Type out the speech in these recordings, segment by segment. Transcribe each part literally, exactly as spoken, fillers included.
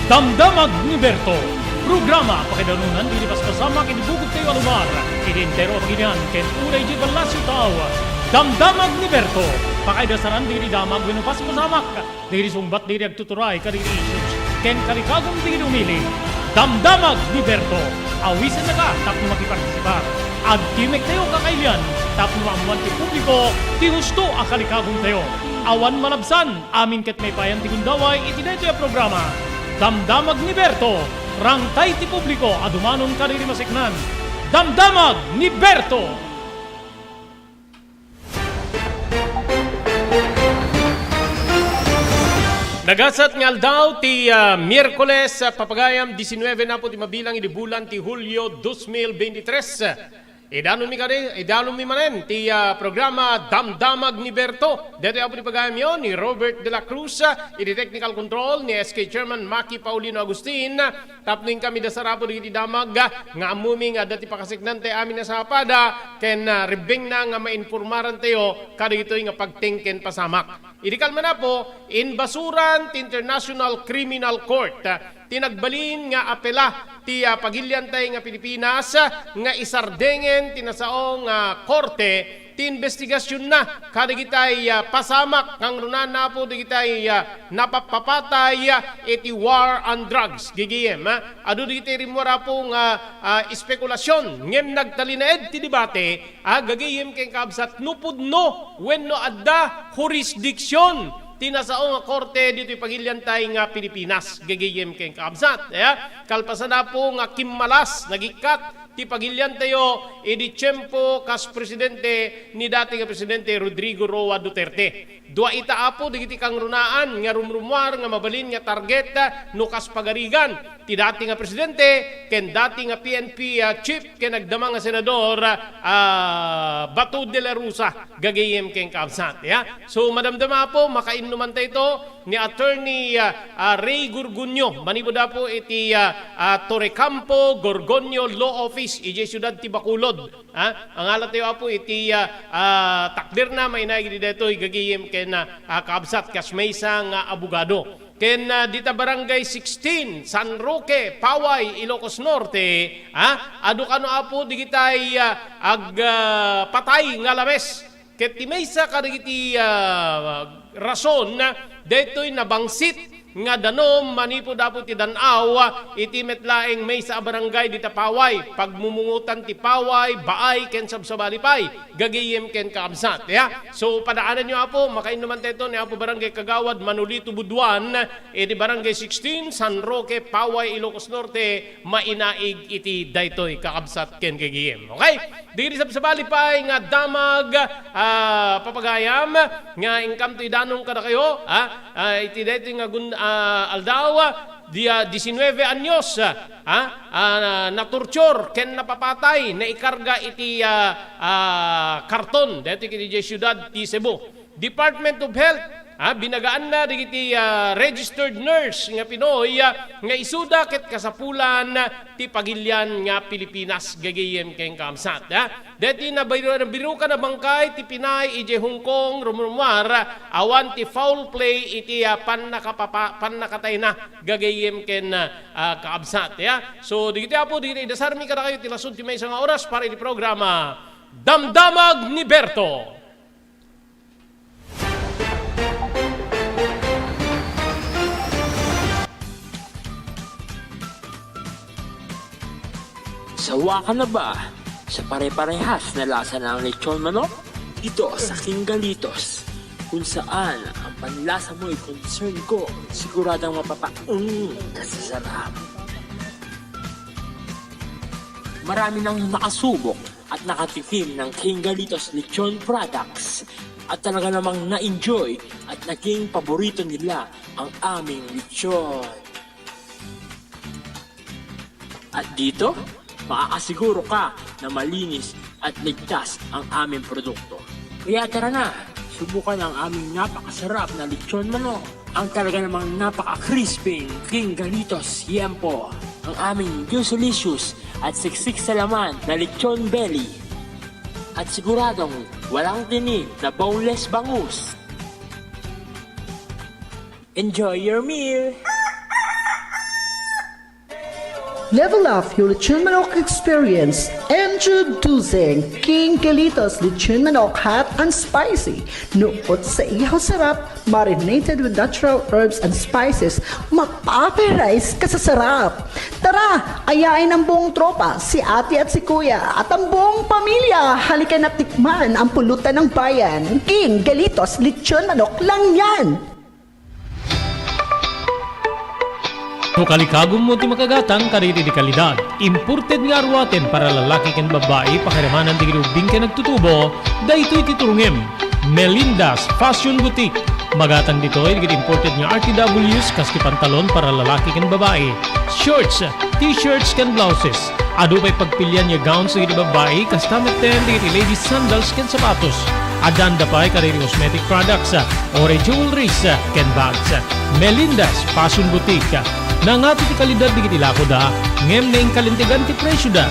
Damdamag ni Berto, programa pakaidanunan dagiti paspasamak iti bugotyo a lugar, iti entero a pagilian ken uray idiay palasyo a tao. Damdamag ni Berto, pakaidasaran dagiti damag wenno paspasamak, dagiti sungbat dagiti agtuturay kadagiti issues, ken kalikagum dagiti umili. Damdamag ni Berto, awisennaka tapno makipartisipar. Agtimektayok a kailian tapno maammoan ti publiko ti husto a kalikagumtayo. Awan malabsan, amin ket maipayan ti gundaway iti daytoy a programa. Damdamag ni Berto, rangtay ti publiko a dumanon kadagiti maseknan. Damdamag ni Berto! Nagasat nga aldaw ti, ah, Miyerkules, ah, papagayam, disinnuebe na po ti mabilang idi bulan ti Hulyo dos mil beintitres. Idanonmi kadi, idanonmi manen ti, ah, programa Damdamag ni Berto. Daytoy apo ti pagayamyo ni Robert de la Cruz, ah, idi technical control ni S K Chairman Maki Paulino Agustin. Tapno inkami dasarapo dagiti damag, ah, nga ammomi nga adda ti pakaseknan ti amin a sapada, ken, ah, rebbengna nga mainformarantayo kadagitoy nga pagteng ken pasamak. Idi kalman apo, inbasuran ti International Criminal Court, ah, ti nagbalin nga apela ti, ah, pagiliantay nga Pilipinas, ah, nga isardengen ti nasao nga korte ti imbestigasionna kadagitay, ah, pasamak kangrunaan apo dagitay, ah, napappapatay, ah, iti war on drugs, gigiyem, ah. Adu dagiti rimmuar apo nga, ah, espekulasion, ngem nagtalinaed ti debate, ah, gagayem ken kabsat, no pudno wenno adda jurisdiksion ti nasao nga korte ditoy pagiliantay nga Pilipinas, gagayem ken kabsat, ya. Kalpasan apo nga kimmalas, nagikkat ti pagiliantayo idi tiempo kas presidente ni dati nga Presidente Rodrigo Roa Duterte. Dua ita apo dagiti kangrunaan nga rumrumuar nga mabalin nga target no kas pagarigan ti dati nga presidente ken dati nga P N P, ah, chief ken agdama nga senador, ah, Bato de la Rosa, gagayem ken kabsat, ya. So, madamdama apo, makainnuman tayo ito ni Attorney, ah, ah, Ray Gorgonio, manipud apo iti, ah, ah, Torrecampo Gorgonio Law Office, idiay siudad ti Bacolod. Ha? Angala tayo apo iti, ah, ah, takderna, mainaig iti daytoy gagayem ken, ah, ah, kabsat kas maysa nga abogado. Ken, ah, dita Barangay sixteen, San Roque, Paway, Ilocos Norte, ha? Adu kano apo digitay, ah, ag, ah, patay nga lames. Ket ti maysa kadagiti, ah, rason, daytoy nabangsit nga danom manipud apo ti dan-aw iti met laeng maysa a barangay dita Paway, pagmumungotan ti Paway, Baay, ken sabsabali pay, gagayem ken kaabsat, ya. So, padaananyo, apo, makainnuman tayo ni Apo Barangay Kagawad Manolito Buduan, iti Barangay sixteen, San Roque, Paway, Ilocos Norte, mainaig iti daytoy kakabsat ken gagayem. Okay? Diri sabsabali pay nga damag, ah, papagayam, nga inkamto idanong kadakayo, ah, ah, iti daytoy nga gun-, ah, aldaw, di, ah, disinnuebe anyos, ah, ah, natorture ken napapatay, naikarga iti, ah, ah, karton, daytoy iti siudad ti Cebu. Department of Health, ah, binagaanna dagiti, ah, registered nurse nga Pinoy, ah, nga isuda ket kasapulan ti pagilian nga Pilipinas, gagayem ken kaabsat, ah. Deti nabiru-, nabirukan a bangkay ti Pinay idiay Hong Kong, rumrumuar, awan ti foul play iti, ah, pannakapapa-, pannakatayna, gagayem ken, ah, kaabsat, ya. So, dagiti apo, dagiti idasarmi kadakayo ti lasud ti maysa nga oras para iti programa, Damdamag ni Berto. Sawa ka na ba sa pare-parehas na lasa ng lechon manok? Dito sa King Galitos, kung saan ang panlasa mo'y concern ko, siguradong mapapaung ka sa sarap. Marami nang nakasubok at nakatikim ng King Galitos Lechon Products at talaga namang na-enjoy at naging paborito nila ang aming lechon. At dito, makakasiguro ka na malinis at ligtas ang aming produkto. Kaya tara na, subukan ang aming napakasarap na lechon manok. Ang talaga namang napaka-crispy King Galitos Yempo. Ang aming juicelicious at siksik sa laman na lechon belly. At siguradong walang tinik na boneless bangus. Enjoy your meal! Level up your lechon manok experience. Introducing King Galitos Lechon Manok Hot and Spicy. Nuot sa ihaw sarap, marinated with natural herbs and spices, mapaparise ka sa sarap. Tara, ayain ang buong tropa, si ate at si kuya, at ang buong pamilya. Halika na tikman ang pulutan ng bayan. King Galitos Lechon Manok lang yan! No kalikagummo ti makagatang kadagiti kalidad, imported nga aruaten para lalaki ken babbai, pakiramanan dagiti ubbing ken agtutubo, daytoy ti turongem. Melinda's Fashion Boutique. Magatang ditoy dagiti imported nga R T Ws, kas ti pantalon para lalaki ken babbai, shorts, t-shirts ken blouses. Adu pay pagpilian nga gowns dagiti babbai, kasta metten dagiti ladies sandals ken sapatos. Addan da pay kadagiti cosmetic products, or jewelries, ken bags. Melinda's Fashion Boutique. Nangato ti kalidad dagiti lakoda, ngem naingkalintegan ti presioda.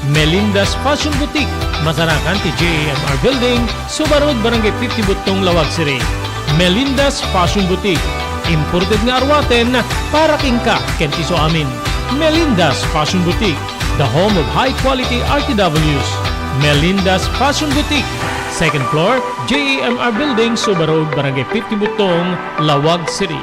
Melinda's Fashion Boutique, masarakan ti J A M R Building, Suba Road, Barangay fifty Buttong, Laoag City. Melinda's Fashion Boutique, imported nga aruaten para kenka ken ti isuamin. Melinda's Fashion Boutique, the home of high-quality R T Ws. Melinda's Fashion Boutique, second floor, J A M R Building, Suba Road, Barangay fifty Buttong, Laoag City.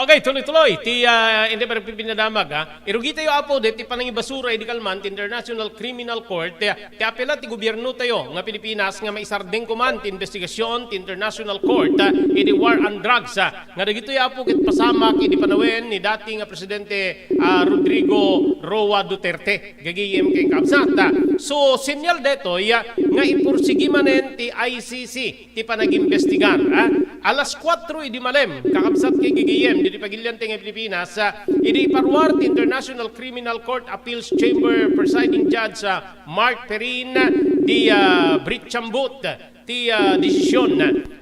Okay, tuloy-tuloy ti, ah, inton panagpipinadamag, ah. Irugitayo, Apo, deti panangibasura idi kalman ti International Criminal Court, ah, ti apela ti gobiernotayo nga Pilipinas nga maisardeng koma ti investigasyon ti International Court, ah, idi war on drugs, ah, nga dagitoy, Apo, ket pasamak idi panawen ni dati nga Presidente, ah, Rodrigo Roa Duterte. Gagayem ken kabsat. So, senyal daytoy, ah, nga ipursigi manen ti I C C ti panagimbestigar, ah. Alas kuatro idi malem, kakabsat ken gagayem, ditoy pagilian ti Pilipinas, ah, idi iparuar ti International Criminal Court Appeals Chamber Presiding Judge, ah, Mark Perin, di, ah, Britchambut ti, ah, desisyon.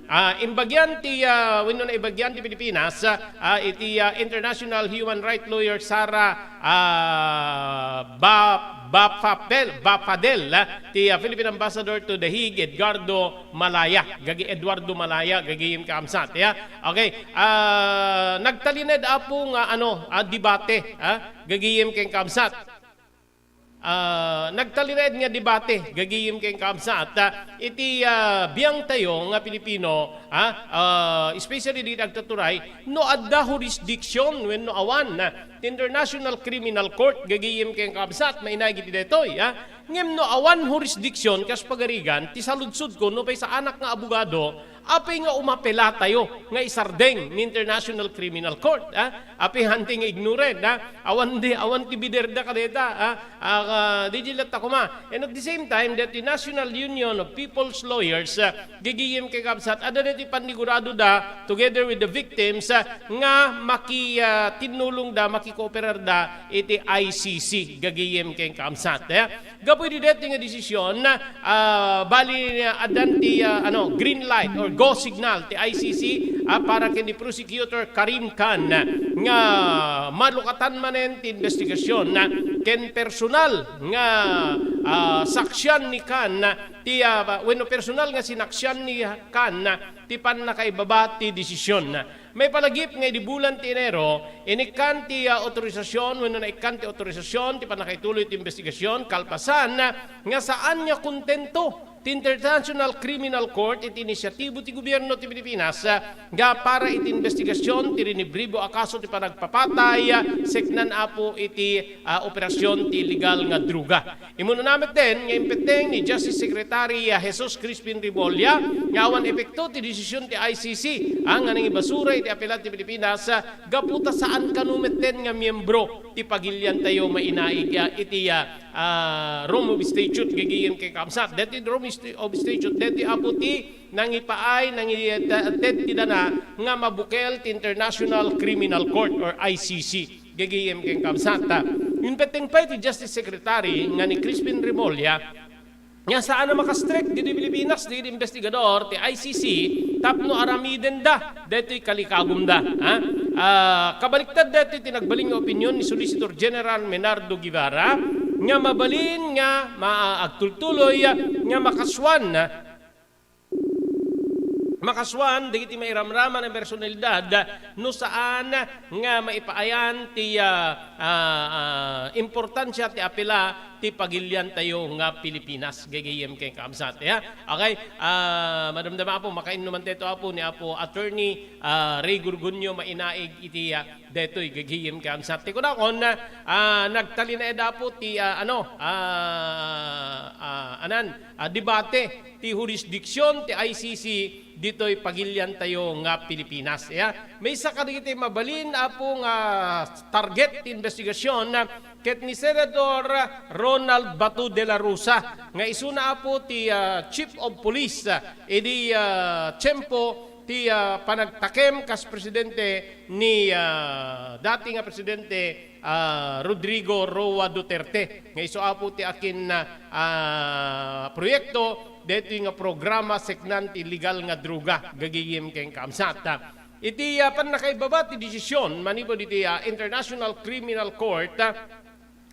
Ah, imbagian ti, ah, wenno naibagian ti Pilipinas, ah, iti, ah, international human rights lawyer Sara, ah, Ba-, Bafapel-, Bafadel, ah, ti, ah, Philippine Ambassador to The Hague, Edgardo Malaya, gagi-, Eduardo Malaya, gagayem ken kabsat, ya. Okay, ah, nagtalinaed, Apo, nga, ano, ah, debate, ah, gagayem ken kabsat. Ah, nagtalinaed nga debate, gagayem ken kabsat, ah, iti, ah, biangtayo nga Pilipino, ah, ah, especially dagiti agtagturay, no adda jurisdiction wenno awan, ah, ti International Criminal Court, gagayem ken kabsat, mainaig iti daytoy, ah. Ngem no awan jurisdiction, kas pagarigan, ti saludsodko, no pay saanak nga abogado, apay nga umapelatayo nga isardeng ni International Criminal Court, ah? Apay hanti nga ignorant, ah? Awan di, awan ti biderda kadayta, ah? Ah, ah, di latta koma. And at the same time, that the National Union of People's Lawyers, ah, gagayem ken kabsat, adda daytoy panniguradoda together with the victims, ah, nga maki, ah, tinnulongda, makikooperarda iti I C C, gagayem ken kabsat, eh. Gapu iti daytoy nga desisyon, ah, bali, ah, addan ti, ah, ano, green light or go signal ti I C C, ah, para ken ni Prosecutor Karim Khan nga malukatan manen ti investigasyon, ah, ken personal nga, ah, saksian ni Khan, ah, ti, ah, wenno personal nga sinaksian ni Khan, ah, ti pannakaibaba ti desisyon. Maipalagip nga idi bulan ti Enero, inikkan ti, ah, otorisasion wenno naikkan ti otorisasion ti pannakaituloy ti investigasion kalpasan, ah, nga saan nga kontento ti International Criminal Court iti inisiatibo ti gobierno ti Pilipinas, ah, nga para iti investigasion ti rinibribo a kaso ti panagpapatay, ah, seknan, Apo, iti, ah, operasion ti illegal nga droga. Immuna metten nga impetteng ni Justice Secretary, ah, Jesus Crispin Remulla nga awan epekto ti desisyon ti I C C, ah, nga nangibasura iti apelan ti Pilipinas, ah, gapu ta saan kano metten nga miyembro ti pagiliantayo mainaig, ah, iti, ah, ah, Rome of Statute, gagayem ken kabsat. Daytoy Rome of Statute, daytoy, Apo, ti nangipaay, nangited ti dana nga mabukel ti International Criminal Court or I C C. Gagayem ken kabsat. Impetteng pay ti Justice Secretary nga ni Crispin Remulla nga saan a makastrek ditoy Pilipinas dagiti investigador ti I C C tapno aramidenda daytoy kalikagumda, ha? Ah, kabaliktad daytoy ti nagbalin nga opinion ni Solicitor General Menardo Guevara, nga mabalin nga ma-, agtultuloy nga makasuan, makasuan dagiti mairamraman a personalidad no saan nga maipaayan ti, ah, ah, ah, importansia ti apela ti pagiliantayo nga Pilipinas, gagayyem ken kaabsat, ya. Okay, ah, madamdama, Apo, makainnuman tayo, Apo, ni Apo Attorney, ah, Ray Gorgonio, mainaig iti, ah, daytoy, gagayyem ken kaabsat. Ti kunakon, ah, nagtalinaed, Apo, ti, ah, ano, ah, ah, anan, ah, debate ti jurisdiction ti I C C ditoy pagiliantayo nga Pilipinas. Ya, maysa kadagiti mabalin, Apo, nga target ti investigasyon, ah, ket ni Senador Ronald Bato de la Rosa, nga isuna, Apo, ti, ah, Chief of Police, ah, idi, ah, tiempo ti, ah, panagtakem kas presidente ni, ah, dati nga presidente, ah, Rodrigo Roa Duterte, nga isu, Apo, ti akin, ah, proyekto daytoy nga programa seknan ti illegal nga droga, gagayyem ken kaabsat. Iti, ah, pannakaibaba ti desisyon manipud iti, ah, International Criminal Court, ah,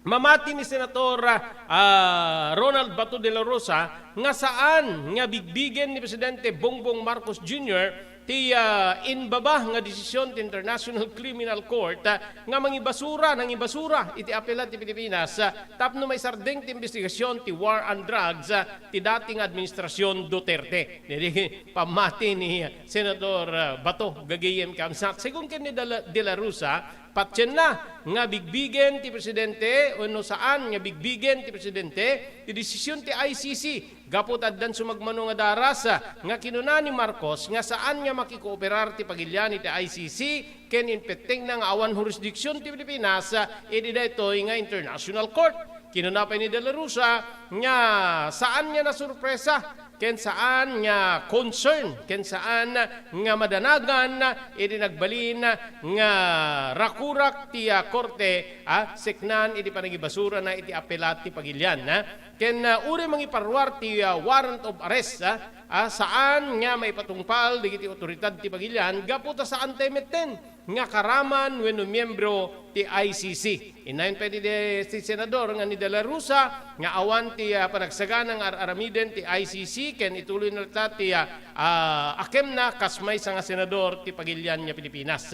mamati ni Senator, ah, Ronald Bato de la Rosa nga saan nga bigbigen ni Presidente Bongbong Marcos Junior ti, ah, inbaba nga desisyon ti International Criminal Court, ah, nga mangibasura, nangibasura iti apela ti Pilipinas, ah, tapno maisardeng ti investigasyon ti war on drugs, ah, ti dati nga administrasyon Duterte. Didi pammati ni Senator, ah, Bato, gagayyem ken kaabsat. Segun ken ni Dela-, De La Rosa, patienna nga bigbigen ti presidente wenno saan nga bigbigen ti presidente ti desisyon ti I C C gapu ta addan sumagmamano nga daras, ah, nga kinuna ni Marcos nga saan nga makikooperar ti pagilian iti I C C ken impettengna nga awan jurisdiction ti Pilipinas, ah, iti daytoy nga international court. Kinuna pay ni De La Rosa nga saan nga nasurpresa ken saan nga concern, ken saan nga madanagan iti nagbalin nga rakurak ti, ah, korte, ah, seknan iti panagibasurana iti apela ti pagilian, ah. Ken, ah, uray mangiparuar ti, ah, warrant of arrest, ah, ah, saan nga maipatungpal dagiti otoridad ti pagilian gapu ta saan tay metten nga karaman wenno miembro ti I C C. Innayon pay ni de-, ti senador nga ni De La Rosa nga awan ti, ah, panagsagana nga ar-aramiden ti I C C ken ituloy na latta ti, ah, ah, akemna kas maysa nga senador ti pagilian nga Pilipinas.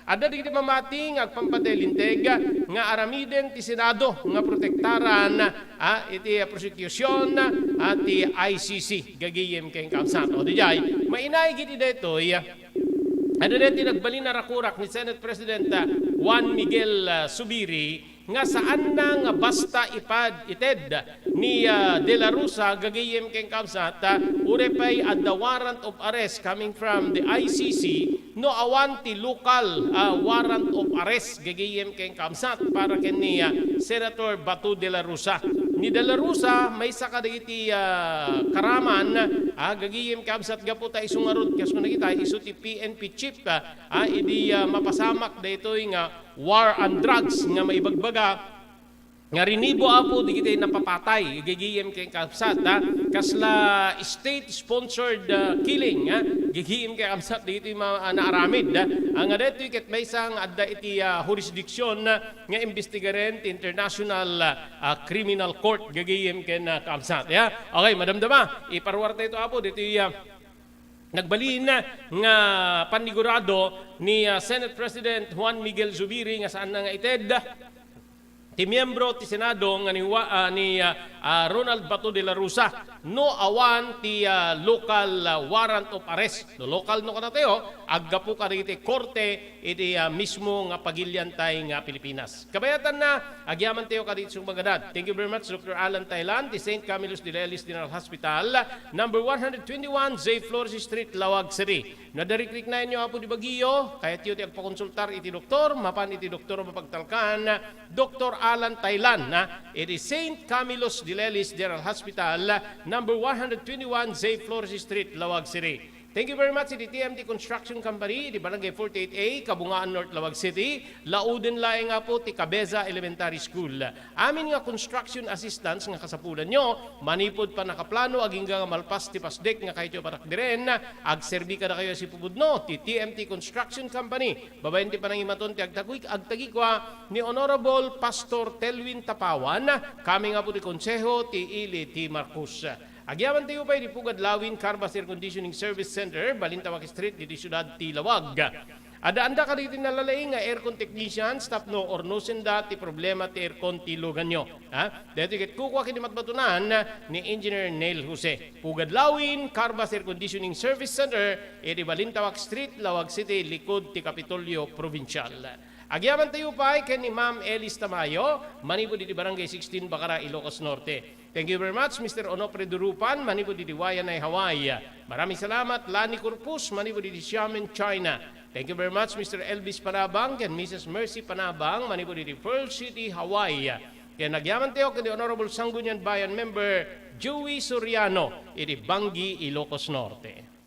Adda dagiti mamati nga agpampatay linteg nga aramiden ti Senado nga protektaran, ah, iti, ah, prosecution, ah, ti I C C, gagayyem ken kaabsat. O, diay, mainaig iti daytoy, ah, Adda daytoy nagbalin a rakurak ni Senate President, ah, Juan Miguel, ah, Zubiri nga saanna nga basta ipad-, ited ni, ah, De La Rosa, gagayyem ken kaabsat, ah, uray pay adda warrant of arrest coming from the I C C no awan ti local, ah, warrant of arrest, gagayyem ken kaabsat, para ken ni, ah, Senator Bato De La Rosa. Ni De La Rosa, maysa kadagiti, ah, karaman, ah, gagayyem kaabsat, gapu ta isu ngarud, kas kunakita, isu ti P N P chief, ah, ah, idi, ah, mapasamak daytoy nga war on drugs nga maibagbaga nga rinibo, Apo, dagiti napapatay, gagayyem ken kaabsat, ah, kasla state-sponsored, ah, killing, ah, gagayyem ken kaabsat dagiti ma-, ah, naaramid, ah, nga daytoy ket maysa nga adda iti, ah, jurisdiction, ah, nga imbestigaren ti International, ah, ah, Criminal Court, gagayyem ken, ah, kaabsat, ya. Okay, madamdama, iparuar tayo ito, Apo, ditoy, ah, nagbalin nga panigurado ni, ah, Senate President Juan Miguel Zubiri nga saanna nga ited ti miyembro ti Senado nga ni Wa-, ah, ni, ah, ah, Ronald Bato de la Rosa no awan ti, ah, local, ah, warrant of arrest. No local no kanatayo, aggapu kadagiti korte iti, ah, mismo nga pagiliantay nga Pilipinas. Kabayatanna, agyaman tayo kadagiti sumaganad. Thank you very much, Doctor Alan Thailand, ti Saint Camillus de Lelis General Hospital, number one hundred twenty-one, J Flores Street, Laoag City. No adda rikriknaenyo, Apo, ti Baguio, kayatyo ti agpakonsultar iti doktor, mapan iti doktor a mapagtalkan, Doctor Alan Thailand, na iti Saint Camillus de Lelis General Hospital, number one hundred twenty-one, J Flores Street, Laoag City. Thank you very much iti T M T Construction Company, iti Barangay forty-eight A, Kabungaan North, Laoag City. Lauden laeng, Apo, ti Cabeza Elementary School. Amin nga construction assistance nga kasapulanyo, manipud pannakaplano, agingga nga malpas ti pasdek nga kayatyo patakderen, agserbi kadakayo a sipupudno ti T M T Construction Company. Babaen ti panangimaton ti agtaguy-, agtagikua ni Honorable Pastor Telwin Tapawan, coming up ti Konseho ti Ili ti Marcos. Agyamanen tayo pay iti Pugad Lawin Carvas Air Conditioning Service Center, Balintawak Street, ditoy siudad ti Laoag. Addaanda kadagiti nalalaing nga aircon technicians tapno urnosenda ti problema ti aircon ti luganyo. Ha? Daytoy ket kukua ken ni matbatunan ni Engineer Neil Jose. Pugad Lawin Carvas Air Conditioning Service Center, iti Balintawak Street, Laoag City, likud ti Kapitolyo Provincial. Agyamanen tayo pay ken ni Ma'am Elis Tamayo, manipud iti Barangay sixteen, Bacara, Ilocos Norte. Thank you very much, Mister Onofre Durupan, manipud iti Waianae, Hawaii. Maraming salamat, Lani Corpus, manipud iti Xiamen, China. Thank you very much, Mister Elvis Panabang ken Missus Mercy Panabang, manipud iti Pearl City, Hawaii. Ken agyamanen tayo ken ni Honorable Sangguniang Bayan Member Joey Soriano, iti Bangui, Ilocos Norte.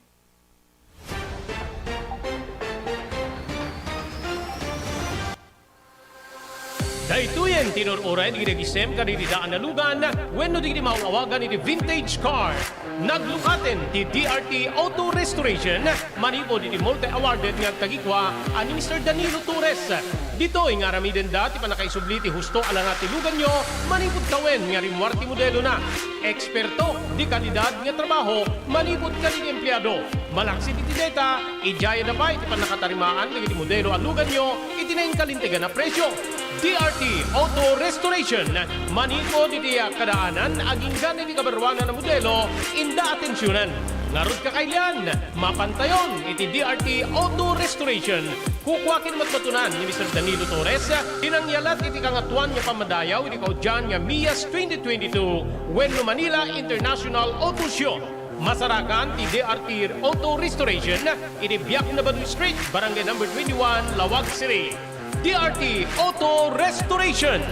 Daytoyen ti inur-uray dagiti agisem kadagiti daan a lugan wenno dagiti maaw-awagan iti vintage car. Naglukaten ti D R T Auto Restoration manipud iti multi-awarded nga agtagikua a ni Mister Danilo Torres. Ditoy nga aramidenda ti pannakaisubli ti husto a langa ti luganyo manipud tawen nga rimmuar ti modelona. Eksperto di kalidad nga trabaho manipud kadagiti empleado. Malaksid iti deta, idiayada pay ti pannakatarimaan dagiti modelo a luganyo iti nainkalintegan a presio. D R T Auto Restoration, manipud iti kadaanan agingga iti kabaruanan a modelo, inda atensionan. Ngarud kakailian, mapantayon iti D R T Auto Restoration. Kukua ken matbatunan ni Mister Danilo Torres ti nangyalat iti Kangatoan nga Pammadayaw iti kaudian nga Mias twenty twenty-two wenno Manila International Auto Show. Masarakan ti D R T Auto Restoration iti Biak na Badu Street, Barangay Number twenty-one, Laoag City. D R T Auto Restoration.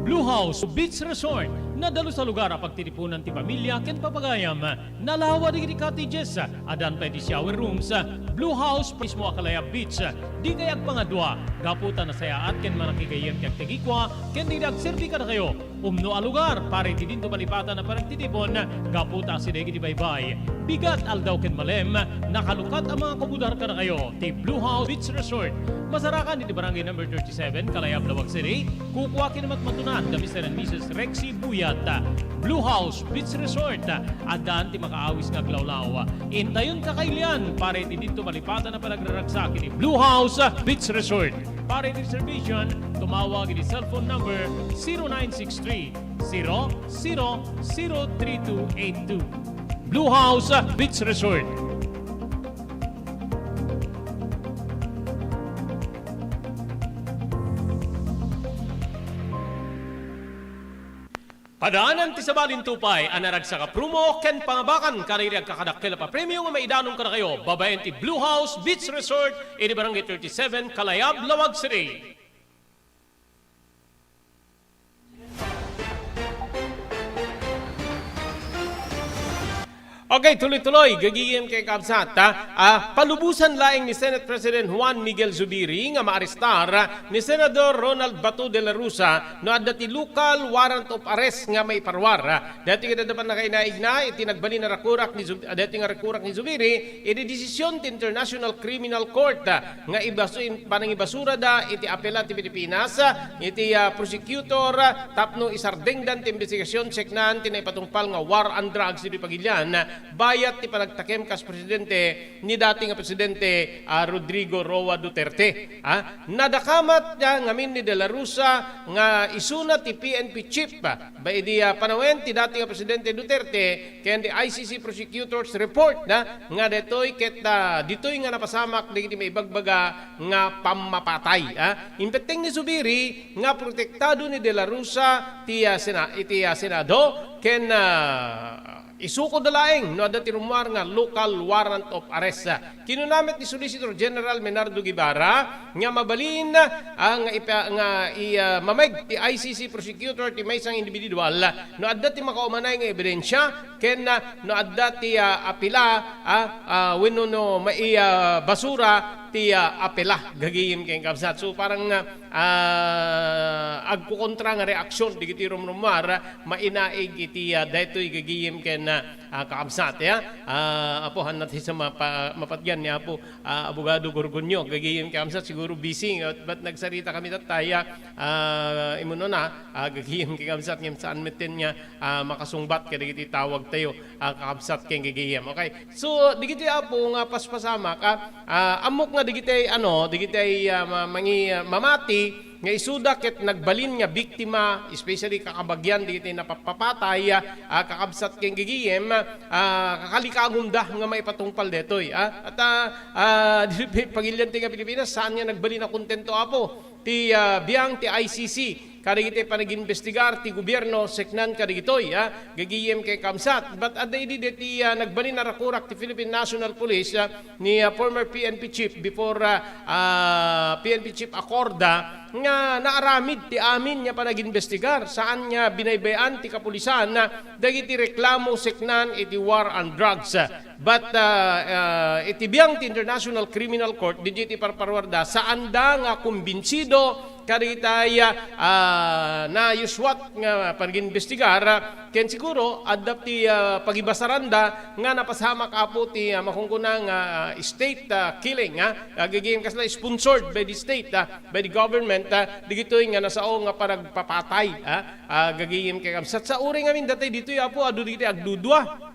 Blue House Beach Resort, nadalus a lugar a pagtitipunan ti pamilya ken papagayam. Nalawa dagiti cottages, addan pay ti shower rooms. Blue House mismo a Kalayab Beach. Dikay agpangadua, gapu ta nasayaat ken manakigayyem ti agtagikua ken dagiti agserbi kadakayo. Umno a lugar para iti dinto malipatan a panagtitipon, gapu ta asideg iti baybay, bigat, aldaw ken malem, nakalukat a mga kabudar kadakayo ti Blue House Beach Resort. Masarakan iti Barangay Number thirty-seven, Kalayab, Laoag City. Kukua ken matmatunan da Mister and Missus Rexy Buyat. Blue House Beach Resort, addan ti makaawis nga aglawlaw. Intayon kakailian para iti dinto malipatan a panagraragsak iti Blue House Beach Resort. Para iti reservation, tumawag iti cellphone number zero nine six three, zero zero zero three two eight two. Blue House Beach Resort. Padaanan ti sabali a tupay a naragsak a promo ken pangabakan kadagiti agkakadakkel a papremio nga maidanon kadakayo babaen ti Blue House Beach Resort iti Barangay thirty-seven, Kalayab, Laoag City. Okay, tuloy-tuloy, gagayem ken kabsat, ha? Ah, palubosan laeng ni Senate President Juan Miguel Zubiri nga maarestar ni Senador Ronald Bato de la Rosa no adda ti local warrant of arrest nga maiparuar. Daytoy ket adda pannakainaigna iti nagbalin a rakurak ni Zub-, daytoy nga rakurak ni Zubiri iti desisyon ti International Criminal Court, ah, nga ibasu-, in-, panangibasurada iti apela ti Pilipinas, ah, iti, ah, prosecutor, ah, tapno isardengdan ti imbestigasyon, seknan ti naipatungpal nga war on drugs iti pagilian, ah, bayat ti panagtakem kas presidente ni dati nga presidente, ah, Rodrigo Roa Duterte. Ah, nadakamat, ah, ngamin ni De La Rosa nga isuna ti P N P chief, ah, ba idi, ah, panawen ti dati nga presidente Duterte ken the I C C prosecutor's report, ah, nga detoy ket, ah, ditoy nga napasamak dagiti maibagbaga nga pammapatay, ah. Impetteng ni Zubiri nga protektado ni De La Rosa ti, ah, Sena-, iti, ah, Senado ken, ah, Isukod da laeng no adda ti rummuar nga local warrant of arrest. Kinuna met ni Solicitor General Menardo Guevara nga mabalin, ah, nga ipa-, nga i-, ah, mameg ti I C C prosecutor ti maysa nga individual no adda ti makaumanay nga ebidensya ken, ah, no adda ti, ah, apila, ah, ah, wenno no mai-, ah, basura ti, ah, apila gagayem ken kabsat. So parang, ah, ah, agkukontra nga reaksyon dagiti rumrummuar mainaig iti, ah, daytoy gagayem ken, ah, ah, kakabsat, ya. Ah, Apo, hanna ti sa mapa-, mapatgan ni Apo, ah, Abogado Gorgonio, gagayem kakabsat, siguro busy, ah, but nagsarita kami tattaya, ah, imuno na, ah, gagayem kakabsat, ngem saan metten nga, ah, makasungbat kadagiti tawag tayo, ah, kakabsat ken gagayem. Okay. So, digiti Apo nga paspasamak, ah, ah, ammok nga digiti, ano, digiti, ah, ma-, mangi-, ah, mamati, nga isuda ket nagbalin nga biktima, especially kakabagian dagiti napapapatay, ah, kakabsat ken gagayem, ah, kakalikagumda nga maipatungpal detoy, ah. At, ah, ah, di pagilian ti nga Pilipinas, saan nga nagbalin a kontento, Apo? Ti, ah, biang ti I C C, kadagiti panagimbestigar ti gobierno, seknan kadagitoy, ah, gagayem ken kabsat. But adda idi deti, ah, nagbalin a rakurak ti Philippine National Police, ah, ni, ah, former P N P chief before, ah, ah, P N P chief Acorda, nga naaramid ti amin nga panagimbestigar, saan nga binaybay-an ti kapulisan, ah, dagiti reklamo seknan iti war on drugs. But, ah, ah, iti biang ti International Criminal Court, ditoy ti parparuarda, saanda nga kumbinsido kadagitay, ah, nayuswat nga panagimbestigar, ken siguro adda ti, ah, pagibasaranda nga napasamak, Apo, ti, ah, makunkuna nga, ah, state, ah, killing, ah, ah, gagayem kasla sponsored by the state, ah, by the government, ah, digitoy nga nasao nga panagpapatay, ah, ah, gagayem ken kabsat. Sa uray ngamin datoy ditoy, Apo, adu ditoy agdudua.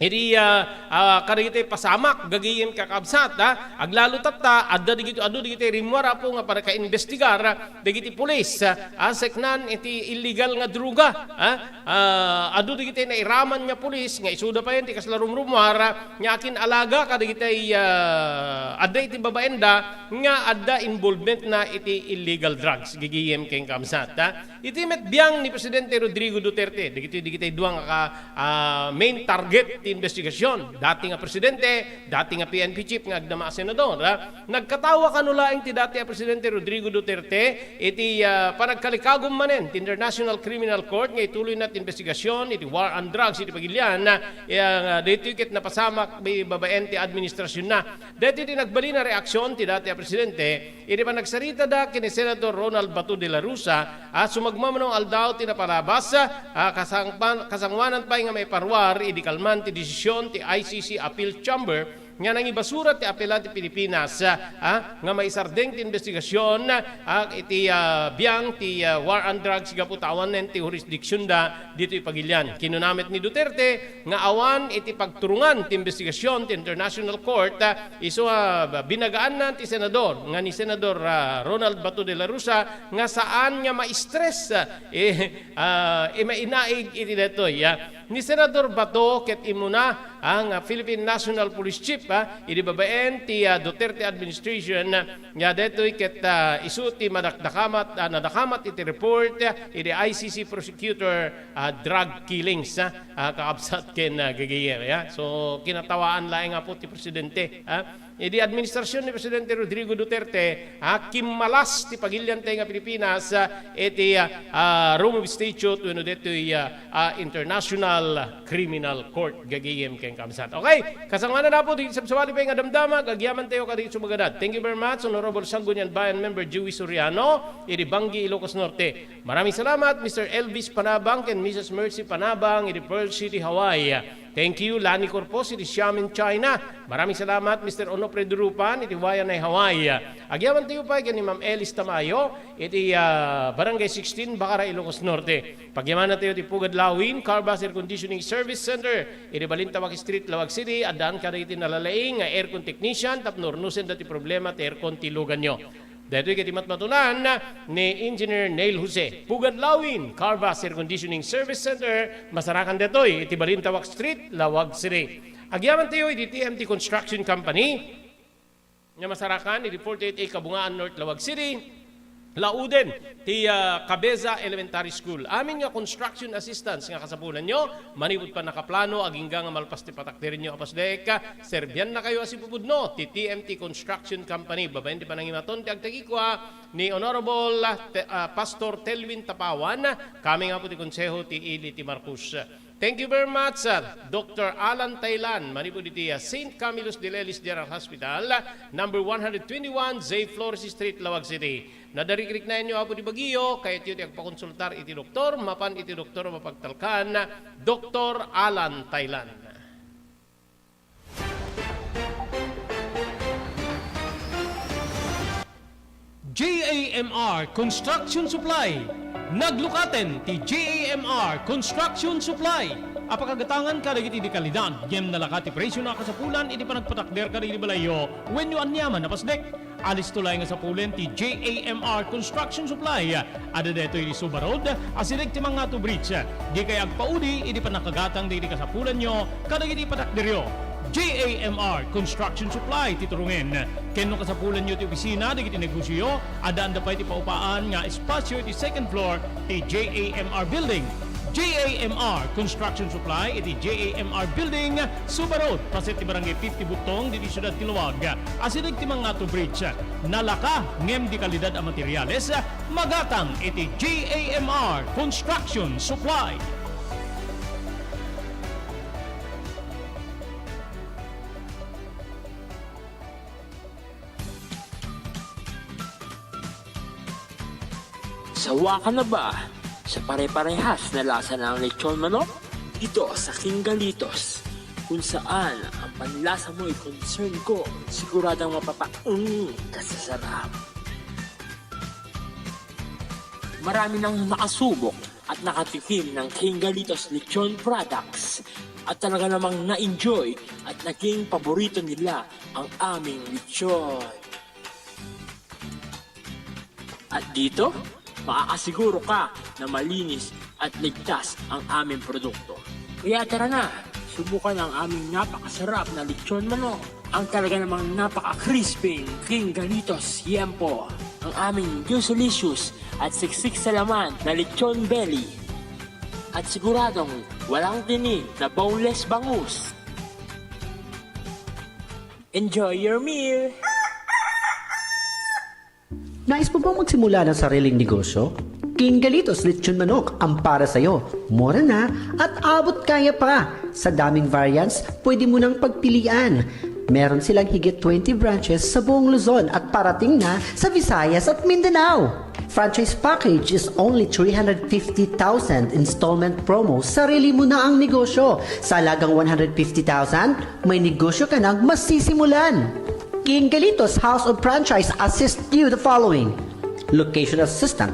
Idi, ah, ah, kadagiti pasamak, gagayem kakabsat, ah, aglalo tatta, adda dagiti, adu dagiti rimmuar, Apo, nga pagkaimbestigar, ah, dagiti pulis, ah, seknan iti illegal nga droga, ah, ah, adu dagiti nairaman nga pulis nga isuda payen ti kasla rumrummuar, ah, nga akin-alaga kadagiti, ah, adda iti babaenda nga adda involvement na iti illegal drugs, gagayem ken kabsat, ah. Iti met biang ni Presidente Rodrigo Duterte, dagiti, dagiti dua nga ka-, ah, main target ti investigasyon. Dati nga presidente, dati nga P N P chief nga agdama a senador, ah. Nagkatawa kano laeng ti dati a Presidente Rodrigo Duterte iti, ah, panagkalikagum manen ti International Criminal Court nga ituloyna ti investigasyon iti war on drugs iti pagilian, ah, daytoy ket napasamak babaen ti administrasyonna. Daytoy ti nagbalin a reaksyon ti dati a presidente idi panagsaritada ken ni Senator Ronald Bato de la Rosa, a sumagmamano nga aldaw ti napalabas, a kasangpan-, kasangoanan pay nga maiparuar idi kalman ti desisyon ti I C C Appeal Chamber nga nangibasura ti apela ti Pilipinas, a, nga maisardeng ti investigasyon, a, iti, a, biang ti, a, war on drugs gapu ta awanen ti jurisdictionda ditoy pagilian. Kinuna met ni Duterte nga awan iti pagturungan ti investigasyon ti International Court, a, isu a binagaanna ti senador nga ni Senador, a, Ronald Bato de la Rosa nga saan nga ma-stress, a, e, a, e, mainaig iti daytoy, a. Ni Senador Bato ket immuna, a, nga Philippine National Police Chief, a, idi babaen ti, a, Duterte administration, a, nga daytoy ket, a, isu ti madakdakamat, a, nadakamat iti report, a, idi I C C prosecutor, a, drug killings, a, a, kakabsat ken, a, gagayem, a. So, kinatawaan laeng nga po ti presidente, a. Idi administrasyon ni Presidente Rodrigo Duterte, a, kimmalas ti pagilian tayo nga Pilipinas, a, iti, a, a, Rome of Statute wenno ditoy, a, a, International Criminal Court, gagayem ken kabsat. Okay, kasangoanan na po, di sabsabali pay nga damdama, gagyaman tayo kadagiti sumaganad. Thank you very much, Honorable Sangguniang Bayan Member Joey Soriano, iti Banggi, Ilocos Norte. Maraming salamat, Mister Elvis Panabang ken Missus Mercy Panabang, iti Pearl City, Hawaii. Thank you, Lani Corpos, iti Xiamen, China. Maraming salamat, Mister Onofre Durupan, iti Waianae, Hawaii. Agyaman tayo pay ken ni Ma'am Elis Tamayo, iti, ah, Barangay sixteen, Bacara, Ilocos Norte. Pagyamanan tayo ti Pugad Lawin, Carvas Air Conditioning Service Center, iti Balintawak Street, Laoag City, addaan kadagiti nalalaing nga aircon technician tapno urnosenda ti problema ti aircon ti luganyo. Daytoy ket ti matmatunan ni Engineer Neil Jose. Pugad Lawin, Carvas Air Conditioning Service Center, masarakan daytoy iti Balintawak Street, Laoag City. Agyaman tayo iti T M T Construction Company, nga masarakan iti forty-eight A Kabungaan North, Laoag City. Lauden ti, ah, Cabeza Elementary School. Amin nga construction assistance nga kasapulanyo, manipud pannakaplano, agingga nga malpas ti patakderenyo a pasdek, serbiannakayo a sipupudno ti T M T Construction Company. Babaen ti panangimaton ti agtagikua ni Honorable, ah, Te-, ah, Pastor Telwin Tapawan, kami nga po ti Konseho ti Ili ti Marcos. Thank you very much, ah, Doctor Alan Tailan, manipud iti, ah, Saint Camillus de Lelis General Hospital, number one hundred twenty-one, J Flores Street, Laoag City. Nadarikrik na inyo, Apo, ti bagyo, kayatyo ti agpakonsultar iti doktor, mapan iti doktor a mapagtalkan, Doktor Alan Tailan. J A M R Construction Supply. Naglukaten ti J A M R Construction Supply. Apakagatangan kadagiti di kalidad, ngem nalaka ti presio na kasapulan iti panagpatakder kadagiti balayyo wenno aniaman a pasdek. Alisto laeng nga sapulen ti J A M R Construction Supply. Adda daytoy iti Suba Road, asideg ti Mangato Bridge. Dikay agpaudi idi pannakagatang dagiti kasapulanyo kadagiti patakderyo. J A M R Construction Supply ti turongen. Ken no kasapulanyo ti opisina dagiti negosioyo, addaan da pay ti paupaan nga espasio iti second floor ti J A M R Building. J A M R Construction Supply iti J A M R Building, Suba Road, paset ti Barangay fifty Butong, diti siudad ti Laoag. Asideg ti Mangato Bridge. Nalaka ngem di kalidad a materials, magatang iti J A M R Construction Supply. Sawa ka na ba sa pare-parehas na lasa ng lechon manok? Dito sa King Galitos, kung saan ang panlasa mo'y concern ko, siguradong mapapaung ka sa sarap. Marami nang nakasubok at nakatikim ng King Galitos Lechon Products at talaga namang na-enjoy at naging paborito nila ang aming lechon. At dito, makakasiguro ka na malinis at ligtas ang aming produkto. Kaya tara na, subukan ang aming napakasarap na lechon manok, ang talaga namang napaka-crispy King Galitos Yempo, ang aming juicylicious at siksik sa laman na lechon belly, at siguradong walang tinik na boneless bangus. Enjoy your meal! Nais mo bang magsimula ng sariling negosyo? King Galitos Lechon Manok ang para sa'yo. Mura na at abot kaya pa. Sa daming variants, pwede mo nang pagpilian. Meron silang higit twenty branches sa buong Luzon at parating na sa Visayas at Mindanao. Franchise package is only three hundred fifty thousand, installment promo, sarili mo na ang negosyo. Sa halagang one hundred fifty thousand, may negosyo ka nang masisimulan. King Galitos House of Franchise assist you the following: location assistant,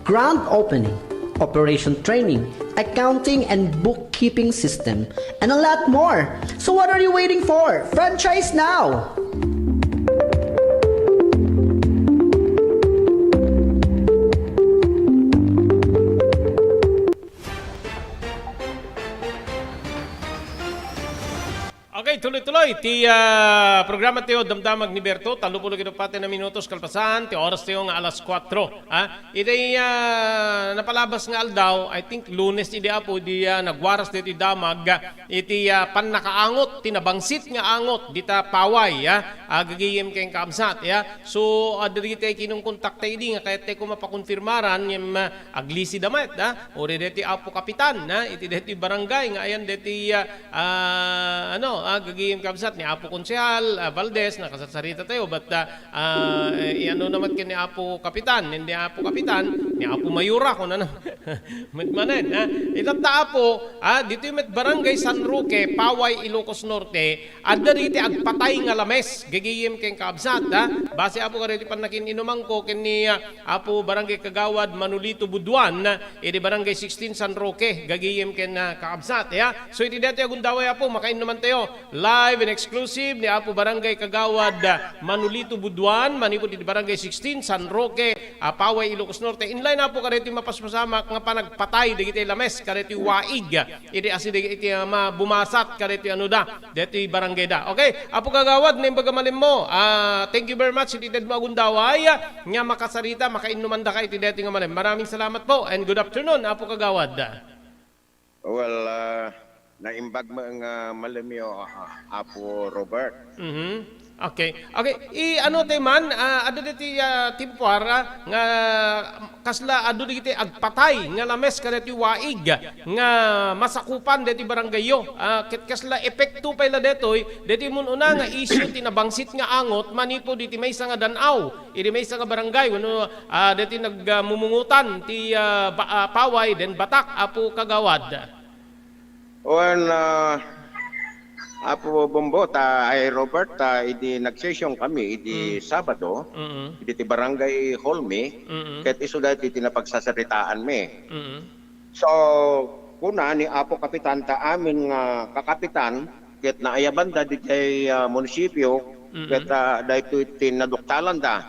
grand opening, operation training, accounting and bookkeeping system, and a lot more. So what are you waiting for? Franchise now! Okay, tuloy-tuloy ti, ah, programa tayo, Damdamag ni Berto. Tallo pulo ket uppat a minutos kalpasan ti oras tayo nga alas kuatro, ah. Iti, ah, napalabas nga aldaw, I think Lunes idi, Apo, idi, ah, nagwaras ditoy damag, ah, iti, ah, pannakaangot ti nabangsit nga angot dita paway, ah, ah, gagayem ken kabsat, ya. So, adda dagiti kinungkontak ta idi nga kayat tayo koma pakonfirmaran, ngem, ah, aglisi da met, ah. Uray deti Apo Kapitan, ah, iti deti barangay nga ayan deti, ah, ah, ano, ah, gagayem kabsat ni Apo Konsehal, ah, Valdez, nakasarsarita tayo, but, ah, ah, eh, ano naman ken ni Apo Kapitan, hindi Apo Kapitan, ni Apo Mayura, kung ano. Met manen, ah. Itatta, Apo, ah, ditoy met Barangay San Roque, Paway, Ilocos Norte, adda dagiti agpatay nga lames, gagayem ken kabsat, ah. Base, Apo, kadagiti pannakin-inumangko ken ni, ah, Apo Barangay Kagawad Manolito Buduan, iti Barangay sixteen San Roque, gagayem ken, ah, kakabsat, ya. So, iti daytoy a gundaway, Apo, makainnuman tayo. Live in exclusive ni Apo Barangay Kagawad, ah, Manolito Buduan, manipud iti Barangay sixteen, San Roque, ah, Paway, Ilocos Norte. Inline, Apo, kadaytoy mapaspasamak nga panagpatay dagiti lames, kadaytoy waig, ah, iti asideg iti, ah, ma-, bumasat kadaytoy ano da, daytoy barangay da. Okay, Apo Kagawad, naimbag a malemmo. Ah, thank you very much iti tedmo a gundaway, ah, nga makasarita, makainnuman daka iti daytoy nga malem. Maraming salamat po and good afternoon, Apo Kagawad. Well, ah, naimbag met nga malemyo, ah, Apo Robert. Mhm. Okay. Okay. I, ano ti man, ah, adu diti, ah, timpuar, ah, nga kasla adu dagiti agpatay nga lames kadaytoy waig nga masakupan daytoy barangayyo. Ah, ket kasla epekto pay la daytoy, daytoy mun-una nga isyu ti nabangsit nga angot manipud iti maysa nga dan-aw. Idi maysa nga barangay wenno, ah, daytoy nag, ah, mumungutan ti, ah, ba-, ah, paway, then batak, Apo Kagawad. Wen, ah, Apo Bombo, ta, ay Robert, ta, idi nag-session kami, idi Mm. Sabado, Mm. idi ti Barangay Hall mi, Mm. ket isu daytoy ti napagsasaritaanmi. Mm. So, kuna ni Apo Kapitan, ta amin nga kakapitan, ket naayabanda didiay, ah, munisipio, Mm. ket, ah, daytoy ti naduktalanda,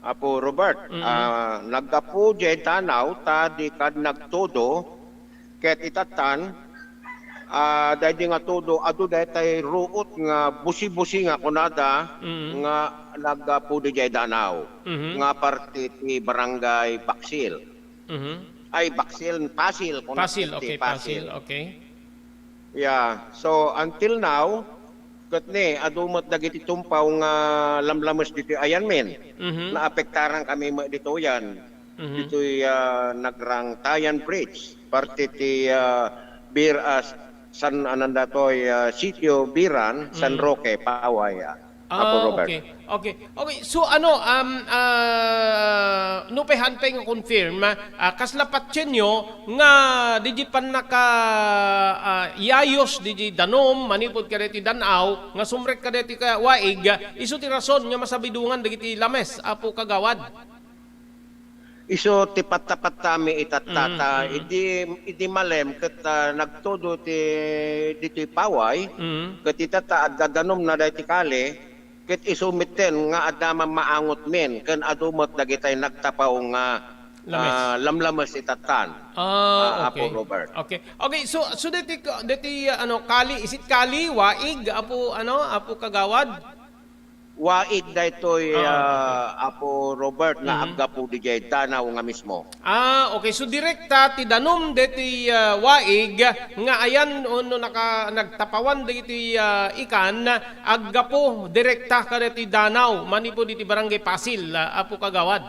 Apo Robert. Mm. Ah, naggapu diay danaw ta di kad nagtudo, ket itattan, ah, daydi nga tudo, adu daytay ruot nga busi-busi nga kunada Mm. nga naggapu diay danaw, Mhm. nga parte ti Barangay Baksil. Mhm. Ay, Baksil, Pasil, kung Pasil, ti okay, Pasil. Pasil, okay. Yeah. So, until now, ket ni, adu met dagiti tumpaw nga lamlames ditoy ayanmin. Mhm. Naapektaran kami met ditoyan. Mhm. Ditoy, ah, Nagrang Tayan Bridge. Parte ti, ah, Bir-, ah, San, anan datoy, ah, Sitio Biran, San Mm. Roque, Paway, ah. Apo Ah, Robert. Okay. Okay. Okay. So, ano, um, ah, nupay haan pay nga confirm, ah, kasla patienyo nga diay pannaka, ah, yayos diay danum manipud kadaytoy dan-aw nga sumrek kadaytoy ka waig, ah, isu ti rason nga masabidongan dagiti lames, Apo Kagawad? Isu ti patta-pattami itatta, Mm, ta mm. idi, idi malem ket, ah, nagtudo ti, ditoy paway, Mm. ket itatta adda danumna daytoy kali, ket isu metten nga adda mammaangotmin, ken adu met dagitay nagtapaw nga, Lames. ah, lamlames itattan, Ah, ah, Apo okay. Robert. Okay. Okay, so, so deti, deti, ano, kali, is it kali, waig, Apo, ano, Apo Kagawad? Waig daytoy, Ah, ah, Apo Robert, nga Mm. aggapu didiay danaw nga mismo. Ah, okay. So, direkta ti danum deti, ah, waig nga ayan no, no naka-, nagtapawan dagiti, ah, ikan, aggapu direkta kadagiti danaw manipud iti Barangay Pasil, ah, Apo Kagawad.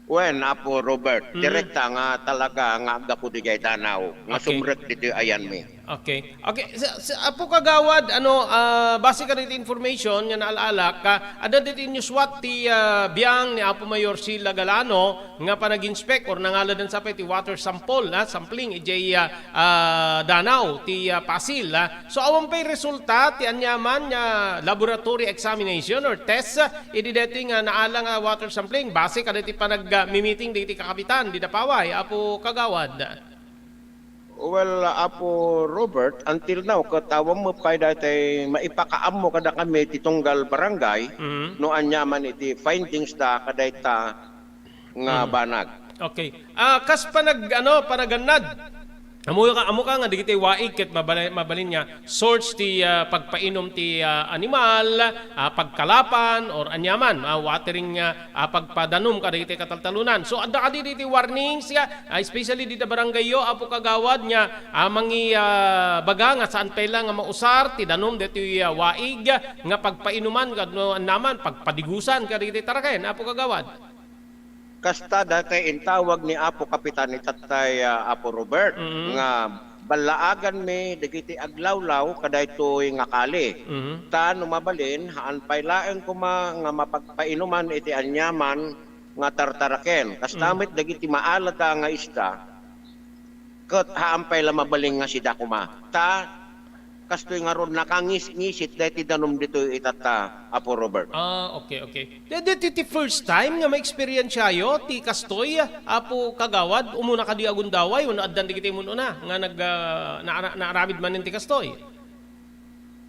Wen, Apo Robert, Mm. direkta nga talaga nga aggapu didiay danaw nga Okay. sumrek ditoy ayanmi. Okay. Okay, sa, sa, Apo Kagawad, ano, ah, base kadagiti information nga naal-alak, ah, adda ditoy inyuswat ti, ah, biang ni Apo Mayor Sheila Galano nga panag-inspect or nangaladan sa pay ti water sample, ah, sampling idiay, ah, ah, danaw ti, ah, Pasil, ah. So, awan pay resulta ti aniaman nga laboratory examination or test, ah, idi daytoy nga naala nga water sampling base kadagiti panag-, ah, mimiting dagiti kakapitan dida paway, Apo Kagawad. Well, Apo Robert, until now, ket awan met pay daytoy maipakaammo kadakami ti tunggal barangay, Mm. no aniaman iti findings da kadayta nga Mm. banag. Okay. Ah, kas panag-, ano, panagannad. Ammo ka, ammo ka nga dagiti waig ket mabali-, mabalin nga source ti, ah, pagpainum ti, ah, animal, ah, pagkalapan, or aniaman, ah, watering, ah, ah, pagpadanum kadagiti kataltalunan. So, adda kadi diti warnings, ah, especially dita barangayyo, Apo Kagawad, nga, ah, mangi-, ah, baga nga saan pay la nga mausar ti danum ditoy, ah, waig nga pagpainuman, kadno aniaman, pagpadigusan kadagiti taraken, Apo Kagawad? Kasta daytay intawag ni Apo Kapitan itattay, ah, Apo Robert, Mm. nga ballaaganmi dagiti aglawlaw kadaytoy nga kali. Mm. Ta no mabalin, haan pay laeng koma nga mapagpainuman iti aniaman nga tartaraken. Kasta Mm. met dagiti maalada nga isda, ket haan pay la mabalin nga sida koma. Ta kastoy ngarud, nakangisngisit daytoy danum ditoy itatta, Apo Robert. Ah, okay, okay. Di, di, di, di first time nga maeksperiensiayo ti kastoy, Apo Kagawad, umuna kadi a gundaway, wenno addan dagiti umuna nga nag-, ah, na-, na-, naaramid manen ti kastoy?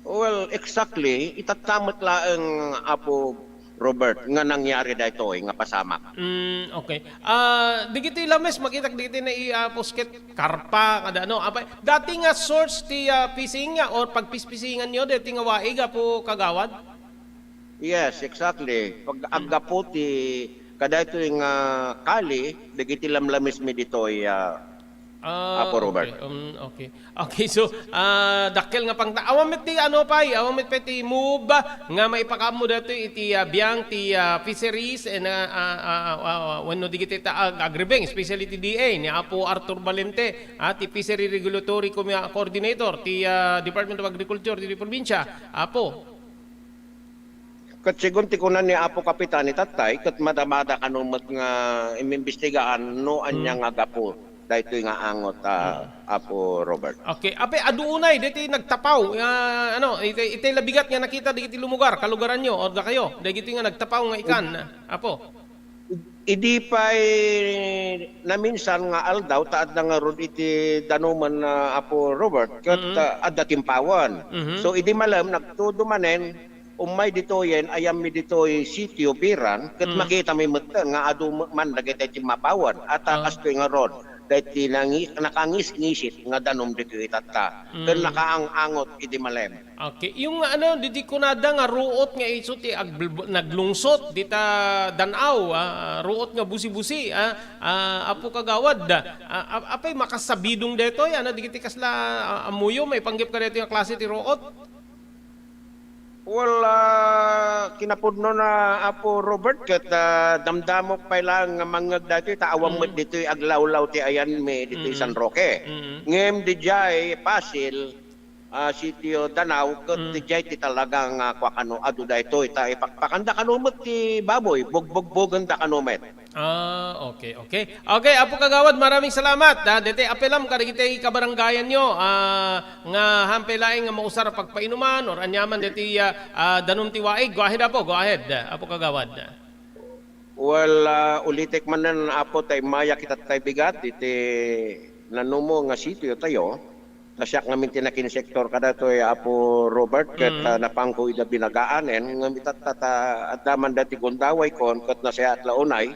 Well, exactly. Itatta met laeng, Apo Robert, nga nangyari daytoy nga pasamak. Mm, okay. Ah, dagiti lames, makitak dagiti nai-, ah, pusket, karpa, kada ano. Apay, dati nga source ti, ah, fishing nga or pagpispisingan nyo, dati nga waig, Apo Kagawad? Yes, exactly. Pag aggapu ti kadaytoy nga kali, dagiti lamlames mi ditoy, ah, Ah, Apo Robert. Okay. Um, okay. Okay, so, ah, dakkel nga pangta-, awan met ti ano pay, awan met pay ti move nga maipakaammo daytoy iti, ah, biang ti, ah, fisheries and, ah, ah, ah, ah, ah, wenno digiti ta-, ag-, agribeng, especially ti D A, ni Apo Arthur Valente, ah, ti Fishery Regulatory Com-, ah, Coordinator ti, ah, Department of Agriculture ti probinsya. Apo. Ket segun ti kuna ni Apo Kapitan itattay, ket madamada kano met nga imimbestigaan no ania nga gapu daytoy nga angot, ah, Apo Robert. Okay. Apay, adu unay, daytoy nagtapaw, ah, ano, itay, itay labigat nga nakita dagiti lumugar, kalugaranyo, or dakayo, dagitoy nga nagtapaw nga ikan, Apo? Idi pay naminsan nga aldaw, ta adda ngarud iti danomen, ah, Apo Robert, ket, ah, adda timpawen. Mhm. So, idi malem, nagtudo manen, ummay ditoyen, ayanmi ditoy sitio, Biran, ket makitami metten nga adu man dagiti timmapawen. At, ah, kastoy ngarud, dagiti nangi-, nakangisngisit nga danum ditoy itatta, ken nakaang-angot idi malem. Okay. Yung ano, di, di kunada nga ruot nga isu ti ag-, naglungsot dita dan-aw, ah, ruot nga busi-busi, ah, ah, Apo Kagawad, ah, ah, apay makasabidong daytoy, ano, digiti kasla, ah, ammoyo, maipanggep kadaytoy nga klase ti ruot? Well, ah, kinapudno na, Apo Robert, ket, ah, damdamok pay laeng nga mangngeg daytoy, ta awan met ditoy aglawlaw ti ayanmi ditoy San Roque. Mm. Ngem didiay Pasil, ah, sitio Danao, ket didiay ti talaga nga kua kano, adu daytoy, ta ipakpakanda kano met ti baboy, bugbugbugenda kano met. Ah, okay, okay. Okay, Apo Kagawad, maraming salamat. Ah, deti apelam kadagiti kabarangayanyo, ah, nga hampay laeng nga mausar a pagpainuman or aniaman deti, ah, ah, danum ti waig. Go ahead, Apo, go ahead, Apo Kagawad. Well, ah, ulitek manen, Apo, ta immayak itattay bigat iti nanumo nga sitio tayo. Ta siak ngamin ti nakinsektor kadatoy, Apo Robert, ket, ah, napangko ida binagaanen, ngem itatta ta adda man dati gundaway kon, ket nasayaat la unay,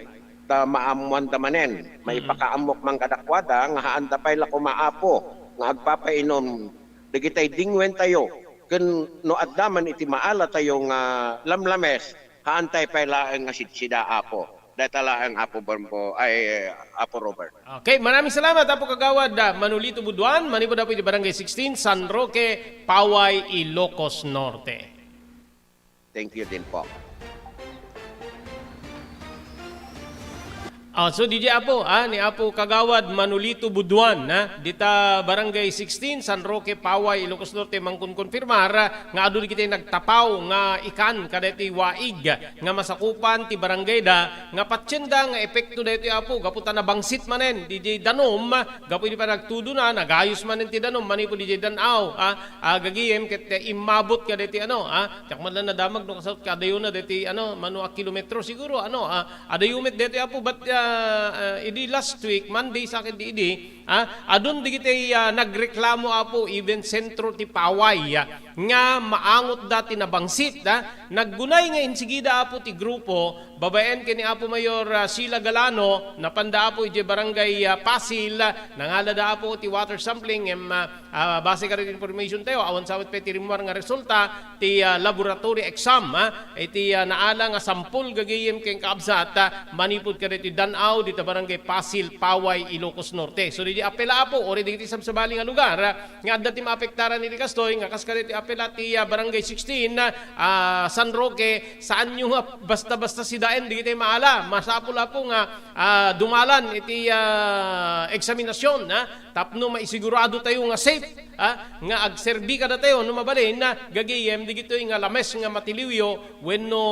ta maammoanda manen. Maipakaammok man kadakuada nga haanda pay la koma, Apo, nga agpapainom dagitay dingwentayo, ken no adda man iti maalatayo nga lamlames, haantay pay laeng nga sidsida, Apo. Dayta laeng, Apo Bombo, ay, Apo Robert. Okay, maraming salamat, Apo Kagawad, ah, Manolito Buduan, manipud, Apo, iti Barangay sixteen, San Roque, Paway, Ilocos Norte. Thank you din po. Ah, so, D J Apo, ah, ni Apo Kagawad Manolito Buduan, ah, dita Barangay sixteen, San Roque, Paway, Ilocos Norte, mangkonkonfirmar, ah, nga adu dagiti nagtapaw nga ikan kadaytoy waig nga masakupan ti barangayda, nga patienda nga epekto daytoy, Apo, gapu ta nabangsit manen didiay danum, gapu idi panagtudona, nagayos manen ti danum manipud didiay dan-aw, ah, ah, gagayem ket, eh, immabot kadaytoy, ano, ah, diak man la nadamag no kasano kadayona daytoy, ano, mano a kilometro siguro, ano, ah, adayo met daytoy, Apo, but, ah, ah, idi last week, Monday, sakit di idi, ah, adun dagiti, ah, nagreklamo, Apo, even sentro ti Paway, ah, nga maangotda ti nabangsit, ah. Naggunay nga insigida, Apo, ti grupo, babaen ken ni Apo Mayor, ah, Sheila Galano, napanda, Apo, idiay Barangay, ah, Pasil, ah, nangalada, Apo, ti water sampling, ngem, ah, ah, base kadagiti information tayo, awan sa met pay ti rimmuar nga resulta ti, ah, laboratory exam, ah, iti, ah, naala nga sampol gagayem ken kaabsat, ah, manipud kadaytoy dan-aw dita Barangay Pasil, Paway, Ilocos Norte. So, didiay apela, Apo, uray dagiti sabsabali nga lugar, ah, nga adda ti maapektaran iti kastoy, nga kas kadaytoy apela ti, ah, Barangay sixteen, ah, San Roque, saanyo nga basta-basta sidaen dagiti maala. Masapul, Apo, nga, ah, dumalan iti, ah, eksaminasyon, ah, tapno maisigurado tayo nga safe, ah, nga agserbi kadatayo no mabalin, ah, gagayem dagitoy nga lames nga matiliwyo wenno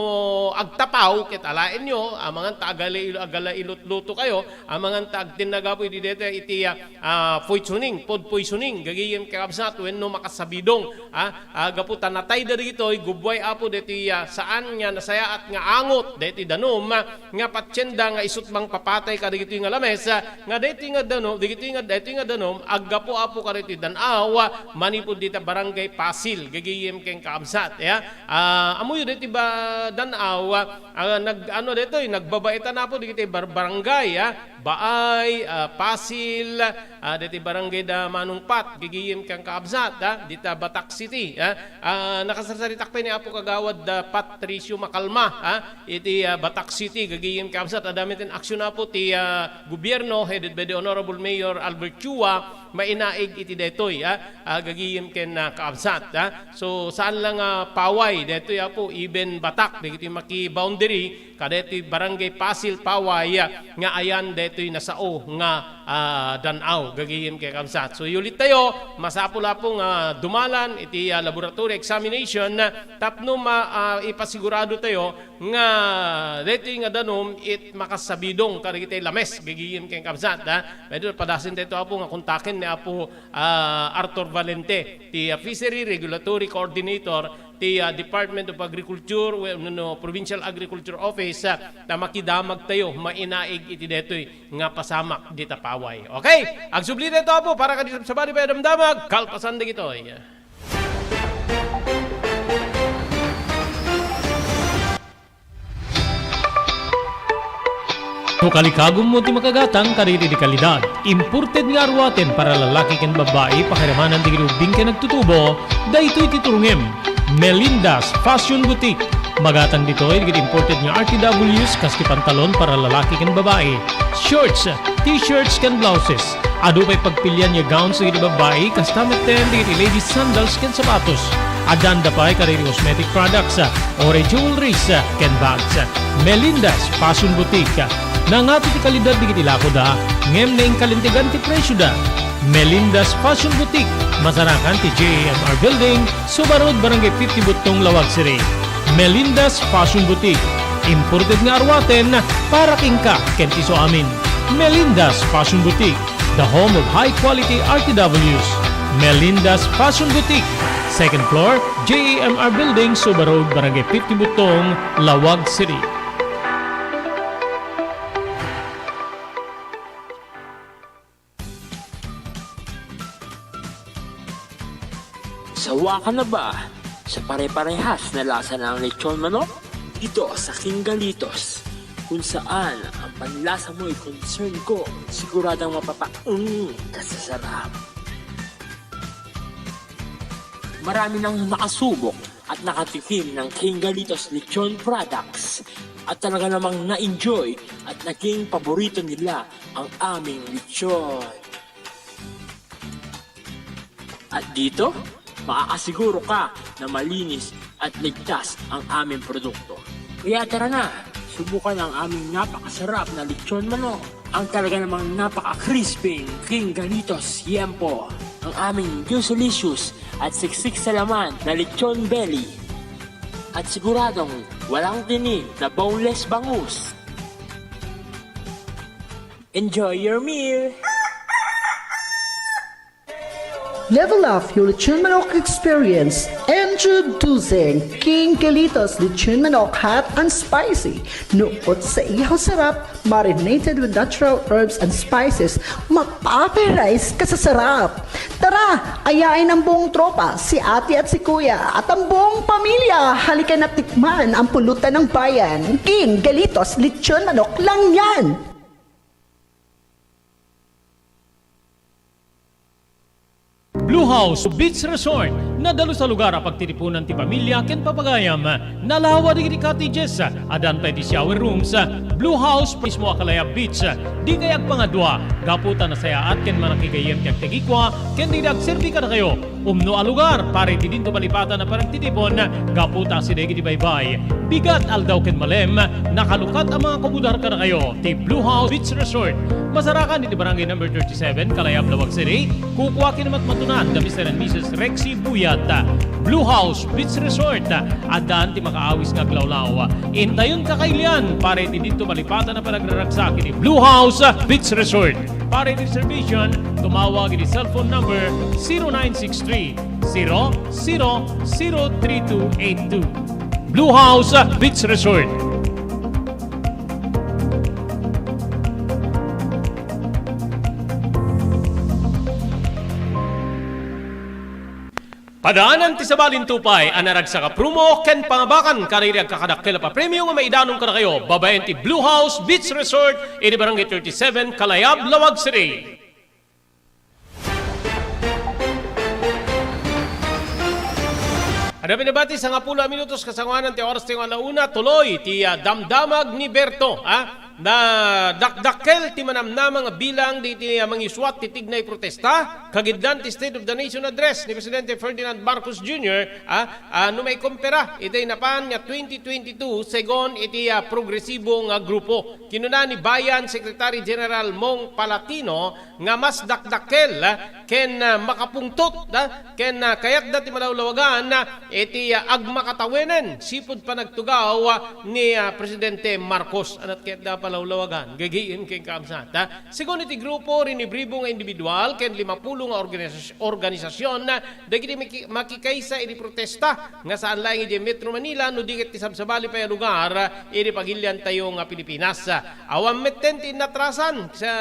agtapaw ket alaenyo, amangan ta agala-, agalailutluto kayo, amangan ta agtinnagapo idi dayta iti, ah, ah, poisoning, food poisoning, gagayem kakabsat wenno makasabidong, ah, ah, gapu ta natayda dagitoy, gubbuay, Apo, daytoy, ah, saan nga nasayaat nga angot daytoy danum, ah, nga patienda nga isut' mangpapatay kadagitoy nga lames, ah, nga daytoy nga danum, dagitoy nga, daytoy nga danum, aggapu, Apo, kadaytoy dan-aw, manipud dita Barangay Pasil, gagayem ken kakabsat, ya. Ah, ammoyo daytoy ba, dan-aw, ah, nag-, ano daytoy, nagbabaetan Apo dagiti bar-, barangay, ah, Baay, ah, Pasil, ah, daytoy barangay da Manong Pat, gagayem ken kakabsat, ah, dita Batac City, ah. Ah, nakasarsaritak pay ni Apo Kagawad da Patricio Macalma, ah, iti, ah, Batac City, gagayem kakabsat, adda met ti aksyon Apo ti, ah, gobierno headed by the Honorable Mayor Albert Chua, mainaig iti daytoy, ah, ah, gagayem ken, ah, kakabsat, ah. So, saan lang, ah, Paway, daytoy Apo, even Batac, dagitoy maki-boundary, kadaytoy Barangay Pasil, Paway, ah, nga ayan daytoy nasao nga, ah, dan-aw, gagayem ken kakabsat. So, yulit tayo, masapul Apo nga dumalan iti, ah, laboratory examination, ah, tapno ma-, ah, ipasigurado tayo nga daytoy nga danum it makasabidong kadagiti lames, gagayem ken kakabsat, ha. Medyo padasen tayo Apo nga kontaken ni Apo, ah, Arthur Valente, ti, ah, Fishery Regulatory Coordinator ti, ah, Department of Agriculture, we-, no, no, Provincial Agriculture Office, ah, ta makidamag tayo, mainaig iti daytoy nga pasamak dita Paway. Okay, agsubli tayo Apo para kadi sabsabali pay a damdamag, kalpasan dagitoy. No kalikagummo ti makagatang kadagiti kalidad, imported nga aruaten para lalaki ken babbai, pakiramanan dagiti ubbing ken agtutubo, daytoy ti turongem. Melinda's Fashion Boutique. Magatang ditoy dagiti imported nga R T Ws kas ti pantalon para lalaki ken babbai, shorts, t-shirts ken blouses. Adu pay pagpilian nga gowns dagiti babbai, kasta metten dagiti ladies sandals ken sapatos. Addanda pay kadagiti cosmetic products, or jewelries, ken bags. Melinda's Fashion Boutique. Nangato ti kalidad dagiti lakoda, ngem naingkalintegan ti presioda. Melinda's Fashion Boutique, masarakan ti J A M R Building, Suba Road, Barangay fifty Buttong, Laoag City. Melinda's Fashion Boutique, imported nga aruaten para kenka ken ti isuamin. Melinda's Fashion Boutique, the home of high quality R T Ws. Melinda's Fashion Boutique, second floor, J A M R Building, Suba Road, Barangay fifty Buttong, Laoag City. Sawa ka na ba sa pare-parehas na lasa ng lechon manok? Dito sa King Galitos, kung saan ang panlasa mo'y concern ko, siguradong mapapaeng ka sa sarap. Marami nang nakasubok at nakatikim ng King Galitos Lechon Products at talaga namang na-enjoy at naging paborito nila ang aming lechon. At dito, makakasiguro ka na malinis at ligtas ang aming produkto. Kaya tara na, subukan ang aming napakasarap na lechon manok, ang talaga namang napaka-crispy King Galitos Yempo, ang aming juicy-licious at siksik sa laman na lechon belly, at siguradong walang tinik na boneless bangus. Enjoy your meal! Level up your lechon manok experience. Introducing King Galitos Lechon Manok Hot and Spicy. Nuot sa ihaw sarap, marinated with natural herbs and spices, mapaparize ka sa sarap. Tara, ayain ang buong tropa, si ate at si kuya, at ang buong pamilya. Halika na tikman ang pulutan ng bayan. King Galitos Lechon Manok lang yan! Blue House Beach Resort. Nadalus a lugar a pagtitipunan ti pamilya ken papagayam. Nalawa dagiti cottages, addan pay ti shower rooms. Blue House mismo a Kalayab Beach. Dikay agpangadua, gapu ta nasayaat ken manakigayyem ti agtagikua ken dagiti agserbi kadakayo. Umno a lugar para iti dinto malipatan a panagtitipon, gapu ta asideg iti baybay. Bigat, aldaw ken malem, nakalukat a mga kumudar kadakayo ti Blue House Beach Resort. Masarakan iti Barangay Number thirty-seven, Kalayab, Laoag City. Kukua ken matmatunan da Mister and Missus Rexy Buyat. Blue House Beach Resort, addan ti makaawis nga aglawlaw. Intayon ka kailian para iti dinto malipatan a panagraragsak iti Blue House Beach Resort. Para iti reservation, tumawag iti cellphone number zero nine six three, zero zero zero three two eight two. Blue House Beach Resort. Adaanan ti sabali ti upay a naragsak a promo ken pangabakan kadagiti agkakadakkel a papremio nga maidanon kadakayo babaen ti Blue House Beach Resort iti Barangay thirty-seven, Kalayab, Laoag City. Adda pinabati, sangapulo a minutos kasangoanan ti oras ti ala una, tuloy ti, ah, damdamag ni Berto, ah. Nadakdakkel ti manamnama nga bilang diti, ah, mangisuat ti tignay protesta, kagiddan ti State of the Nation Address ni Presidente Ferdinand Marcos Junior, ah, ah, no maikompara iti napan nga twenty twenty-two segun iti, ah, progresibo nga grupo. Kinuna ni Bayan Secretary General Mong Palatino nga mas dakdakkel, ah, ken, ah, makapungtot, ah, ken, ah, kayatda ti malawlawagan, ah, iti, ah, agmakatawenen sipud panagtugaw, ah, ni, ah, Presidente Marcos. Anat kayatda palawlawagan? Gagayem ken kaabsat, ah. Segun iti grupo, rinibribo nga individual ken limapulo nga organisa-, organisasion, ah, dagiti maki-, makikaysa iti protesta nga saan laeng idiay Metro Manila no di ket ti sabsabali pay a lugar, ah, iti pagiliantayo nga Pilipinas. Awan metten ti inatrasan sa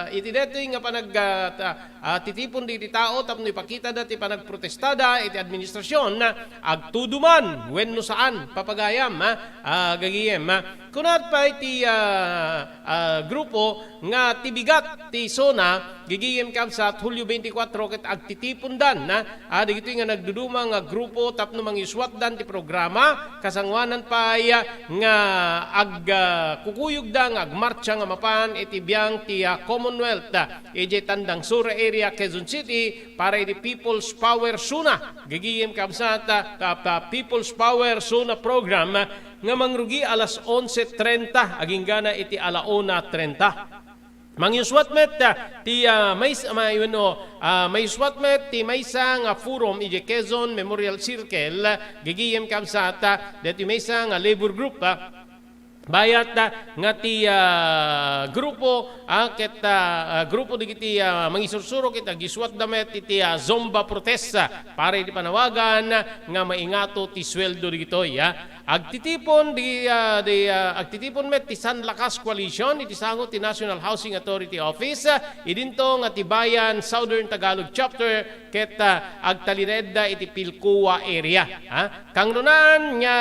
iti daytoy nga panag-, ah, ta-, ah, titipon dagiti tao tapno ipakitada ti panagprotestada iti administrasion, agtudo man wenno saan, papagayam, ah, ah, gagayem, ah. Kunat pay ti, ah, ah, grupo nga ti bigat ti SONA, gagayem, kaabsat, Hulyo twenty-four ket agtitipondan, ah, ah, dagitoy nga nagduduma nga grupo tapno mangisuatdan ti programa, kasangoanan pay, ah, nga ag-, ah, kukuyogda nga agmartsa nga mapan iti biang ti, ah, Commonwealth, ah, idiay Tandang Sur Area, Quezon City, para iti People's Power SONA. Gagayem, kaabsat, ah, ta-, ta-, People's Power SONA Program, ah, nga mangrugi alas onse trenta aginggana iti ala una trenta. Mangisuat met, ah, ti, ah, mais-, ma-, wenno, ah, mangisuat met ti maysa nga forum idiay Quezon Memorial Circle, gagayem, kaabsat, ah, daytoy maysa nga labor group, ah, bayat, ah, nga ti, ah, grupo, ah, ket, ah, ah, grupo dagiti, ah, mangisursuro ket agisuatda met iti, ah, Zumba protest, ah, para iti panawagan nga maingato ti sueldo dagitoy, ah. Agtitipon di, ah, di, ah, agtitipon met ti San Lakas Coalition iti sango ti National Housing Authority Office, ah, idinto nga ti Bayan Southern Tagalog Chapter ket, ah, agtalinaedda iti Pilcoa area, ah. Kangrunaan nga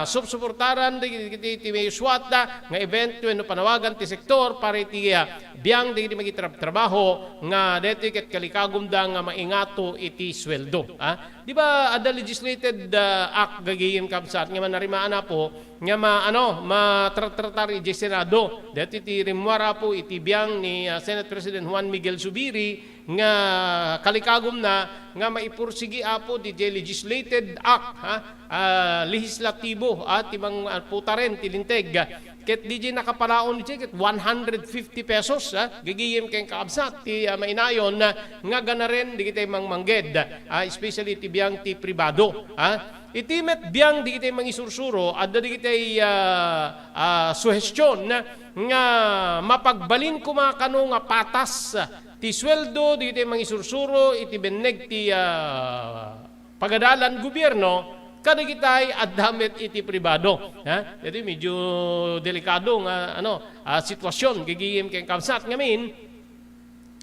supsuportaran dagiti, ti, ti maysuatta nga event wenno panawagan ti sektor para iti, ah, biang dagiti mangitrab-, trabaho nga daytoy ket kalikagumda nga maingato iti sueldo, ah. Di ba, adda legislated, ah, act gagayem, kaabsat, nga manarimaan, apo, nga ma-, ano, matratratar idiay Senado. Daytoy ti rimmuar, apo, iti biang ni, ah, Senate President Juan Miguel Zubiri nga kalikagumna nga maipursigi, apo, didiay legislated act, ha? Ah, lehislatibo, ah, ti mang-, ah, putaren ti Linteg. Ket didiay nakapalaon didiay ket one hundred fifty pesos, ah, gagayem ken kaabsat ti, ah, mainayon, ah, nga ganaren dagiti mangmangged, ah, especially ti biang ti pribado, ah. Iti met biang dagiti mangisursuro, adda dagiti, ah, ah, suhestion nga mapagbalin koma kano nga patas ti sueldo dagiti mangisursuro iti benneg ti, ah, pagadalan gobierno kadagiti adda met iti pribado. Ha? Iti medyo delikado nga, ano, ah, sitwasyon, gagayem ken kaabsat. Ngamin,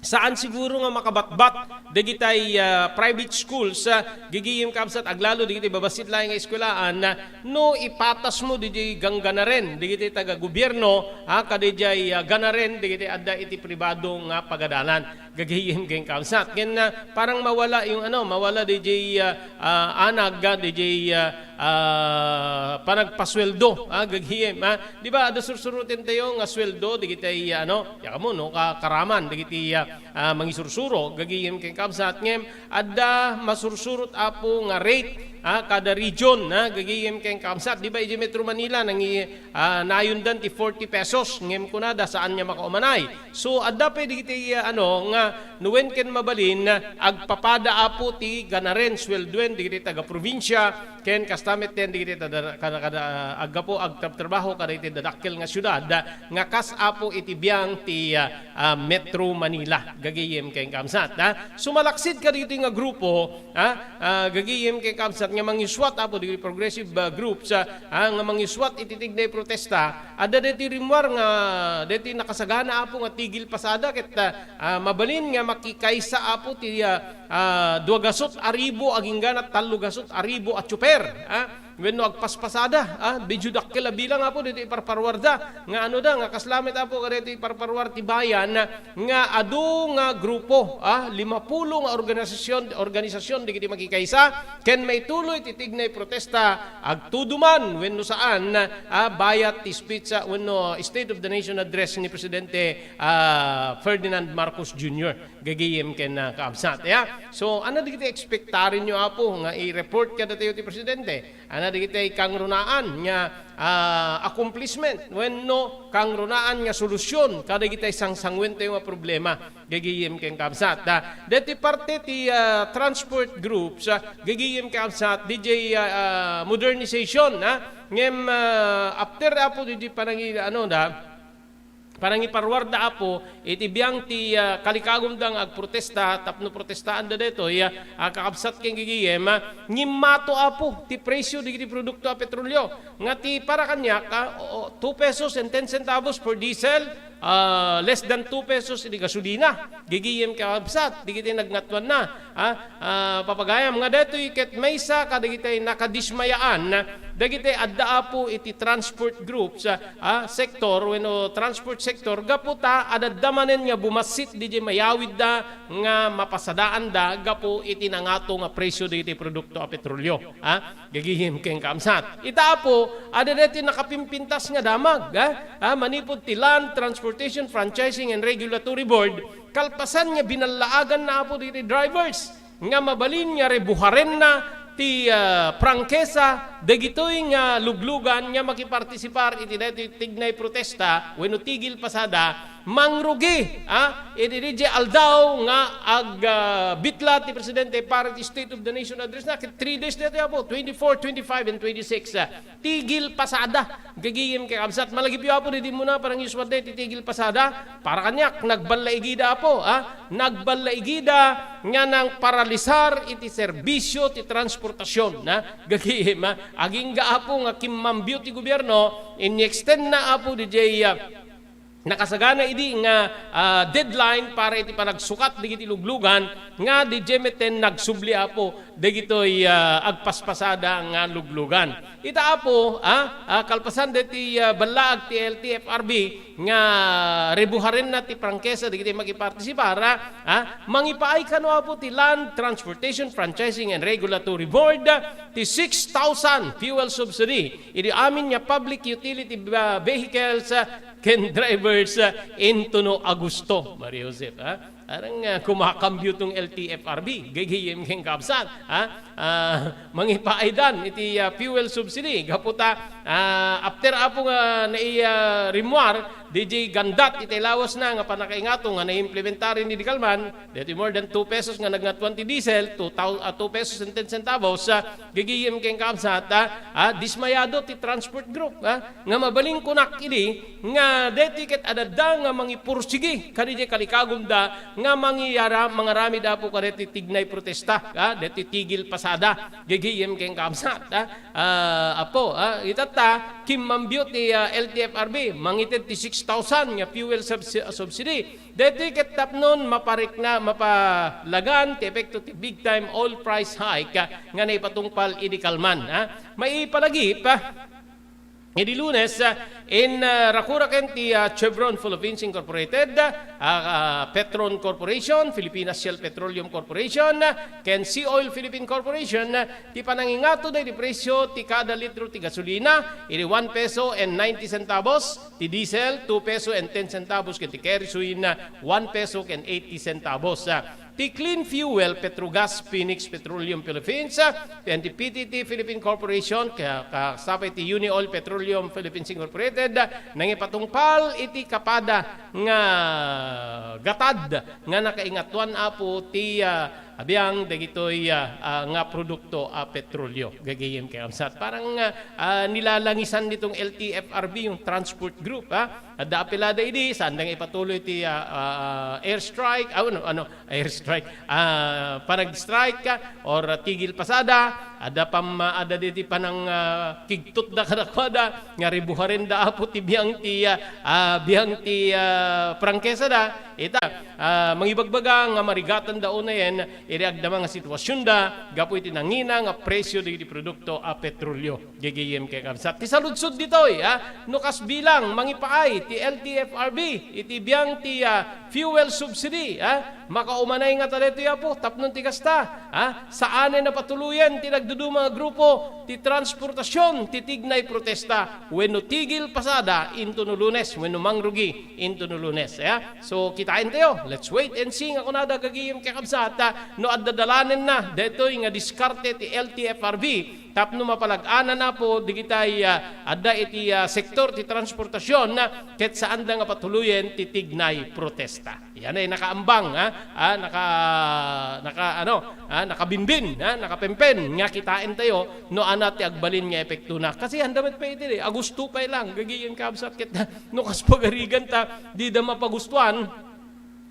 saan siguro nga makabatbat dagiti, ah, private schools, ah, gagayem, kaabsat, aglalo dagiti babassit laeng nga eskuelaan, ah, no ipatasmo dagiti gangganaren dagiti taga-gobierno, ah, kadagiti, ah, ganaren dagiti adda iti pribado nga pagadalan. Gagayem ken kaabsat. Ken, ah, parang mawala yung, ano, mawala didiay, ah, ah, anag, ah, didiay, ah, ah, panagpasueldo, ah, gagayem, ah. Di ba, adda sursuruten tayo nga sueldo, dagiti, ah, ano, ya kamo, no, ka-, karaman, dagiti, ah, ah, mangisursuro, gagayem ken kaabsat. Ngem, adda masursurot, apo, nga rate, ah, kada region, ah, gagayem ken kaabsat. Di ba, idiay Metro Manila, nangi-, ah, nayondan ti forty pesos, ngem kunada, saan nga makaumanay. So, adda pay dagiti, ah, ano, nga no wen ken mabalin, ah, agpapada, apo, ti ganaren, suelduen dagiti taga-probinsia, ken kasta met ken dagiti tada-, kada, kada, ah, aggapu, agtrabtrabaho kadagiti dadakkel nga siudad, ah, nga kas, apo, iti biang ti, ah, ah, Metro Manila. Gagayem ken kabsat, ha? Sumalaksid kadagitoy nga grupo, ha? Ah, gagayem ken kabsat nga mangisuat, apo, dagiti progressive, ah, groups, ah, ah, nga mangisuat iti tignay protesta. Adda daytoy rimmuar nga daytoy nakasagana, apo, nga tigil pasada ket, ah, ah, mabalin nga makikaysa, apo, ti, ah, ah, dua gasut a ribu agingga na tallo gasut a ribu a tsuper, ha? Wenno agpaspasada, ah, medyo dakkel a bilang, apo, daytoy iparparuarda. Nga ano da, nga kasla met, apo, kadaytoy iparparuar ti bayan, nga adu nga grupo, ah, limapulo nga organisasyon, organisasyon dagiti makikaysa, ken maituloy ti tignay protesta, agtudo man wenno saan, ah, bayat ti speech, ah, wenno State of the Nation Address ni Presidente, ah, Ferdinand Marcos Junior Gagayem ken, ah, kaabsat, ya. So, ano dagiti expectarinyo, apo, nga i-report kadatayo ti Presidente? Ana dagiti kangrunaan nga, ah, accomplishment wenno kangrunaan nga solusyon kadagiti sangsangwentayo nga problema. Gagayem ken kabsat, ah, deti parte ti, ah, transport groups, ah, gagayem kabsat, D J, ah, ah, modernization, ah, ngem, ah, after, apo, D J panangi-, ano da, Panangiparuarda, apo, iti biang ti, ah, kalikagumda nga agprotesta tapno protestaanda daytoy, ah, kakabsat ken gigiyem, ah, ngimmato, apo, ti presyo dagiti produkto a petrolio. Nga ti para kaniak, ah, o, o, two pesos and ten centavos for diesel, ah, less than two pesos iti gasolina. Gigiyem kakabsat, dagiti nagngatoanna. Ah, ah, papagayam nga daytoy ket maysa kadagiti nakadismayaan dagiti adda, apo, iti transport groups, ah, ah, sector wenno transport sector gapu ta adda manen nga bumassit didi mayawidda nga mapasadaanda gapu iti nangato nga presyo dagiti produkto a petrolio. Ah, gagihim ken kaamsat. Ita, apo, adda daytoy nakapimpintas nga damag, ah, ah, manipud ti Land Transportation Franchising and Regulatory Board kalpasan nga binallaaganna, apo, dagiti drivers nga mabalin nga rebuharenna ti, ah, prangkesa dagitoy nga luglugan nga makipartisipar iti daytoy tignay protesta wenno tigil pasada, mangrugi, ah, iti daydiay aldaw nga ag, ah, bitla ti Presidente para iti State of the Nation Address na, ket three days daytoy, apo, twenty-four, twenty-five, and twenty-six, ah. Tigil pasada. Gagayem ken kaabsat, malagipyo, apo, didi muna parang usual day ti tigil pasada. Para kaniak, nagballaigida, apo, ah. Nagballaigida nga nang paralisar iti serbisyo ti transportasyon, ah. Gagayem, ah. Agingga, apo, nga kimmambio ti gobierno, ini-extend na, apo, didi, ah, nakasagana idi nga, ah, deadline para iti panagsukat dagiti luglugan nga didi metten nagsubli, apo, dagitoy, ah, agpaspasada nga luglugan. Ita, apo, ah, ah, kalpasan deti, ah, ballaag ti L T F R B nga rebuharenna ti prangkesa dagiti makipartisipar, ah, mangipaay kano, apo, ti Land Transportation Franchising and Regulatory Board ti six thousand fuel subsidy idi amin nga public utility, ah, vehicles, ah, ken drivers, ah, intono Agosto, Maria Josep, ah. Arang, ah, kumakambio tong L T F R B, gagayem ken kabsat, ah. Ah, mangipaaydan iti, ah, fuel subsidy. Gapu ta, ah, after, apo, nga nai, ah, rimmuar, didi gandat iti lawasna nga pannakaingato nga naimplementar idi kalman, deti more than two pesos nga nagngatoan ti diesel, two thou-, ah, two pesos and ten centavos, ah, gagayem ken kabsat, ah, ah, dismayado ti transport group, ah, nga mabalin kunak idi nga deti ket adda nga mangipursigi kadidiay kalikagumda nga mangiyara-, mangaramid, apo, kadeti tignay protesta, ah, deti tigil pasada, gagayem ken kabsat, ah, ah, apo, ah, itatta, kimmambio ti, ah, L T F R B, mangited ti six thousand nga fuel subsi-, subsidy. Deti ket tapnon maparikna, mapalagan ti epekto ti big time oil price hike, ah, nga naipatungpal idi kalman, ah. Maipalagip, ah, idi Lunes, ah, in, ah, rakuraken ti, ah, Chevron Philippines Incorporated, ah, ah, Petron Corporation, Filipinas Shell Petroleum Corporation, ah, ken Sea Oil Philippine Corporation, ah, ti panangingato daydi presyo ti kada litro ti gasolina, idi one peso and ninety centavos, ti diesel, two peso and ten centavos, ken ti kerosene, one peso ken eighty centavos. Ah, ti Clean Fuel, Petrogas, Phoenix Petroleum Philippines, ah, ken ti P T T Philippine Corporation, ka-, kasapay ti Uni Oil Petroleum Philippines Incorporated, ah, nangipatungpal iti kapada nga gatad nga nakaingatoan, apo, ti, ah, Abiang dagitoy, ah, ah, nga produkto a petrolyo, gagayem ken kabsat. Parang, ah, ah, nilalangisan nitong L T F R B, yung transport group, ha? Adda apelada idi, saan da nga ipatuloy ti, ah, ah, airstrike, ah, ano, ano, airstrike, ah, panag-strike, ah, or, ah, tigil pasada, adda pam-, ah, adda diti panang, ah, kigtot da kadakuada, nga ribuharen da apo ti biang ti, ah, ah, biang ti, ah, prangkesa da, ita, ah, mangibagbaga nga marigatan da unayen, iri agdama nga sitwasyon da, gapu iti nangina nga presyo dagiti produkto a petrolyo. Gigiyem ken kabsat. Ti saludsod ditoy, ah, no kas bilang mangipaay ti L T F R B, iti biang ti, ah, fuel subsidy, ah, makaumanay ngata daytoy, Apo, tapno ti kasta, ah, saanen a patuloyen ti nagduduma nga grupo ti transportasion ti tignay protesta wenno tigil pasada intono Lunes wenno mangrugi intono Lunes, ah. So, kitaentayo, let's wait and see nga kunada gagiyem ken kabsat, ah, no adda dalanenna daytoy nga diskarte ti L T F R B tapno mapalag-anan, Apo, digitay, ah, adda iti, ah, sektor ti transportasion, ah, ket saanda nga patuloyen ti tignay protesta. Yan ay nakaambang, ha? Ah, naka-, naka-, ano, ah, nakabimbin, ha? Nakapempen nga kitaentayo no ania ti agbalin nga epektona. Kasi anda met pay iti, Agosto pay lang, gagiyem ken kabsat ket no kas pagariganta, dida mapagustuan,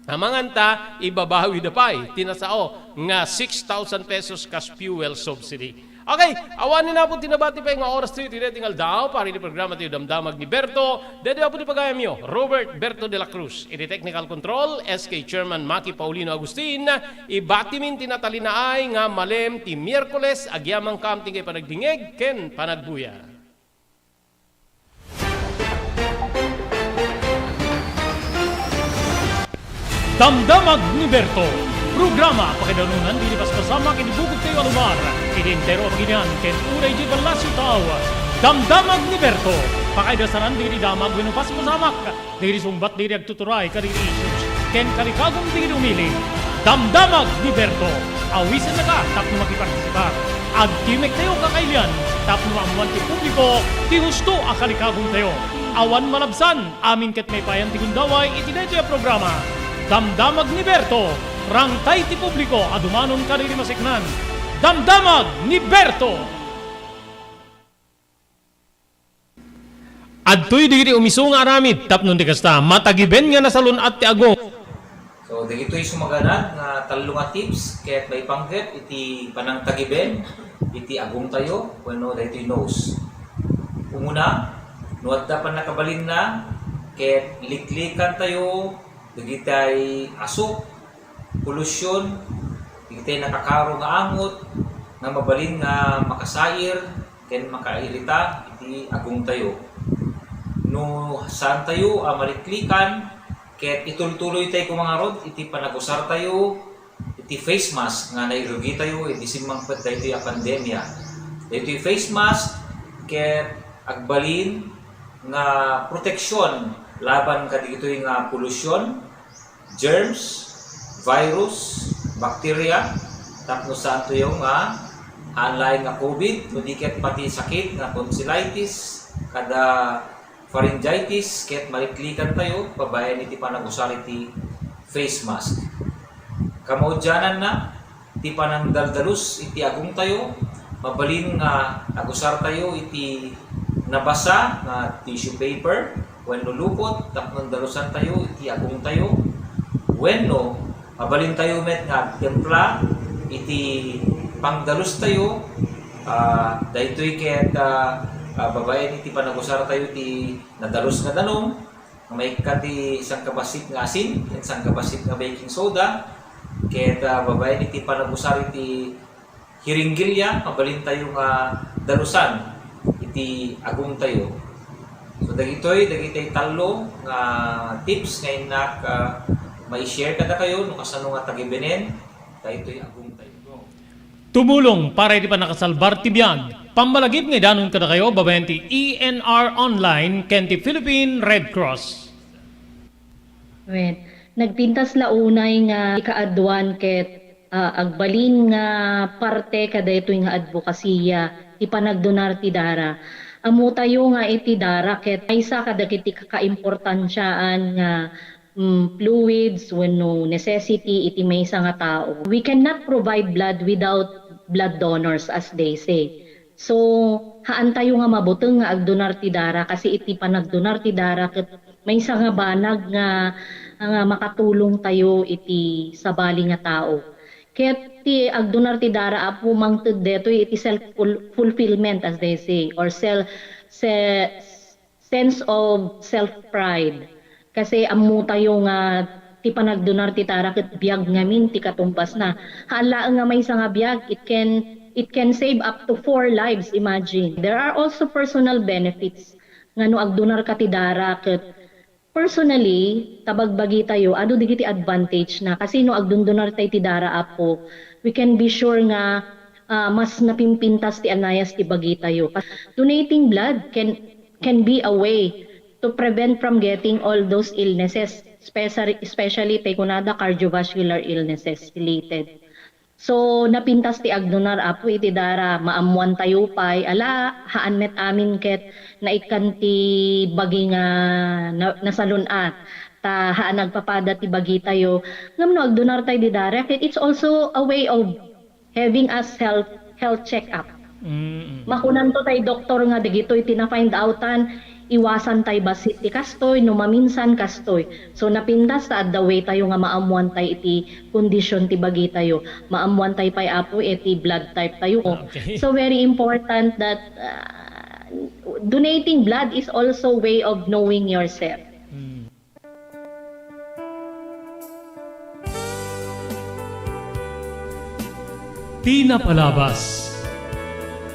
amanganta, ibabawida pay ti nasao nga six thousand pesos kas fuel subsidy. Okay, awan ni Apo ti nabati pay nga oras tayo, ti daytoy nga aldaw, para iti programa tayo, Damdamag ni Berto, daytoy Apo ti pagayamyo, Robert Berto de la Cruz, iti technical control, S K Chairman Maki Paulino Agustin, ibatimin ti natalinaay nga malem ti Miyerkules, agyamankam ti panagdingeg ken panagbuya. Damdamag ni Berto, programa pakaidanunan dagiti paspasamak iti bukod tayo a lugar, iti entero a pagilian ken uray idiay ballasiw taaw. Damdamag ni Berto, pakaidasaran dagiti damag wenno paspasamak dagiti sungbat dagiti agtuturay kadagiti issues ken kalikagum dagiti umili. Damdamag ni Berto, awisennaka tapno makipartisipar. Agtimek tayo kakailian tapno maammuan ti publiko ti husto a kalikagum tayo. Awan malabsan, amin ket maipayan ti gundaway iti daytoy a programa. Damdamag ni Berto, rangtay ti publiko a dumanon kadagiti maseknan. Damdamag ni Berto! Adtoy dagiti umisu nga aramid tapno ti kasta, matagiben nga nasalun-at ti agong. So, dagitoy sumaganad nga tallo nga tips ket maipanggep iti panangtagiben iti agongtayo wenno daytoy nose. Umuna, no adda pannakabalinna ket liklikantayo dagitay asuk, polusyon, dagitay nakakaro nga angot nga mabalin nga makasair ken makairita iti agongtayo. No saantayo a maliklikan ket itultuloytay koma ngarud iti panagusartayo iti face mask nga nairugitayo idi simmangpet daytoy a pandemia. Daytoy face mask ket agbalin nga proteksyon laban kadagitoy nga polusyon, germs, virus, bacteria, tapno saantayo nga haan laeng nga covid, no di ket pati sakit nga tonsillitis, kada pharyngitis, ket maliklikantayo babaen iti panagusar iti face mask. Kamaudiananna, ti panangdaldalus iti agongtayo, mabalin nga agusartayo iti nabasa nga tissue paper wenno lupot tapno dalusantayo iti agongtayo, wenno mabalintayo met nga agtempla iti pangdalustayo, ah, daytoy ket, ah, ah, babaen iti panagusartayo ti nadalus nga danum, nga maikkat ti sangkabassit nga asin ken sangkabassit nga baking soda, ket, ah, babaen iti panagusar iti hiringgilya, mabalintayo nga dalusan iti agongtayo. So, dagitoy, dagitoy tallo nga tips nga innak, ah, mai-share kadakayo no kasano nga tagibenen daytoy agongtayo. Tumulong para iti pannakasalbar ti biag. Pammalagip nga idanon kadakayo babaen ti E N R Online ken ti Philippine Red Cross. Wen, nagpintas la unay nga ikaaduan ket, ah, agbalin nga parte kadaytoy nga adbokasiya ti panagdonar ti dara. Ammotayo nga iti dara ket maysa kadagiti kakaimportansiaan nga mm, fluids wenno necessity iti maysa nga tao. We cannot provide blood without blood donors, as they say. So, haantayo nga mabuteng nga agdonar ti dara, kasi iti panagdonar ti dara ket maysa nga banag nga, nga makatulongtayo iti sabali nga tao. Ket ti agdonar ti dara, Apo, mangted detoy iti self ful-, fulfillment, as they say, or sel-, se-, sense of self-pride. Kasi ammotayo nga ti panagdonar ti dara ket biag ngamin ti katumbasna. Haan laeng nga maysa nga biag, it can, it can save up to four lives, imagine. There are also personal benefits nga no agdonarka ti dara ket personally, ta bagbagitayo, adu dagiti advantage na. Kasi no agdondonartay ti dara, Apo, we can be sure nga, ah, mas napimpintas ti anayas ti bagitayo. Donating blood can, can be a way to prevent from getting all those illnesses, especially, especially tay kunada cardiovascular illnesses related. So, napintas ti agdonar, Apo, iti dara, maammoantayo pay, ala, haan met amin ket naikkan ti bagi nga na-, nasalun-at, ta haan agpapada ti bagitayo. Ngem no agdonartay di dara, ket it's also a way of having us health, health check-up. Mm. Makunanto tay doktor nga dagitoy ti na-find outan, iwasantay bassit ti kastoy, no maminsan kastoy. So, napintas ta adda way tayo nga maammoantay iti kondisyon ti bagitayo. Maammoantay pay, Apo, iti blood type tayo. Okay. So, very important that, uh, donating blood is also way of knowing yourself. Mm. Ti napalabas.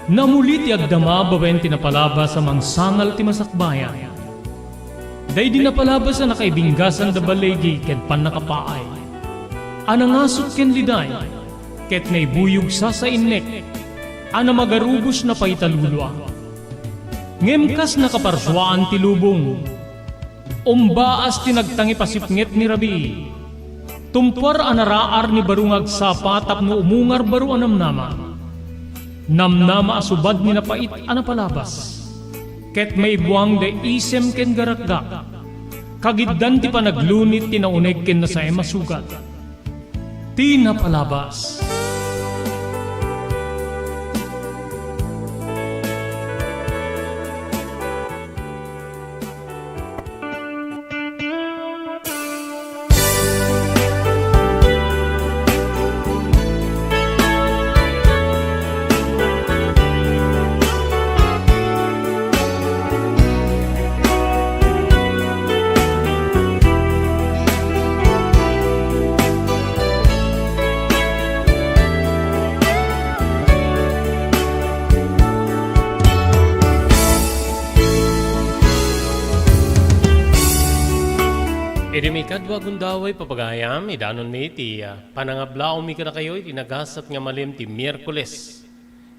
Namuli ti agdama babaen ti napalabas a mangsangal ti masakbayan. Daydi napalabas a nakaibinggasan da baligi ket pannakapaay. A nangasut ken liday, ket naibuyog sasainnek, a namagarubos napaita lulua. Ngem kas nakaparsuaan ti lubong, umbaas ti nagtangipasipnget ni rabii. Tumpuar a naraar ni baro nga agsapa tapno umungar baro a namnama. Namnama a subad ni napait a napalabas. Ket maibuang da isem ken garakgak. Kagiddan ti panaglunit ti nauneg ken nasaem a sugat. Ti napalabas. Idi maikadua a gundaway, papagayam, idanonmi ti, ah, panangablaawmi kadakayo iti nagasat nga malem ti Miyerkules.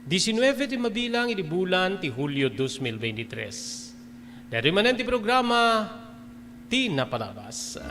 Diecinueve ti mabilang iti bulan ti Hulio dos mil veintitrés. Daytoy manen ti programa, Ti Napalabas.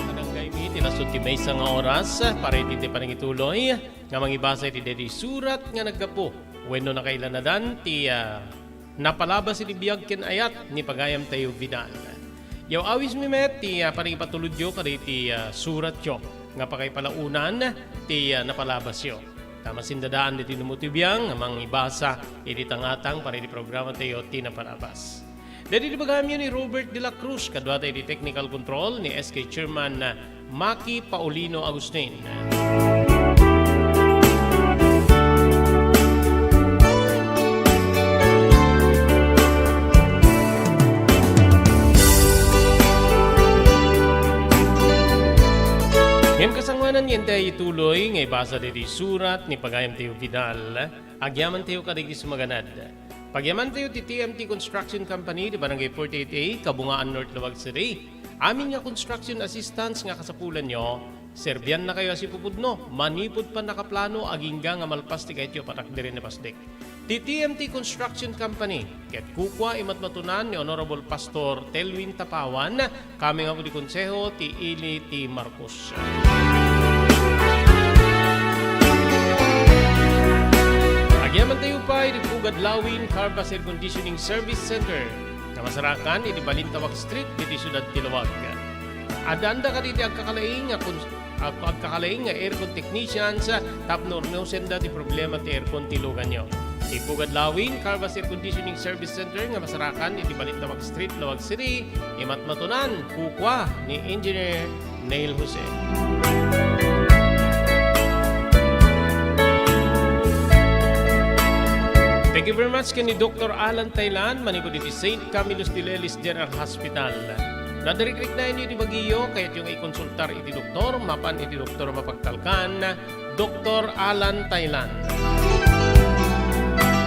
Adanggaymi ti nasut ti maysa nga oras para iti ti panangituloy nga mangibasa iti daytoy surat nga naggapu wenno nakailanadan ti, ah, napalabas iti biag ken ayat ni pagayamtayo Vidal. Yaw-awismi met ti, ah, panangipatulodyo kadagiti, ah, suratyo nga pakaipalaonan ti, ah, napalabasyo. Ta masindadaan ditoy numuti biang nga mangibasa iti tangatang para iti programatayo ti napalabas. Daydi ti pagayamyo ni Robert de la Cruz, kaduata iti technical control ni S K Chairman Maki Paulino Agustin. Ngem kasangoanan nga intay ituloy nga ibasa daydi surat ni pagayamtayo Vidal, agyamantayo kadagiti sumaganad. Pagyamantayo ti T M T Construction Company ti Barangay forty-eight A, Kabungaan, North Laoag City. Amin nga construction assistance nga kasapulanyo, Serbiannakayo a sipupudno, manipud pannakaplano, agingga nga malpas ti kayatyo a patakderen a pasdek. Ti T M T Construction Company, ket kukua imatmatunan ni Honorable Pastor Telwin Tapawan, kami nga apo ti konseho ti ili ti Marcos. Agyamanen tayo pay iti Pugad Lawin Carvas Air Conditioning Service Center, nga masarakan iti Balintawak Street, iti siudad ti Laoag. Addaanda kadagiti agkakalaing a kon-, ag-, agkakalaing nga aircon technicians, ah, tapno urnosenda ti problema ti aircon ti luganyo. Ti Pugad Lawin Carvas Air Conditioning Service Center nga masarakan iti Balintawak Street, Laoag City, imatmatunan, kukua ni Engineer Neil Jose. Thank you very much ken ni Doctor Alan Taylan, manipud iti Saint Camillus de Lelis General Hospital. Nadarikrik na inyo iti bagiyo, kayatyo nga ikonsultar iti doktor, mapan iti doktor a mapagtalkan, Doctor Alan Taylan.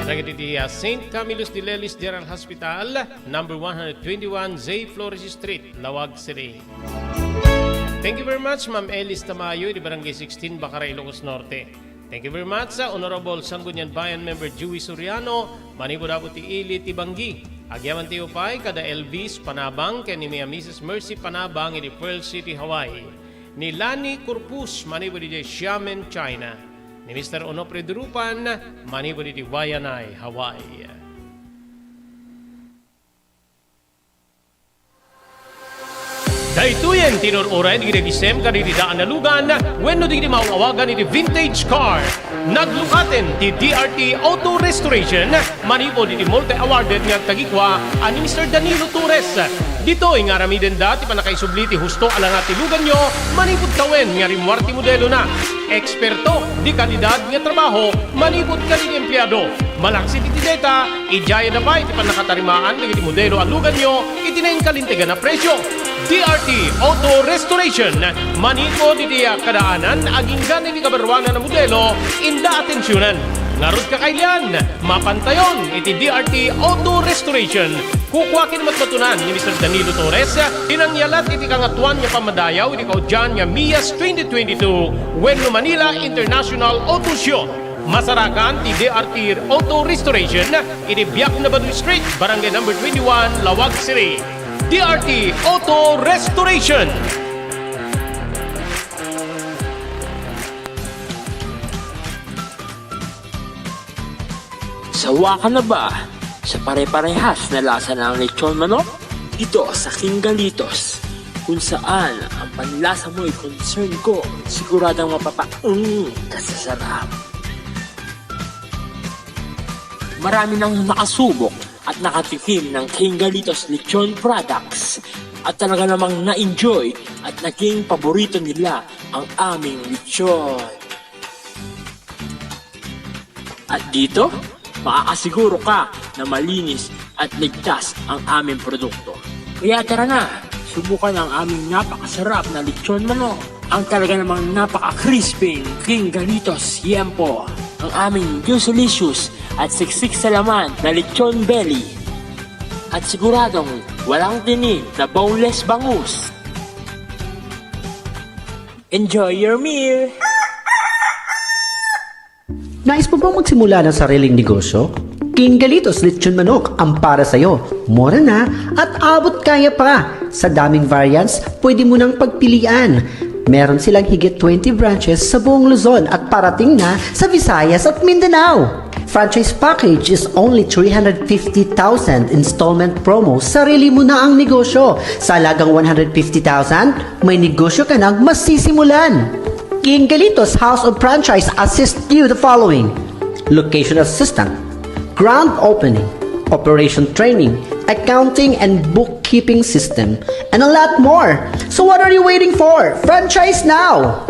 Dagiti iti, ah, Saint Camillus de Lelis General Hospital, number one hundred twenty-one J Flores Street, Laoag City. Thank you very much, Ma'am Elis Tamayo, iti Barangay sixteen, Bacara, Ilocos Norte. Thank you very much, sa Honorable Sangguniang Bayan Member Joey Soriano, manipud apo ti ili ti Banggi. Agyaman tayo pay kada Elvis Panabang ken ni Mia Missus Mercy Panabang iti Pearl City, Hawaii. Ni Lani Corpus manipud iti Xiamen, China. Ni Mister Onofre Durupan manipud iti Waianae, Hawaii. Daytoyen ti inur-uray dagiti nagisem kadagiti daan a lugan wenno dagiti maaw-awagan iti vintage car. Naglukaten ti D R T Auto Restoration manipud iti multi-awarded nga agtagikua a ni Mister Danilo Torres. Ditoy nga aramidenda ti pannakaisubli ti husto a langa ti luganyo manipud tawen nga rimmuar ti modelona. Eksperto, de kalidad nga trabaho manipud kadagiti empleado. Malaksid iti deta, idiayada pay ti pannakatarimaan dagiti modelo a luganyo iti nainkalintegan a presio. D R T Auto Restoration, manipud iti kadaanan agingga iti kabaruanan a modelo, inda atensionan. Ngarud, kakailian, mapantayon iti D R T Auto Restoration. Kukua ken matmatunan ni Mister Danilo Torres ti nangyalat iti Kangatoan nga Pammadayaw iti kaudian nga MIAS twenty twenty-two wenno Manila International Auto Show. Masarakan ti D R T Auto Restoration iti Biak na Baduy Street, Barangay Number twenty-one, Laoag City. D R T Auto Restoration. Sawa ka na ba sa pare-parehas na lasa ng lechon manok? Dito sa King Galitos, kung saan ang panlasa mo'y concern ko, siguradong mapapa-, mm, kasasarap. Marami nang nakasubok at nakatikim ng King Galitos Lechon products at talaga namang na-enjoy at naging paborito nila ang aming lechon. At dito, makakasiguro ka na malinis at ligtas ang aming produkto. Kaya tara na, subukan ang aming napakasarap na lechon manok. Ang talaga namang napaka-crispy King Galitos Yempo. Ang aming juicylicious at siksik sa laman na lechon belly. At siguradong walang tinik na boneless bangus. Enjoy your meal! Nais mo bang magsimula ng sariling negosyo? King Galitos Lechon Manok ang para sa'yo. Mura na at abot kaya pa. Sa daming variants, pwede mo nang pagpilian. Meron silang higit twenty branches sa buong Luzon at parating na sa Visayas at Mindanao. Franchise package is only three hundred fifty thousand, installment promo, sarili mo na ang negosyo. Sa halagang one hundred fifty thousand, may negosyo ka nang masisimulan. King Galitos House of Franchise assist you the following: location assistant, grand opening, operation training, accounting and bookkeeping system, and a lot more. So what are you waiting for? Franchise now!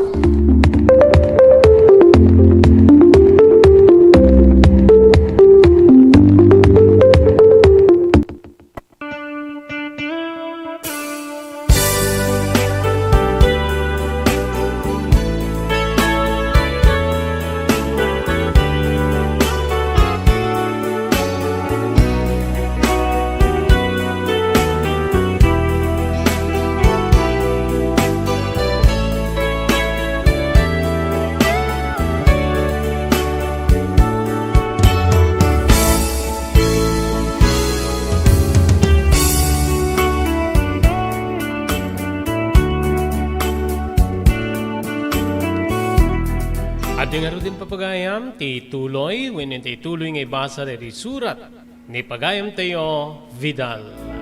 Ti ngaruden, papagayam, ti tuloy, wenno ti tuloy nga ibasa daydi surat ni pagayamtayo, Vidal.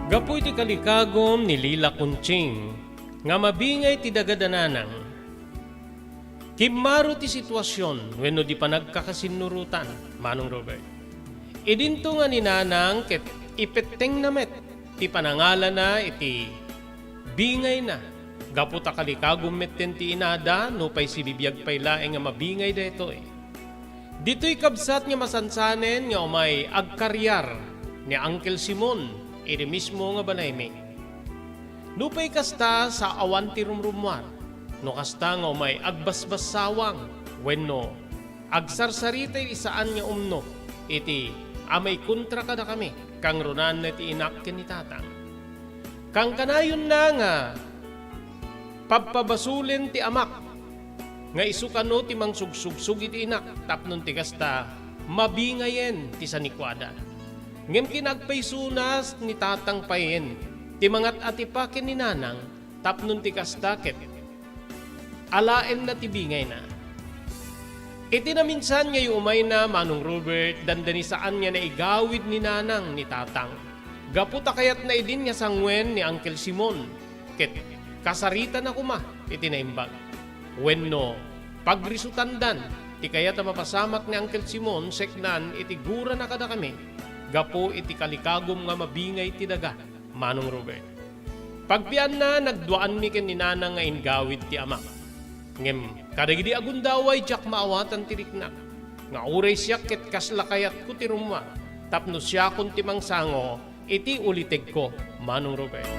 Gapu iti kalikagum ni Lila Conching nga mabingay ti daga da nanang, kimmaro ti situasion wenno di panagkakasinnurotan, Manong Robert. Idinto nga ni nanang ket ipettengna met ti panangalana iti bingayna, gapu ta kalikagum metten ti inada, nupay sibibiag pay laeng nga mabingay daytoy. Ditoy kabsat nga masansanen nga umay agkariar ni Uncle Simon iti mismo nga balaymi. Nupay kasta, saan ti rumrummuar. No kasta nga umay agbasbassawang wenno agsarsarita iti saan nga umno iti a maikontra kadakami, kangrunaanna ti inak ken ni tatang. Kankanayonna nga pabpabasolen ti amak nga isu kano ti mangsugsugsog iti inak tapno ti kasta mabingayen ti sanikuada. Ngem kinagpaysona ni tatang payen ti mangat-atipa ken ni nanang tapno ti kasta ket alaenna ti bingayna. Iti naminsan nga iumayna, Manong Robert, dandani saan nga naigawid ni nanang ni tatang. Gapu ta kayatna idin nga sanguen ni Uncle Simon, ket kasaritana koma iti naimbag. Wenno, pagrisutandan ti kayat a mapasamak ni Uncle Simon seknan iti gurana kadakami gapu iti kalikagum nga mabingay ti daga, Manong Robert. Pagpianna, nagduaanmi ken ni nanang nga inggawid ti amak. Ngem kadagidi a gundaway, diak maawatan ti riknak, nga uray siak ket kasla kayatko ti rummuar tapno siakon ti mangsango iti ulitegko, Manong Robert.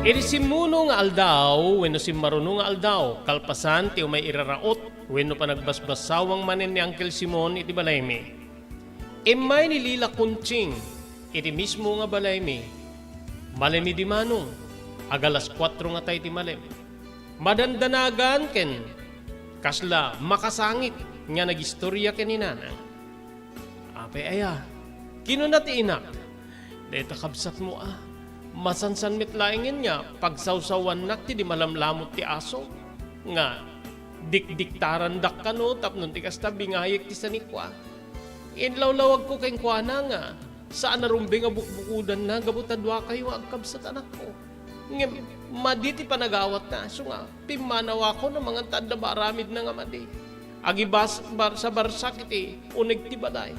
Iti simmuno nga aldaw wenno simmaruno nga aldaw, kalpasan ti umay iraraot wenno panagbasbassawang manen ni Uncle Simon iti balaymi, immay ni Lila Conching iti mismo nga balaymi. Malem idi, Manong, ag alas kuatro nga tay ti malem. Madandanagan ken kasla makasangit nga nagistoria ken ni nanang. Apay aya? Kinuna ti inak, "Dayta kabsatmo a, masansan met laengen nga pagsawsawannak ti di malamlamut ti aso nga dikdiktarandak kano tapno ti kasta bingayek ti sanikua. Inlawlawagko kenkuana nga saan a rumbeng a bukbukodanna gapu ta duakayo nga agkabsat, anakko. Ngem madi ti panagawatna, isu nga pimmanawakon a mangan ta adda maaramidna nga madi. Agibas-, bar-, sabarsak iti uneg ti balay.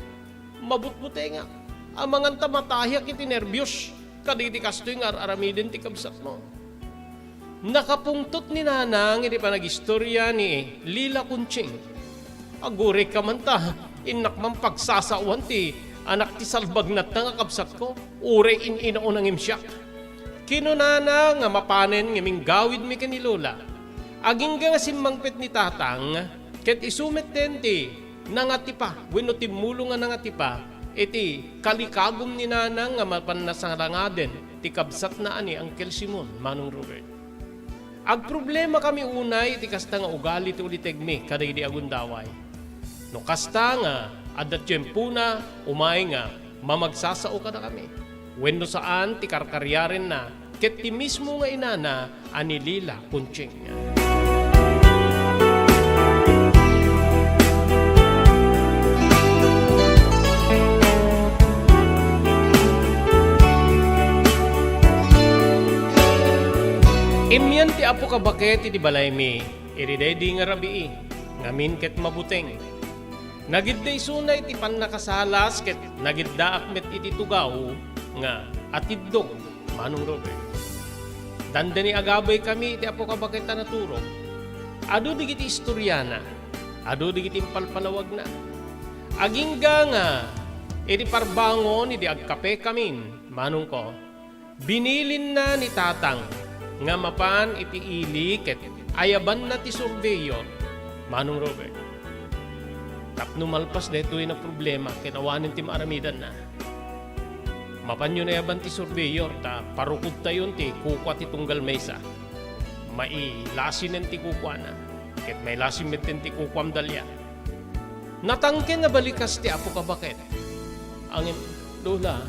Mabutbutengak. Amangan ta matahiak iti nerbios kadagiti kastoy nga ar-aramiden ti kabsatmo." Nakapungtot ni nanang iti panagistoria ni Lila Conching. "Agurayka man ta, innak man pagsasaoan ti anak ti salbagnatna nga kabsatko, uray in-inauna ngem siak." Kinunana nga mapanen nga minggawidmi ken ni Lola. Agingga nga simmangpet ni Tatang, ket isu metten ti nangatipa wenno timmulo nga nangatipa iti kalikagum ni Nanang nga mapan nasarangaden ti kabsatna a ni Uncle Simon, Manong Robert. Agproblemakami unay iti kasta nga ugali ti ulitegmi kadagidi a gundaway. No kasta nga adda tiempona, umay nga mamagsasao kadakami. Wenno saan ti karkariarenna ket ti mismo nga inana a ni Lila Conching. Immian ti Apo Kabaket iti balaymi iti daydi nga rabii, ngamin ket mabuteng. Nagidda isuna iti pannakasalas ket nagiddaak met iti tugaw nga atiddog, Manong Robert. Dandani agabaykami iti Apo Kabaket a naturog. Adu dagiti istoriana, adu dagiti impalpalawagna. Agingga nga iti parbangon idi agkapekamin, manongko, binilinna ni Tatang nga mapan iti ili ket ayabanna ti surveyor, Manong Robert. Tapno malpas daytoy a problema ket awanen ti maaramidanna. Mapanyo ayaban ti surveyor ta parukodtayon ti kukua ti tunggal maysa. Mailasinen ti kukuana, ket mailasin metten ti kukuam dalia. Natangken a balikas ti apoka baket. Ngem, Lola,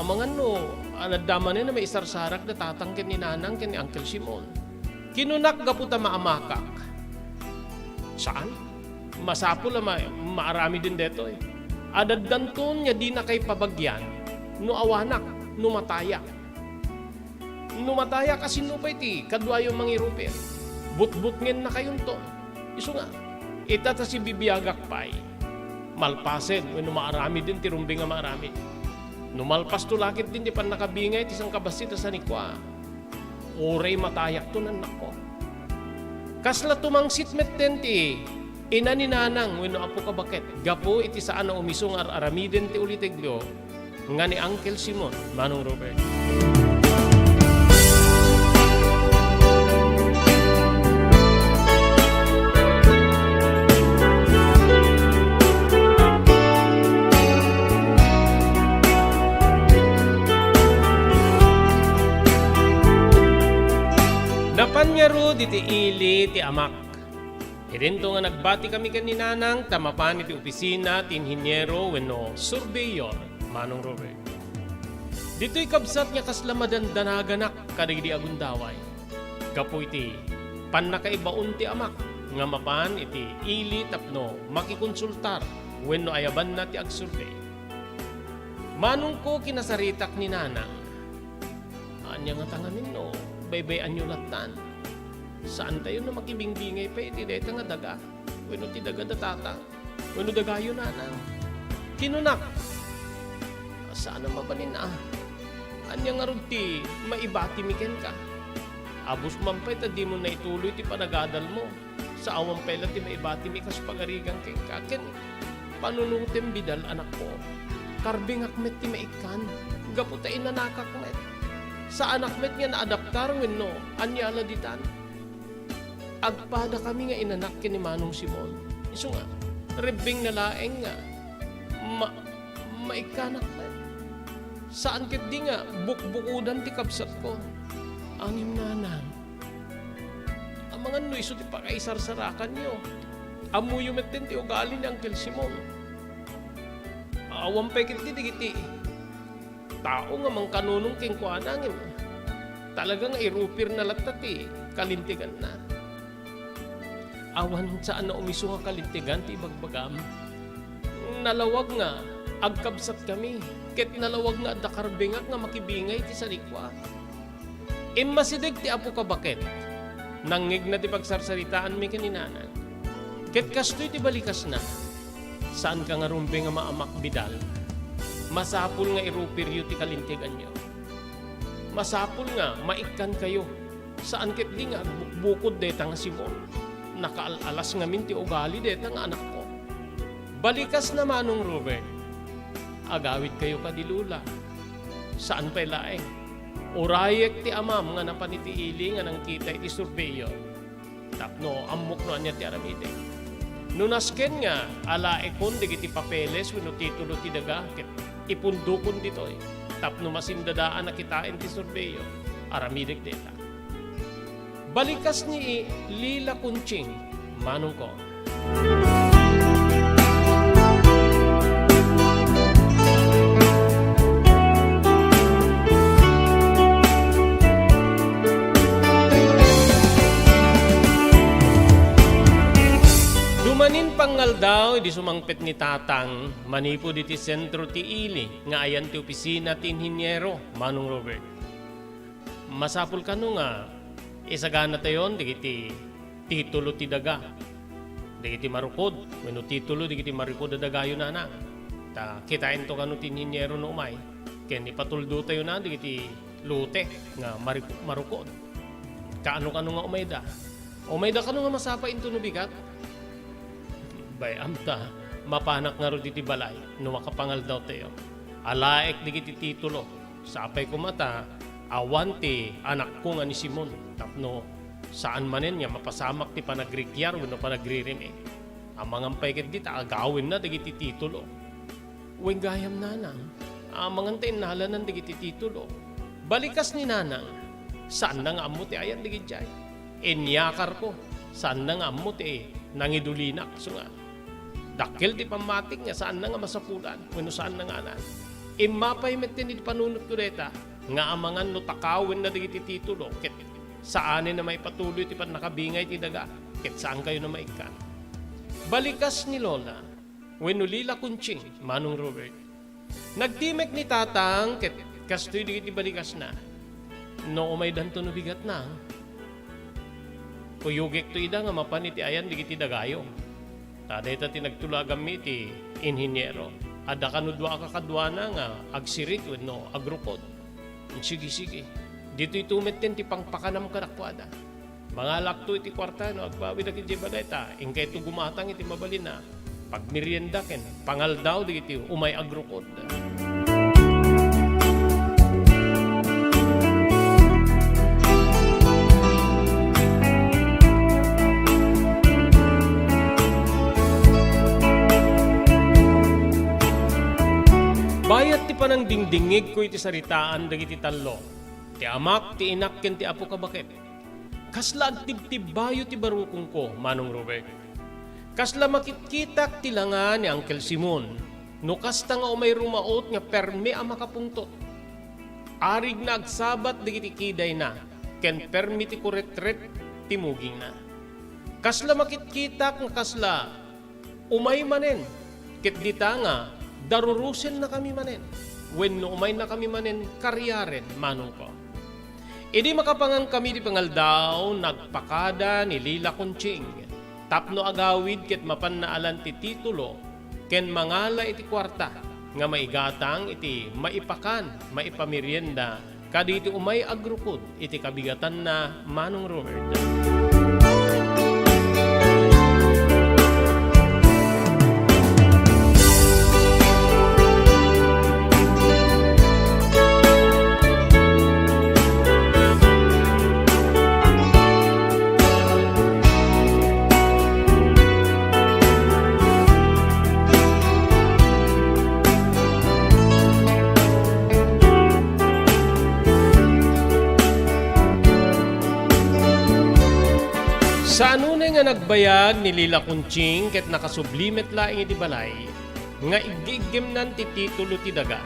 amangan no adda manen a maisarsarak da Tatang ken ni Nanang ken ni Uncle Simon. Kinunak gapu ta maamakak. Saan? Masapul a ma-, maaramiden daytoy. Addanton nga dinakay pabagian no awanak, no matayak. No matayak, a sinno pay ti kaduayo mangirupir? Butbutngennakayonto. Isu nga, ita ta sibibiagak pay. Malpasen wenno maaramiden ti rumbeng a maaramid. No malpasto la ketdin ti pannakabingay ti sangkabassit a sanikua, uray matayakton, annakko. Kasla tumangsit metten ti ina ni Nanang wenno apoka baket gapu iti saan a umiso nga ar-aramiden ti ulitegyo nga ni Uncle Simon, Manong Robert. Napan ngarud iti ili ti amak. Idinto nga nagbatikami ken ni Nanang ta mapan iti opisina ti inhiniero wenno surveyor, Manong Robert. Ditoy kabsat nga kasla madandanaganak kadagidi a gundaway. Gapu iti pannakaibaon ti amak nga mapan iti ili tapno makikonsultar wenno ayabanna ti agsurvey. Manongko, kinasaritak ni Nanang. Ania ngata ngamin no baybay-anyo lattan? Saantayon a makibingbingay pay iti dayta nga daga wenno ti daga da Tatang wenno dagayo, Nanang. Kinunak, saan a mabalin a. Ania ngarud ti maibatimi kenka? Abus man pay ta dimo naituloy ti panagadalmo. Sa awan pay la ti maibatimi kas pagarigan kenka, ken panunotem bidal, anakko. Karbengak met ti maikkan, gapu ta inanakak met. Saanak met nga naadaptar wenno ania la ditan. Agpadakami nga inanak ken ni Manong Simon. Isu nga, rebbengna laeng nga ma-, maikkanak met. Saan ketdi nga bukbukodan ti kabsatko. Ngem, Nanang, amangan no isu ti pakaisarsarakanyo. Ammoyo metten ti ugali ni Uncle Simon. Awan pay ketdi dagiti tao nga mangkanunong kenkuana, ngem talaga nga irupirna latta ti kalinteganna. Awan saan a umiso nga kalintegan ti ibagbagam. Nalawag nga agkabsatkami, ket nalawag nga adda karbengak nga makibingay iti sanikua. Immasideg ti apoka baket. Nangngegna ti pagsarsaritaanmi ken ni Nanang. Ket kastoy ti balikasna, "Saanka nga rumbeng a maamak, bidal. Masapul nga irupiryo ti kalinteganyo. Masapul nga maikkankayo. Saan ketdi nga agbukbukod dayta nga Simon. Nakaal-alas ngamin ti ugali dayta nga anakko." Balikasna, Manong Robert. "Agawidkayo kadi, Lola. Saan pay laeng. Urayek ti amam nga napan iti ili nga nangkita iti surveyor. Tapno ammok no ania ti aramidek. No nasken nga alaekon dagiti papeles wenno titulo ti daga ket ipundokon ditoy tapno masindadaan a kitaen ti surveyor, aramidek dayta." Balikas ni Lila Conching, manongko. Dumanin pangngaldaw idi sumangpet ni Tatang manipud iti sentro ti ili nga ayan ti opisina ti inhiniero, Manong Robert. Masapul kano nga isaganatayon dagiti titulo ti daga, dagiti marukod wenno titulo dagiti marukod a dagayo, Nanang. Ta kitaento kano ti inhiniero no umay, ken ipatuldotayona dagiti lote nga mari-, marukod. Kaano kano nga umayda? Umayda kano nga masapa intono bigat? Bay-am ta, Mapanak ngarud iti balay no makapangaldawtayo. Alaek dagiti titulo. Sapay koma ta awan ti anakko nga ni Simon tapno saan manen nga mapasamak ti panagrikiar wenno panagririmi. Amangan pay ketdi ta agawenna dagiti titulo. Wen gayam, nanang, amangan ta innalanan dagiti titulo. Balikas ni nanang, saanna nga ammo ti ayan dagidiay. Inyakarko, saanna nga ammo ti nangidulinak, isu nga dakkel ti pammatik nga saanna nga masapulan wenno saanna nga anan. Immapay metten iti panunotko dayta nga amangan no takawenna dagiti titulo ket saanen a maipatuloy ti pannakabingay ti daga ket saankayona maikkan. Balikas ni Lola wenno Lila Conching, Manong Robert. Nagtimek ni Tatang ket kastoy dagiti balikasna. No umaydanto no bigatna, kuyogekto ida nga mapan iti ayan dagiti dagayo. Ta dayta ti nagtulaganmi iti inhiniero. Adda kano dua a kakaduana nga agsirit wenno agrukod. Sige, sige. Ditoyto metten ti pangpakanam kadakuada. Mangalakto iti kuarta no agbawidak idiay balay ta inkayto gumatang iti mabalin a pagmerienda ken pangaldaw dagiti umay agrukod. Bayat ti panangdingdingngegko iti saritaan dagiti tallo, ti amak, ti inak, ken ti apok a baket. Kasla agtibtibbayo ti barukongko, Manong Robert. Kasla makitkitak ti langa ni Uncle Simon no kasta nga umay rumaot nga permi a makapungtot. Arigna agsabat dagiti kidayna ken permi ti kuretret ti mugingna. Kasla makitkitak nga kasla umay manen, ket dita nga darurusennakami manen, wenno umaynakami manen kariaren, manongko. Idi makapangangkami ti pangaldaw, nagpakada ni Lila Conching tapno agawid ket mapanna alan ti titulo ken mangala iti kuarta nga maigatang iti maipakan, maipamerienda kadagiti umay agrukod iti kabigatanna, Manong Robert. Saan unay nga nagbayag ni Lila Conching ket nakasubli met laeng iti balay nga iggiiggimnan ti titulo ti daga.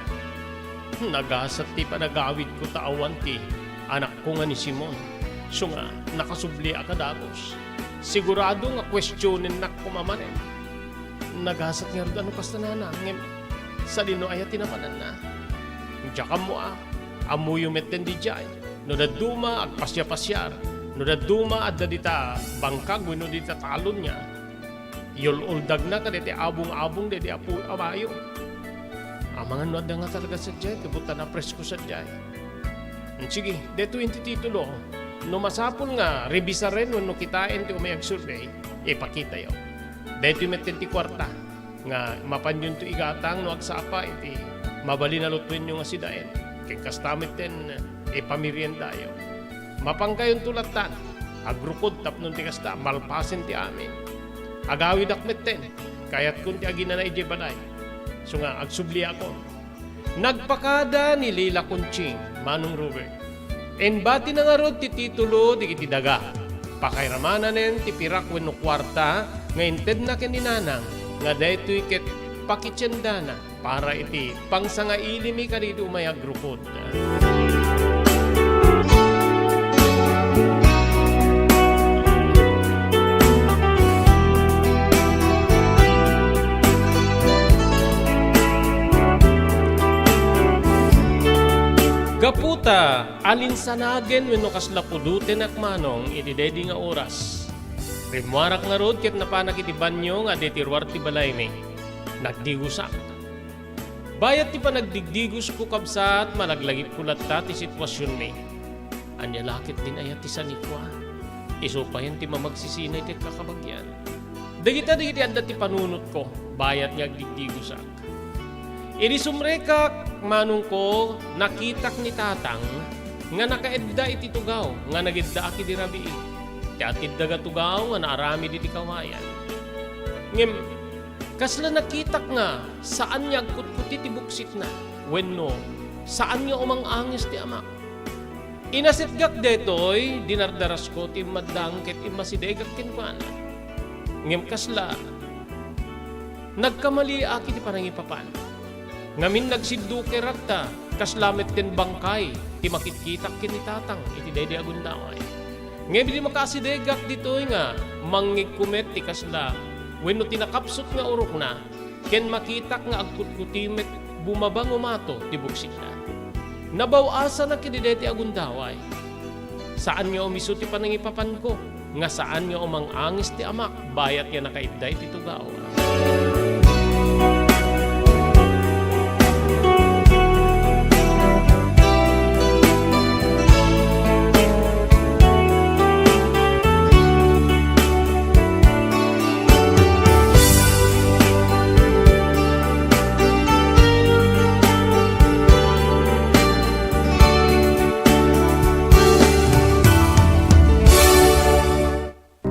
Nagasat ti panagawidko ta awan ti anakko nga ni Simon. Isu nga, nakasubliak a dagus. Sigurado nga kuestionennak koma manen. Nagasat ngarud a no kasta, nanang, ngem sadino aya ti napananna? Diak ammo a, ammoyo metten didiay. No dadduma, agpasiapasiar. No dadduma, adda dita bangkag wenno dita talonnya. Yul-uldagna kadagiti abung-abung daydi a pu-, a bayo. Amangan no adda nga talaga sadiay, ket buta napresko sadiay. Sige, daytoy ti titulo. No masapul nga rebisaren wenno kitaen ti umay agsurbey, ipakitayo. Daytoy metten ti kuarta nga mapanyonto igatang no agsapa iti mabalin a lutuenyo nga sidaen. Ken kasta metten ipameriendayo. Mapankayonto lattan agrukod tapno ti kasta, malpasen ti amin. Agawidak metten, kayatkon ti aginana idiay balay. Isu nga, agsubliakon. Nagpakada ni Lila Conching, Manong Robert. Imbatina ngarud ti titulo dagiti daga. Pakairamananen ti pirak wenno kuarta nga intedna ken ni nanang nga daytoy ket pakitiendana para iti pangsangailimi kadagiti umay agrukod. Gapu ta alinsanagen wenno kasla pudotenak, manong, iti daydi nga oras, rimmuarak ngarud ket napanak iti banio nga adda iti ruar ti balaymi. Nagdigusak. Bayat ti panagdigdigusko, kabsat, malaglagipko latta ti situasionmi. Ania la ketdin aya ti sanikuan? Isu payen ti mamagsisinay ti kakabagian. Dagita dagiti adda ti panunotko, bayat nga agdigdigosak. Idi sumrekak, manongko, nakitak ni Tatang nga nakaedda iti tugaw nga nageddaak idi rabii. Ti atiddag a tugaw nga naaramid iti kawayan. Ngem, kasla nakitak nga saan nga agkutkuti ti buksitna, wenno saan nga umang-angis ti amak. Inasetgak daytoy, dinardarasko ti immaddang ket immasidegak kenkuana. Ngem kasla, nagkamaliak iti panangipapan. Ngamin nagsiddukerak ta kasla metten bangkay ti makitkitak ken ni Tatang iti daydi a gundaway. Ngem idi makaasidegak ditoy nga mangngegko met ti kasla wenno ti nakapsut nga urokna, ken makitak nga agkutkuti met bumabangumato ti buksitna. Nabaw-asanak iti daytoy a gundaway. Saan nga umiso ti panangipapanko, nga saan nga umang-angis ti amak bayat nga nakaidda iti tugaw.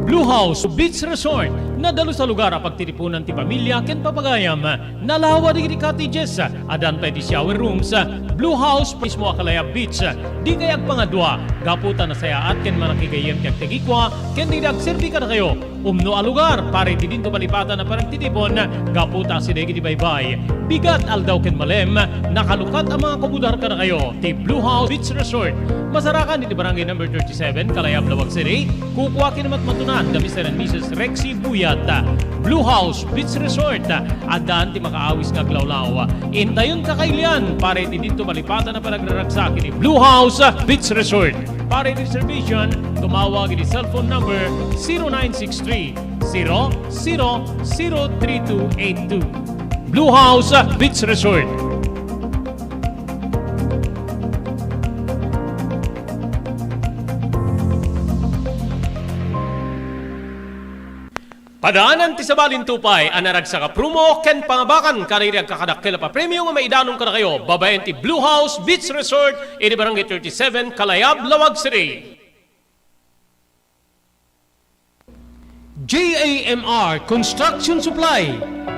Blue House Beach Resort, nadalus a lugar a pagtitipunan ti pamilya ken papagayam. Nalawa dagiti cottages, addan pay ti shower rooms. Blue House mismo a Kalayab Beach, dikay agpangadua gapu ta nasayaat ken manakigayyem ti agtagikua ken dagiti agserbi kadakayo. Umno a lugar para iti dinto malipatan a panagtitipon gapu ta asideg iti baybay. Bigat, aldaw ken malem, nakalukat a mga kumudar kadakayo ti Blue House Beach Resort. Masarakan iti Barangay Number thirty-seven, Kalayab, Laoag City. Kukua ken matmatunan da Mister and Missus Rexy Buyat. Blue House Beach Resort, addan ti makaawis nga aglawlaw. Intayon kakailian para iti dinto malipatan a panagraragsak iti Blue House Beach Resort. Para iti reservation, tumawag iti cellphone number zero nine six three, zero zero zero three two eight two. Blue House Beach Resort. Padaanan ti sabali ti upay a naragsak a promo ken pangabakan kadagiti agkakadakkel a papremio nga maidanon kadakayo babaen ti Blue House Beach Resort iti Barangay thirty-seven, Kalayab, Laoag City. J A M R Construction Supply.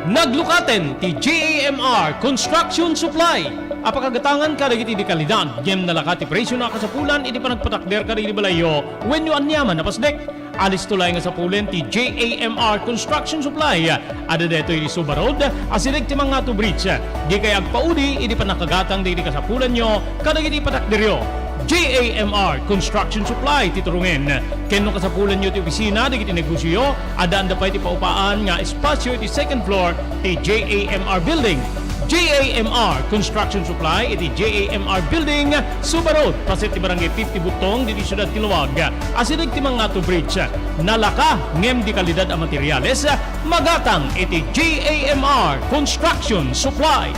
Naglukaten ti J A M R Construction Supply a pakagatangan kadagiti dekalidad ngem nalaka ti presiona a kasapulan iti panagpatakder kadagiti balayyo wenno aniaman a pasdek. Alisto laeng a sapulen ti J A M R Construction Supply. Adda daytoy iti Suba Road, asideg ti Mangato Bridge. Dikay agpaudi iti pannakagatang dagiti kasapulanyo kadagiti patakderyo. J A M R Construction Supply ti turungen. Ken no kasapulanyo ti opisina dagiti negosioyo, addaanda pay ti paupaan nga espasio iti second floor ti J A M R Building. J A M R Construction Supply iti J A M R Building, Suba Road, paset ti Barangay fifty Butong, ditoy siudad ti Laoag. Asideg ti Mangato Bridge. Nalaka ngem dekalidad a materials, magatang iti J A M R Construction Supply.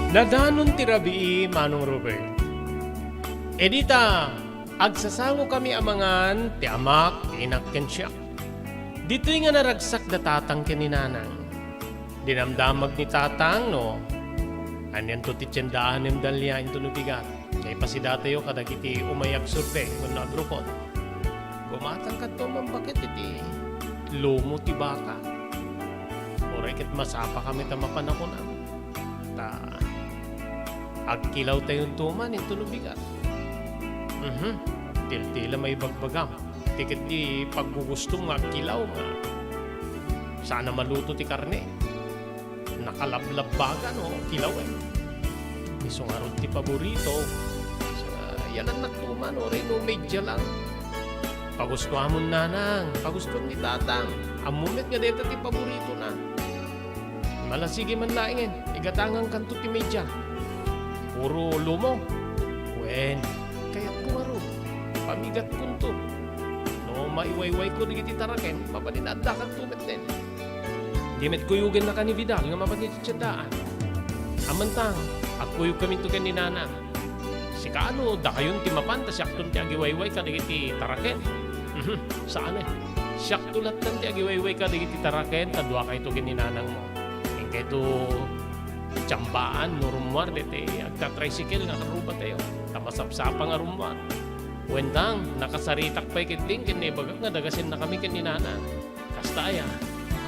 Nadanon ti rabii, Manong Robert. Idi ta agsasangokami a mangan, ti amak, ti inak ken siak. Ditoy nga naragsak da tatang ken ni nanang. Dinamdamag ni tatang no anianto ti tiendaanem dalia intono bigat. Kaipasidatayo kadagiti umay agsurvey wenno agrukot. Gumatangkadto man baket iti lomo ti baka. Uray ket masapakami ta mapan a kunam. Ta agkilawtayonto man intono bigat. Mhm. Tiltila maibagbagam. Ti ket ti paggugustom nga agkilaw nga saan a maluto ti karne. Nakalablabbagan o kilawen. Isu ngarud ti paborito, Yalannakto man, uray no media lang. Pagustuamon, nanang, pagustuam ni tatang. Ammom met nga dayta ti paboritona. Malasigi man laengen, igatangangkanto ti media. Puro lumo. Wen, kayatko ngarud. Pamigatkonto. No maiwaywayko dagiti taraken, mabalinaddakanto metten. Di met kuyogennaka ni Vidal nga mapan iti tiendaan. Ammantang, agkuyogkaminto ken ni nanang. Sika, ano, dakayon ti mapan ta siakton ti agiwayway kadagiti taraken? Mhm, saan, eh. Siakto lattan ti agiwayway kadagiti taraken ta duakayto ken ni nanangmo. Inkayto tiambaan no rummuar daytoy agta-tricycle nga karrubatayo, ta masapsapa nga rummuar. Wen, tang, nakasaritak pay ketdin ken naibagak nga dagasennakami ken ni nanang. Kasta aya,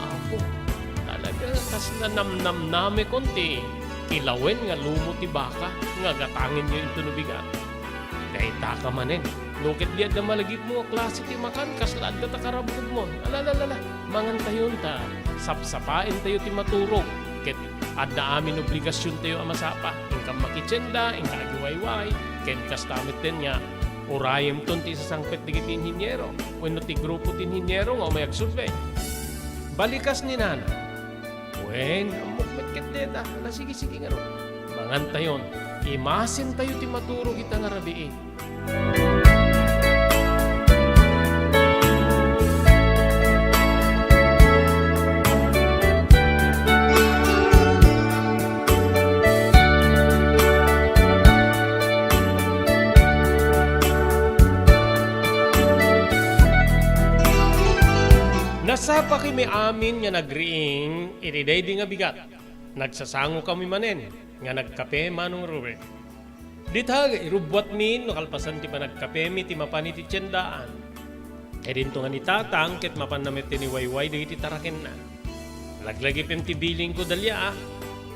Apo, talaga kasla namnamnamekon ti kilawen nga lumo ti baka nga gatangenyo inton bigat. Daytaka manen, no ket di adda malagipmo a klase ti makan, kasla adda ta karabkobmon. Alalalala, mangantayon ta sapsapaentayo ti maturog, ket adda amin obligasiontayo a masapa. Inka makitienda, inka agiwayway, ken kasta metten nga urayemton ti isasangpet dagiti inhiniero wenno ti grupo ti inhiniero nga umay agsurvey. Balikas ni nana. Wen, ammok met ket deta. Ala, sige, sige ngarud. Mangantayon, imasentayo ti maturog ita nga rabii. Nasapakami amin nga nagriing iti daydi nga bigat. Nagsasangokami manen nga nagkape, Manong Robert. Dita, irubbuatmi no kalpasan ti panagkapemi ti mapan iti tiendaan. Idinto nga ni Tatang ket mapanna met ti niwayway dagiti tarakenna. Laglagipem ti bilinko, Dalia, a.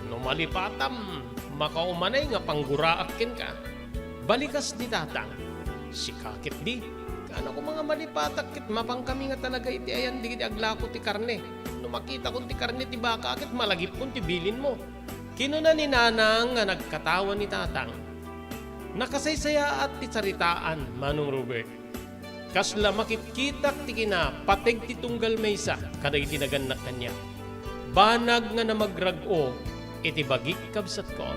No malipatam, makaumanay nga pangguraak kenka. Balikas ni Tatang. Sika ketdi. Kaano koma nga malipatak ket mapankami nga talaga iti ayan dagiti aglako ti karne. No makitakon ti karne ti baka ket malagipkon ti bilinmo. Kinuna ni Nanang nga nagkatawa ni Tatang. Nakasaysayaat ti saritaan, Manong Robert. Kasla makitkitak ti kinapateg ti tunggal maysa kadagiti nagannak kaniak. Banag nga namagrag-o iti bagik, kabsatko.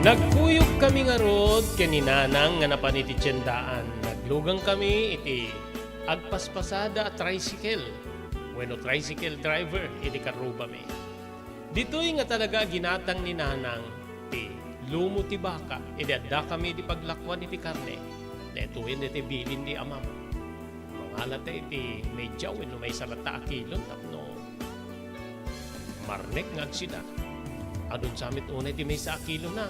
Nagkuyogkami ngarud ken ni Nanang nga napan iti tiendaan. Naglugangkami iti agpaspasada a tricycle wenno tricycle driver iti karrubami. Ditoy nga talaga a ginatang ni Nanang ti lumo ti baka idi addakami iti paglakuan iti karne. Daytoyen daytoy bilin ti amam. Mangalata iti media wenno maysa latta a kilon tapno marnek nga agsida. Adun sa met unay ti maysa a kilo na.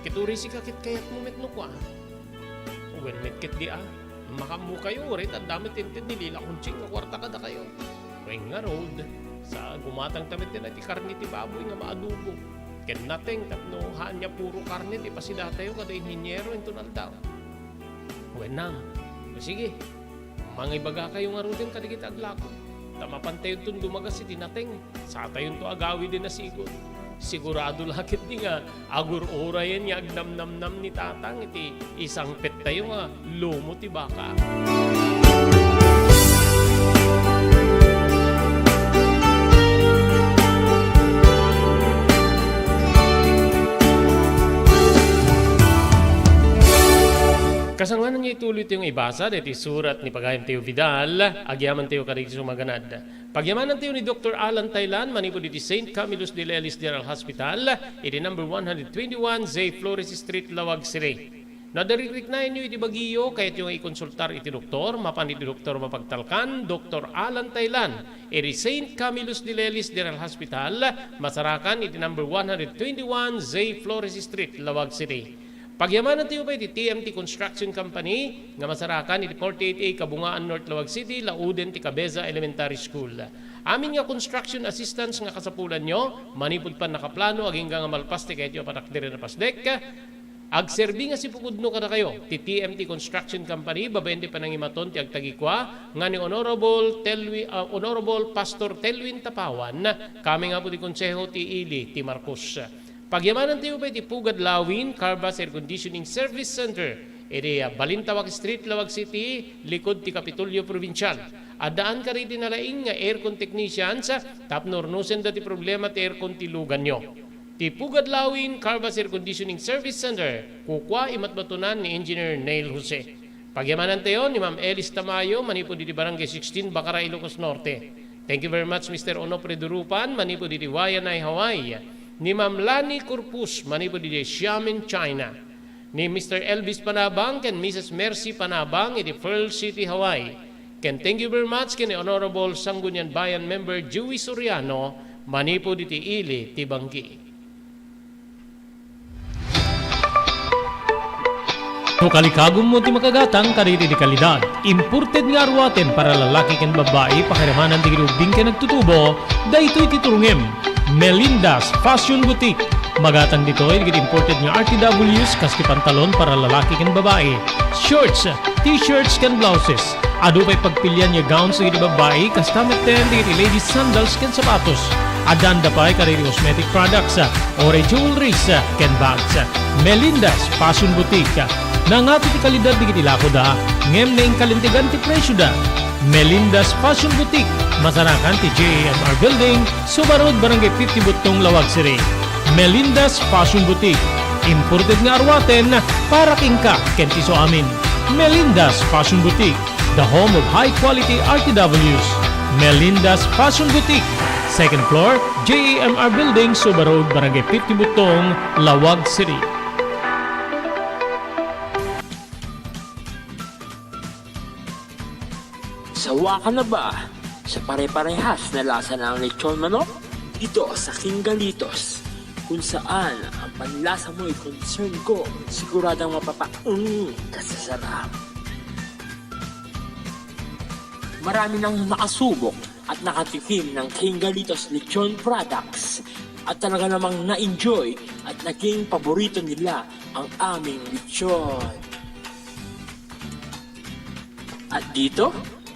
Ket uray sika ket kayatmo met no kua. Wen met ketdi a, makaammokayo, uray ta adda met inted ni Lila Conching nga kuarta kadakayo. Wen ngarud, sa gumatangta met ti karne ti baboy nga maadobo. Ken nateng tapno haan nga puro karne ti pasidatayo kada inhiniero inton aldaw. Wen nang, o sige, mangibagakayo ngaruden kadagiti aglako. Ta mapantayonton dumagas iti nateng. Satayonto agawiden a sigon. Sigurado la ketdi nga agur-urayen nga agnamnamnam ni Tatang iti isangpettayo nga lumo ti baka. Kasanglanan nga ituloytayo nga ibasa daytoy surat ni Pagayam Teo Vidal, agyamantayo kadagiti sumaganad. Pagyamanantayo ni Doktor Alan Taylan manipud iti Saint Camillus de Lelis General Hospital, iti number one hundred twenty-one J Flores Street, Laoag City. No adda rikriknaenyo iti bagiyo, kayatyo nga ikonsultar iti doktor, mapan iti doktor mapagtalkan, Doktor Alan Taylan, iti Saint Camillus de Lelis General Hospital, masarakan iti number one hundred twenty-one J Flores Street, Laoag City. Pagyamanantayo pay iti T M T Construction Company nga masarakan iti forty-eight A Kabungaan North, Laoag City, lauden ti Cabeza Elementary School. Amin nga construction assistance nga kasapulanyo, manipud pannakaplano agingga nga malpas ti kayatyo a panakder a napasdek, agserbi nga sipukudno kadakayo ti T M T Construction Company babaen ti panangimaton ti agtagikua nga ni Honorable Telwi-, ah, Honorable Pastor Telwin Tapawan, kami nga po ti Konseho ti Ili ti Marcos. Pagyamanantayo pay ti Pugad Lawin Carvas Air Conditioning Service Center iti, ah, Balintawak Street, Laoag City, likud ti Kapitolyo Provincial. Addaan kadagiti nalaing nga aircon technicians, ah, tapno urnosenda ti problema ti aircon ti luganyo. Ti Pugad Lawin Carvas Air Conditioning Service Center, kukua imatmatunan ni Engineer Neil Jose. Pagyamanantayo ni Ma'am Elis Tamayo, manipud iti Barangay sixteen, Bacara, Ilocos Norte. Thank you very much, Mister Onofre Durupan, manipud iti Waianae, Hawaii. Ni Ma'am Lani Corpus, manipud iti Xiamen, China. Ni Mister Elvis Panabang ken Missus Mercy Panabang iti Pearl City, Hawaii. Ken thank you very much ken ni Honorable Sangguniang Bayan Member Joey Soriano, manipud iti Ili ti Banggi. No kalikagummo ti makagatang kadagiti kalidad, imported nga aruaten para lalaki ken babbai, pakiramanan dagiti ubbing ken agtutubo, daytoy ti turongem. Melinda's Fashion Boutique. Magatang ditoy dagiti imported nga R T Ws kas ti pantalon para lalaki ken babbai, shorts, t-shirts ken blouses. Adu pay pagpilian nga gowns dagiti babbai, kasta metten dagiti ladies sandals ken sapatos. Addaanda pay kadagiti cosmetic products, uray jewelries, ken bags. Melinda's Fashion Boutique. Nangato ti kalidad dagiti lakoda, ngem naingkalintegan ti presioda. Melinda's Fashion Boutique, masarakan ti J A M R Building, Suba Road, Barangay fifty Buttong, Laoag City. Melinda's Fashion Boutique, imported nga aruaten para kenka ken ti isuamin. Melinda's Fashion Boutique, the home of high quality R T Ws. Melinda's Fashion Boutique, second floor, J A M R Building, Suba Road, Barangay fifty Buttong, Laoag City. Sawa ka na ba sa pare-parehas na lasa ng lechon manok? Dito sa King Galitos, kung saan ang panlasa mo'y concern ko, siguradong mapapaung ka sa sarap. Marami nang nakasubok at nakatikim ng King Galitos Lechon Products at talaga namang na-enjoy at naging paborito nila ang aming lechon. At dito,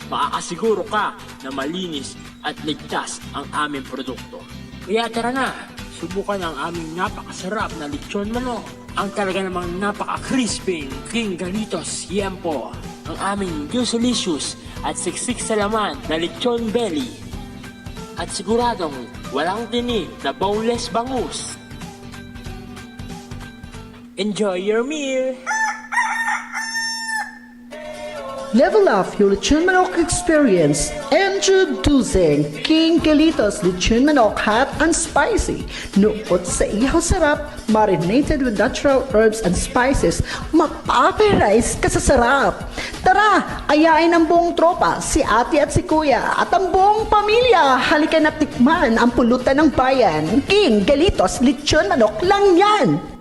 makakasiguro ka na malinis at ligtas ang aming produkto. Kaya tara na, subukan ang aming napakasarap na lechon manok, ang talaga namang napaka-crispy King Galitos Yempo, ang aming juicylicious at siksik sa laman na lechon belly, at siguradong walang tinik na boneless bangus. Enjoy your meal! Level up your lechon manok experience. Introducing King Galitos Lechon Manok Hot and Spicy. Nukot sa ihaw sarap, marinated with natural herbs and spices, mapapahirais ka sa sarap. Tara, ayain ang buong tropa, si ate at si kuya, at ang buong pamilya. Halika na tikman ang pulutan ng bayan. King Galitos Lechon Manok lang yan!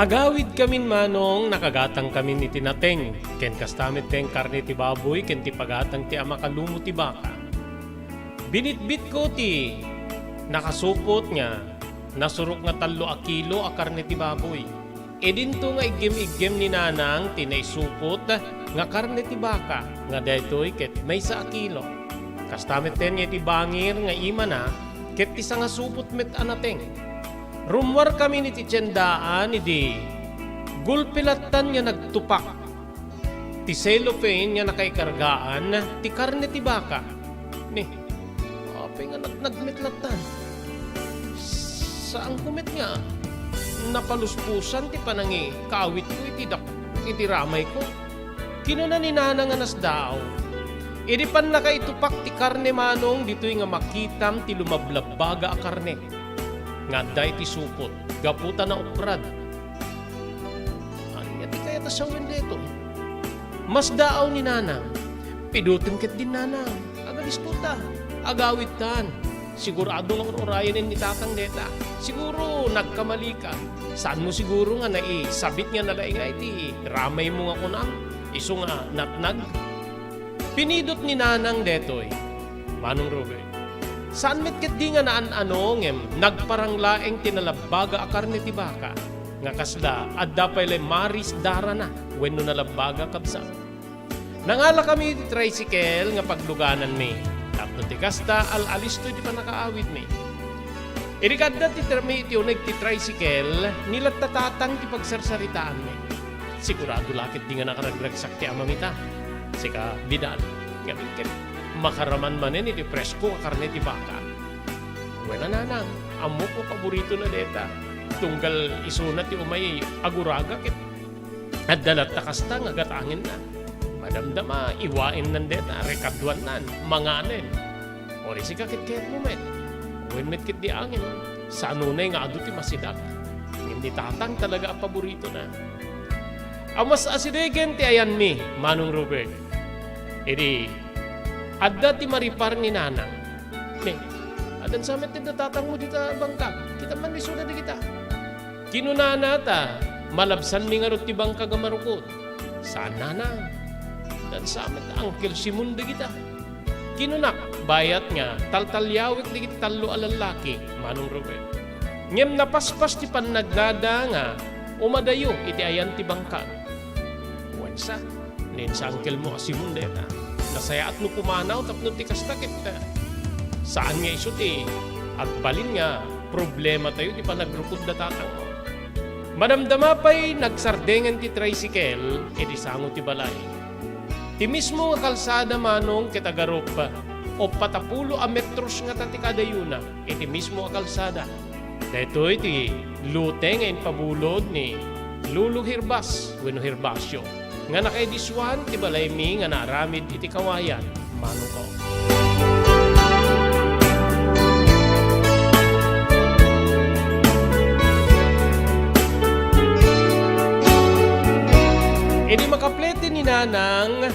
Agawidkamin, manong, nakagatangkamin iti nateng, ken kasta met ti karne ti baboy ken ti pagatang ti ama kalumo ti baka. Binitbitko ti nakasupot nga nasurok nga tallo a kilo a karne ti baboy. Idinto nga iggem-iggem ni Nanang ti naisupot nga karne ti baka nga daytoy ket maysa a kilo. Kasta metten nga iti bangir nga imana ket ti sangasupot met a nateng. Rummuarkamin iti tiendaan idi gulpi lattan nga nagtupak ti cellophane nga nakaikargaan ti karne ti baka. Ni, apay nga nagnag met lattan? Saanko met nga napaluspusan ti panangikawitko iti dak-, iti ramayko. Kinuna ni Nanang a nasdaaw. Idi pannakaitupak ti karne, Manong, ditoy nga makitam ti lumablabbaga a karne nga adda iti supot gapu ta naukrad. Ania ti kayat a sawen daytoy? Masdaaw ni Nanang. Pidutem ketdin, Nanang. Agalisto ta. Agawidtan. Sigurado nga ur-urayen ni Tatang dayta. Siguro nagkamalika. Saanmo siguro nga naisabit nga nalaing iti ramaymo nga kunam, isu nga natnag? Pinidut ni Nanang daytoy, Manong Robert. Saan met ketdi nga naan-ano ngem nagparang laeng ti nalabbaga a karne ti baka, nga kasla adda pay lay maris darana wenno nalabbaga, kabsat. Nangalakami iti tricycle nga paglugananmi, tapno ti kasta, al-alisto iti pannakaawidmi. Idi kaadda ti termi iti uneg ti tricycle, ni latta Tatang ti pagsarsaritaanmi. Sigurado la ketdi nga nakaragragsak ti amami ta. Sika, Bidal, ngamin ket makaraman manen iti presko a karne ti baka. Wen a, Nanang, ammok nga paboritona dayta. Tunggal isuna ti umay aguraga ket adda latta kasta nga gatangenna. Madamdama, iwaennan dayta, rekaduannan, manganen. Wen sika ket kayatmo met. Wen met ketdi, Angel, saan unay nga adu ti masidak. Ngem ni Tatang talaga a paboritona. Amas asidegen ti ayanmi, Manong Robert. Idi adda ti maripar ni Nanang. Ne, adda sa met ti tatangmo dita bangkag. Kita man isuna dagita. Kinunana ta, malabsanmi ngarud ti bangkag a marukod. Saan, Nanang. Adda sa met Uncle Simon dagita. Kinunak, bayat nga taltaliawek dagiti tallo a lallaki, Manong Robert. Ngem napaspas ti pannagnada nga umadayo iti ayan ti bangkag. Wen sa, nen sa Uncle mo a Simon dayta. Nasayaat no pumanaw tapno ti kasta ket, eh, saan nga isu ti agbalin nga problematayo ti panagrukod da Tatang. Madamdama pay nagsardengen ti tricycle iti sango ti balay. Ti mismo nga kalsada, Manong, ket agarup uppat a pulo a metros ngata ti kadayona iti mismo a kalsada. Daytoy ti lote nga impabulod ni Lolo Herbas wenno Herbasio nga nakaidisuan ti balaymi nga naaramid iti kawayan, Manong ko. Idi makaplete ni Nanang,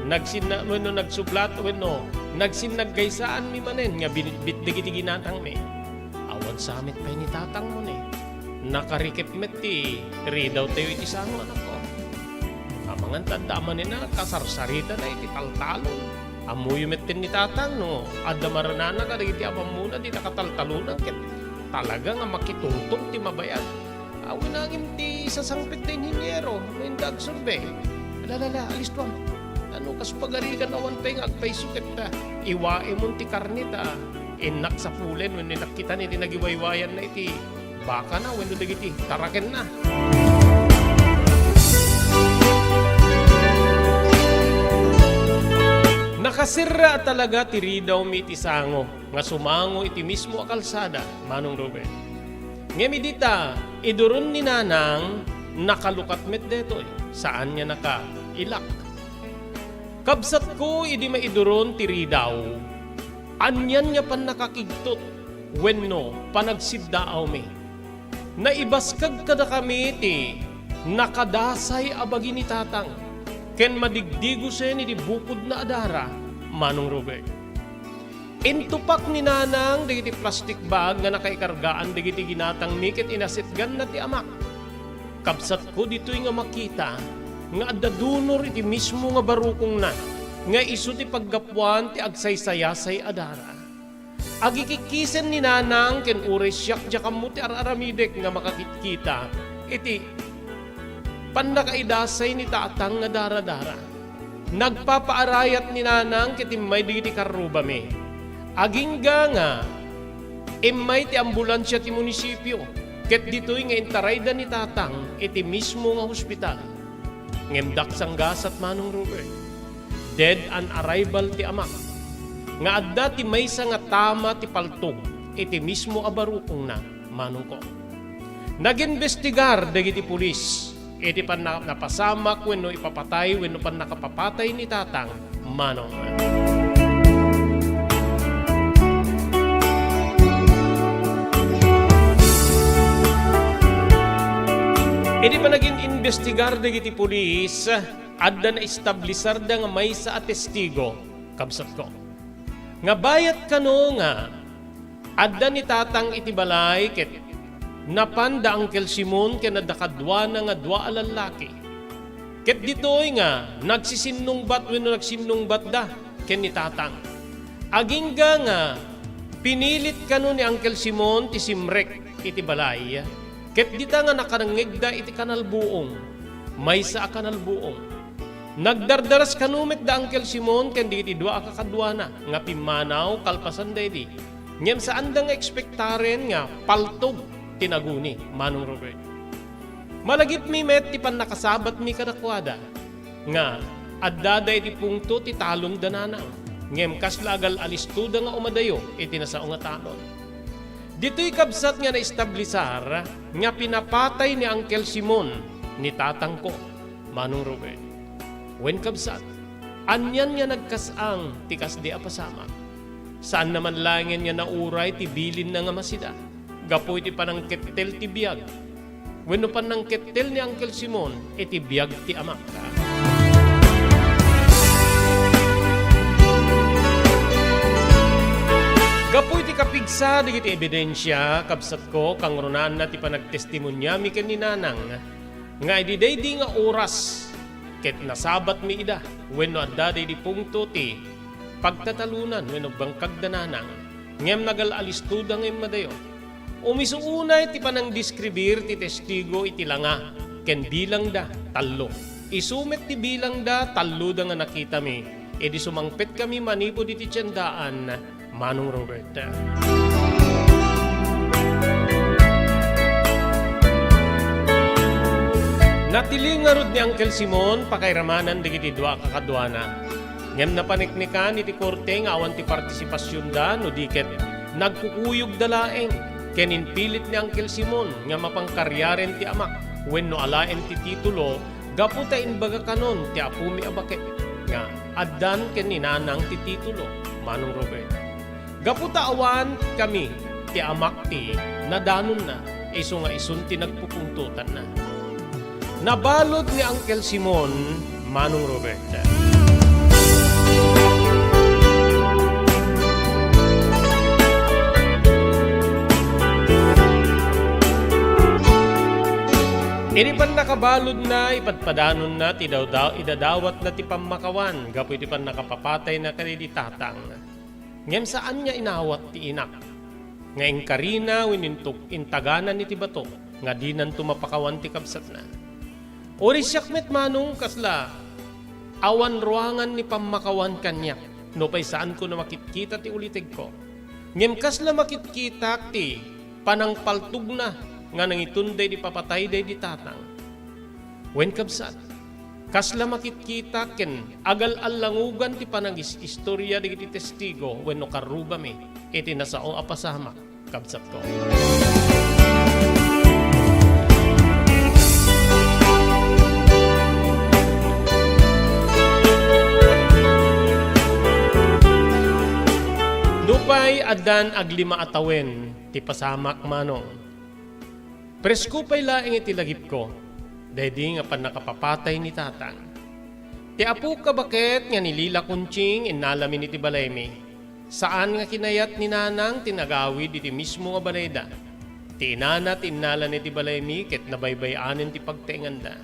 nagsinna-, wenno nagsublat, wenno nagsinnaggaysaanmi manen nga binitbit dagiti ginatangmi. Awan sa met pay ni Tatangmo ne. Nakarikep met ti ridawtayo iti sango, anakko. Amangan ta adda manen a kasarsaritana iti taltalon. Ammoyo met ken ni Tatang no adda maranana kadagiti amammona ti nakataltalonan ket talaga nga makitungtong ti mabayag. Awan nangem ti sasangpet ti inhiniero no inda agsurvey. Ala, ala, ala, alistuam. Ano kas pagarigan awan pay nga agpayso ket, ah, iwaemon ti karne ta innak sapulen wenno innak kitan iti nagiwaywayanna iti bakana wenno dagiti tarakenna. Nakaserra a talaga ti ridawmi iti sango nga sumango iti mismo a kalsada, Manong Ruben. Ngem idi ta iduron ni Nanang, nakalukat met detoy, saan nga nakailak. Kabsatko, idi maiduron ti ridaw, anian nga pannakakigtot wenno panagsiddaawmi? Naibaskag kadakami ti nakadasay a bagi ni Tatang ken madigdigosen idi bukodna a dara, Manong Robert. Intupak ni Nanang dagiti plastic bag nga nakaikargaan dagiti ginatangmi ket inasitganna ti amak. Kabsatko, ditoy nga makita nga adda dunor iti mismo nga barukongna nga isu ti paggapuan ti agsaysayasay a dara. Agikikkisen ni Nanang ken uray siak diak ammo ti ar-aramidek nga makakitkita iti pannakaidasay ni Tatang nga daradara. Nagpapaarayat ni Nanang ket immay dagiti karrubami. Agingga nga immay ti ambulansia ti munisipio, ket ditoy nga intarayda ni Tatang iti mismo nga hospital. Ngem dak sanggasat, Manong Robert, dead on arrival ti amak, nga adda ti maysa nga tama ti paltog iti mismo a barukongna, manongko. Nagimbestigar dagiti pulis iti panna-, napasamak wenno ipapatay wenno pannakapapatay ni tatang, manong. Iti panagin-imbestigar dagiti pulis, adda naestablisarda nga maysa a testigo, kabsatko, nga bayat kano nga adda ni tatang iti balay ket napan da Uncle Simon ken adda kaduana nga dua a lallaki. Ket ditoy nga nagsisinnungbat wenno nagsinnungbatda ken ni tatang. Agingga nga pinilit kano ni Uncle Simon ti simrek iti balay, ket dita nga nakarengngegda iti kanalbuong, maysa a kanalbuong. Nagdardaras kano met da Uncle Simon ken dagiti dua a kakaduana nga pimmanaw kalpasan daydi. Ngem saanda nga ekspektaren nga paltog ti naguni, Manong Robert. Malagipmi met ti pannakasabatmi kadakuada nga addada iti pungto ti talon da nanang, ngem kasla agal-alistoda nga umadayo iti nasao nga talon. Ditoy kabsat nga naestablisar nga pinapatay ni Uncle Simon ni tatangko, Manong Robert. Wen kabsat, anian nga nagkas-ang ti kasdi a pasamak? Saanna man laengen nga nauray ti bilinna nga masida gapu iti panangkettel ti biag wenno panangkettel ni Uncle Simon iti biag ti amak. Gapu iti kapigsa dagiti ebidensia, kabsatko, kangrunaan ti panagtestimoniami ken ni Nanang nga idi daydi nga oras ket nasabatmi ida wenno adda daydi pungto ti pagtatalonan wenno bangkagda Nanang, ngem nagal-alistoda nga immadayo. Umisu unay ti panangdeskribir ti testigo iti langa ken bilangda, tallo. Isu met ti bilangda, talloda nga nakitami idi sumangpetkami manipud iti tiendaan, Manong Robert. Natiliw ngarud ni Uncle Simon pakairamanan dagiti dua a kakaduana. Ngem napaneknekan iti korte nga awan ti partisipasionda no di ket nagkukuyogda laeng, ken impilit ni Uncle Simon nga mapan kariaren ti amak wenno alaen ti titulo gapu ta imbaga kanon ti apomi a baket nga addan ken ni Nanang ti titulo, Manong Robert. Gapu ta awan kami ti amak ti nadanonna, isu nga isun ti nagpupuntotanna. Nabalud ni Uncle Simon, Manong Robert. Idi pannakabaludna, ipadpadanonna ti dawdaw-, idadawatna ti pammakawan gapu iti pannakapapatayna kadaydi tatang. Ngem saan nga inawat ti inak nga inkarina wenno intuk-, intaganan iti bato nga dinanto mapakawan ti kabsatna. Uray siak met, Manong, kasla awan ruangan ni pammakawan kaniak nupay saanko a makitkita ti ulitegko. Ngem kasla makitkitak ti panangpaltogna nga nangiton daydi papatay daydi tatang. Wen, kabsat, kasla makitkitak ken agal-allangugan ti panangis-istoria dagiti testigo wenno karrubami iti nasao a pasamak, kabsatko. Nupay addan aglima a tawen ti pasamak, Manong, presko pay laeng iti lagipko daydi nga pannakapapatay ni tatang. Ti apok a baket nga ni Lila Conching innalamin iti balaymi. Saan nga kinayat ni Nanang ti nagawid iti mismo nga balayda. Ti inana ti innalana iti balaymi ket nabaybay-anen ti pagtaenganda.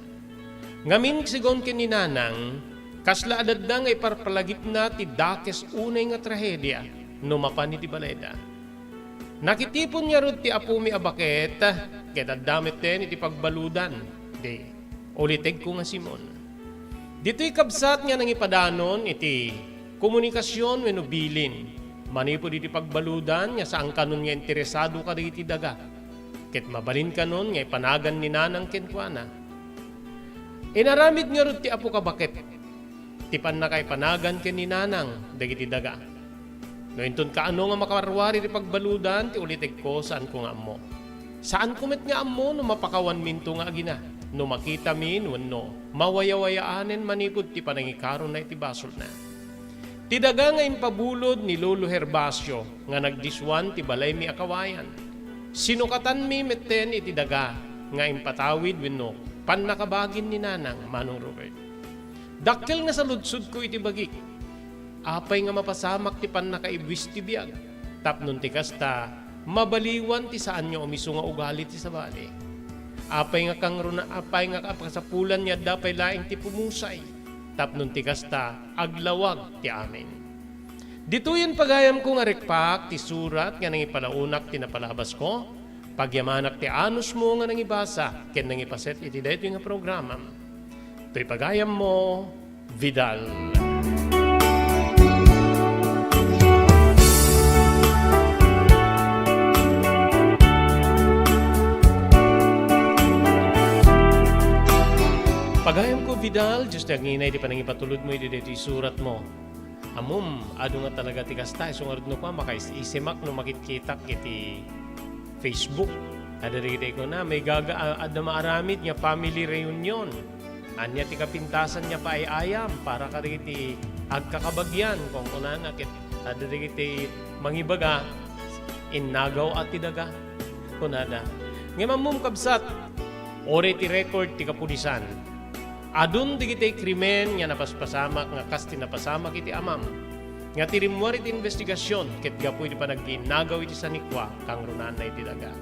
Ngamin, sigun ken ni Nanang, kasla adda nga iparpalagipna ti dakes unay nga trahedia no mapan iti balayda. Nakitipon ngarud ti apomi a baket, ket adda metten iti pagbaludan. Di, ulitegko nga Simon. Ditoy kabsat nga nangipadanon iti komunikasion wenno bilin manipud iti pagbaludan nga saan kanon nga interesado kadagiti daga, ket mabalin kanon nga ipanagan ni Nanang kenkuana. Inaramid ngarud ti apok a baket ti pannakaipanagan ken ni Nanang dagiti daga. No inton kaano nga makawarwari ti pagbaludan ti ulitegko, saanko nga ammo. Saanko met nga ammo no mapakawanminto nga agina. no makitami wenno mawayawayaanen manipud ti panangikarona iti basolna. Ti daga nga impabulod ni Lolo Herbacio nga nagdisuan ti balaymi a kawayan. Sinukatanmi metten iti daga nga impatawid wenno pannakabagin ni Nanang Manong Robert. Dakkel nga saludsodko iti bagik. Apay nga mapasamak ti pannakaibwis ti biag? Tapno ti kasta, mabaliwan ti saan nga umiso nga ugali ti sabali. Apay nga kangruna-, apay nga kapasapulan nga adda pay laeng ti pumusay? Tapno ti kasta, aglawag ti amin. Ditoyen pagayamko nga rikpak ti surat nga nangipalaunak ti napalabasko, pagyamanak ti anusmo nga nangibasa ken nangipaset iti daytoy nga programam. Toy pagayammo, Vidal. Pagayamko, Vidal, Dios ti agngina iti panangipatulodmo iti daytoy suratmo. Ammom, adu nga talaga ti kasta, isu ngarud no kua, makaisisimak no makitkitak iti Facebook. Adda dagiti kuna, maigaga-, a-, adda maaramid nga family reunion. Ania ti kapintasan nga paay-ayam para kadagiti agkakabagian, kunkunana, ket adda dagiti mangibaga, "Innagaw a ti daga," kunada. Ngem ammom, kabsat, uray ti record ti kapulisan, adun dagiti krimen nga napaspasamak nga kas ti napasamak iti amam, nga ti rimmuar iti investigasion ket gapu iti panagkiinnagaw iti sanikua, kangrunana iti daga.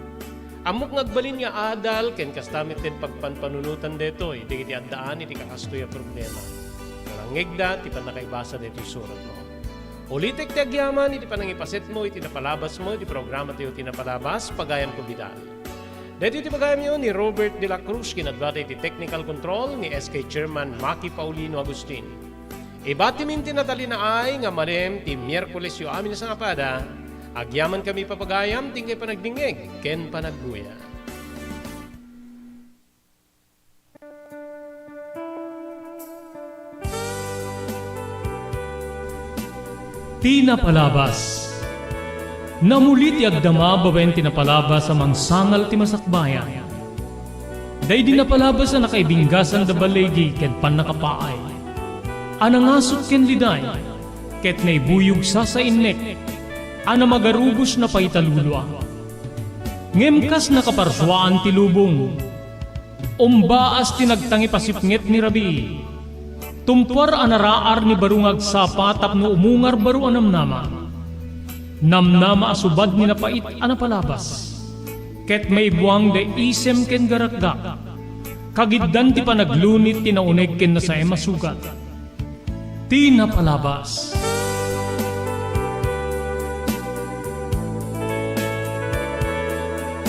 Ammok nga agbalin nga adal ken kasta met ti pagpanpanunotan daytoy dagiti addaan iti kakastoy a problema. Nalangngegda ti pannakaibasa daytoy suratmo. Ulitek ti agyaman iti panangipasetmo iti napalabasmo iti programa tayo ti Napalabas, pagayamko, Vidal. Daytoy ti pagayamyo ni Robert de la Cruz, kinaduata iti technical control ni S K Chairman Maki Paulino Agustin. Ibatimin ti natalinaay nga malem ti Miyerkulesyo amin a sangapada. Agyamankami ipapagayam ti inkay panagdingngeg ken panagguya. Ti Napalabas. Namuli ti agdama babaen ti napalabas a mangsangal ti masakbayan. Daydi napalabas a nakaibinggasan da baligi ken pannakapaay, a nangasut ken liday, ket naibuyog sasainnek, a namagarubos napaitalulua. Ngem kas nakaparsuaan ti lubong, umbaas ti nagtangipasipnget ni rabii. Tumpuar a naraar ni baro nga agsapa tapno umungar baro a namnama. Namnama a subad ni napait a napalabas. Ket maibuang da isem ken garakgak. Kagiddan ti panaglunit ti nauneg ken nasaem a sugat. Ti Napalabas.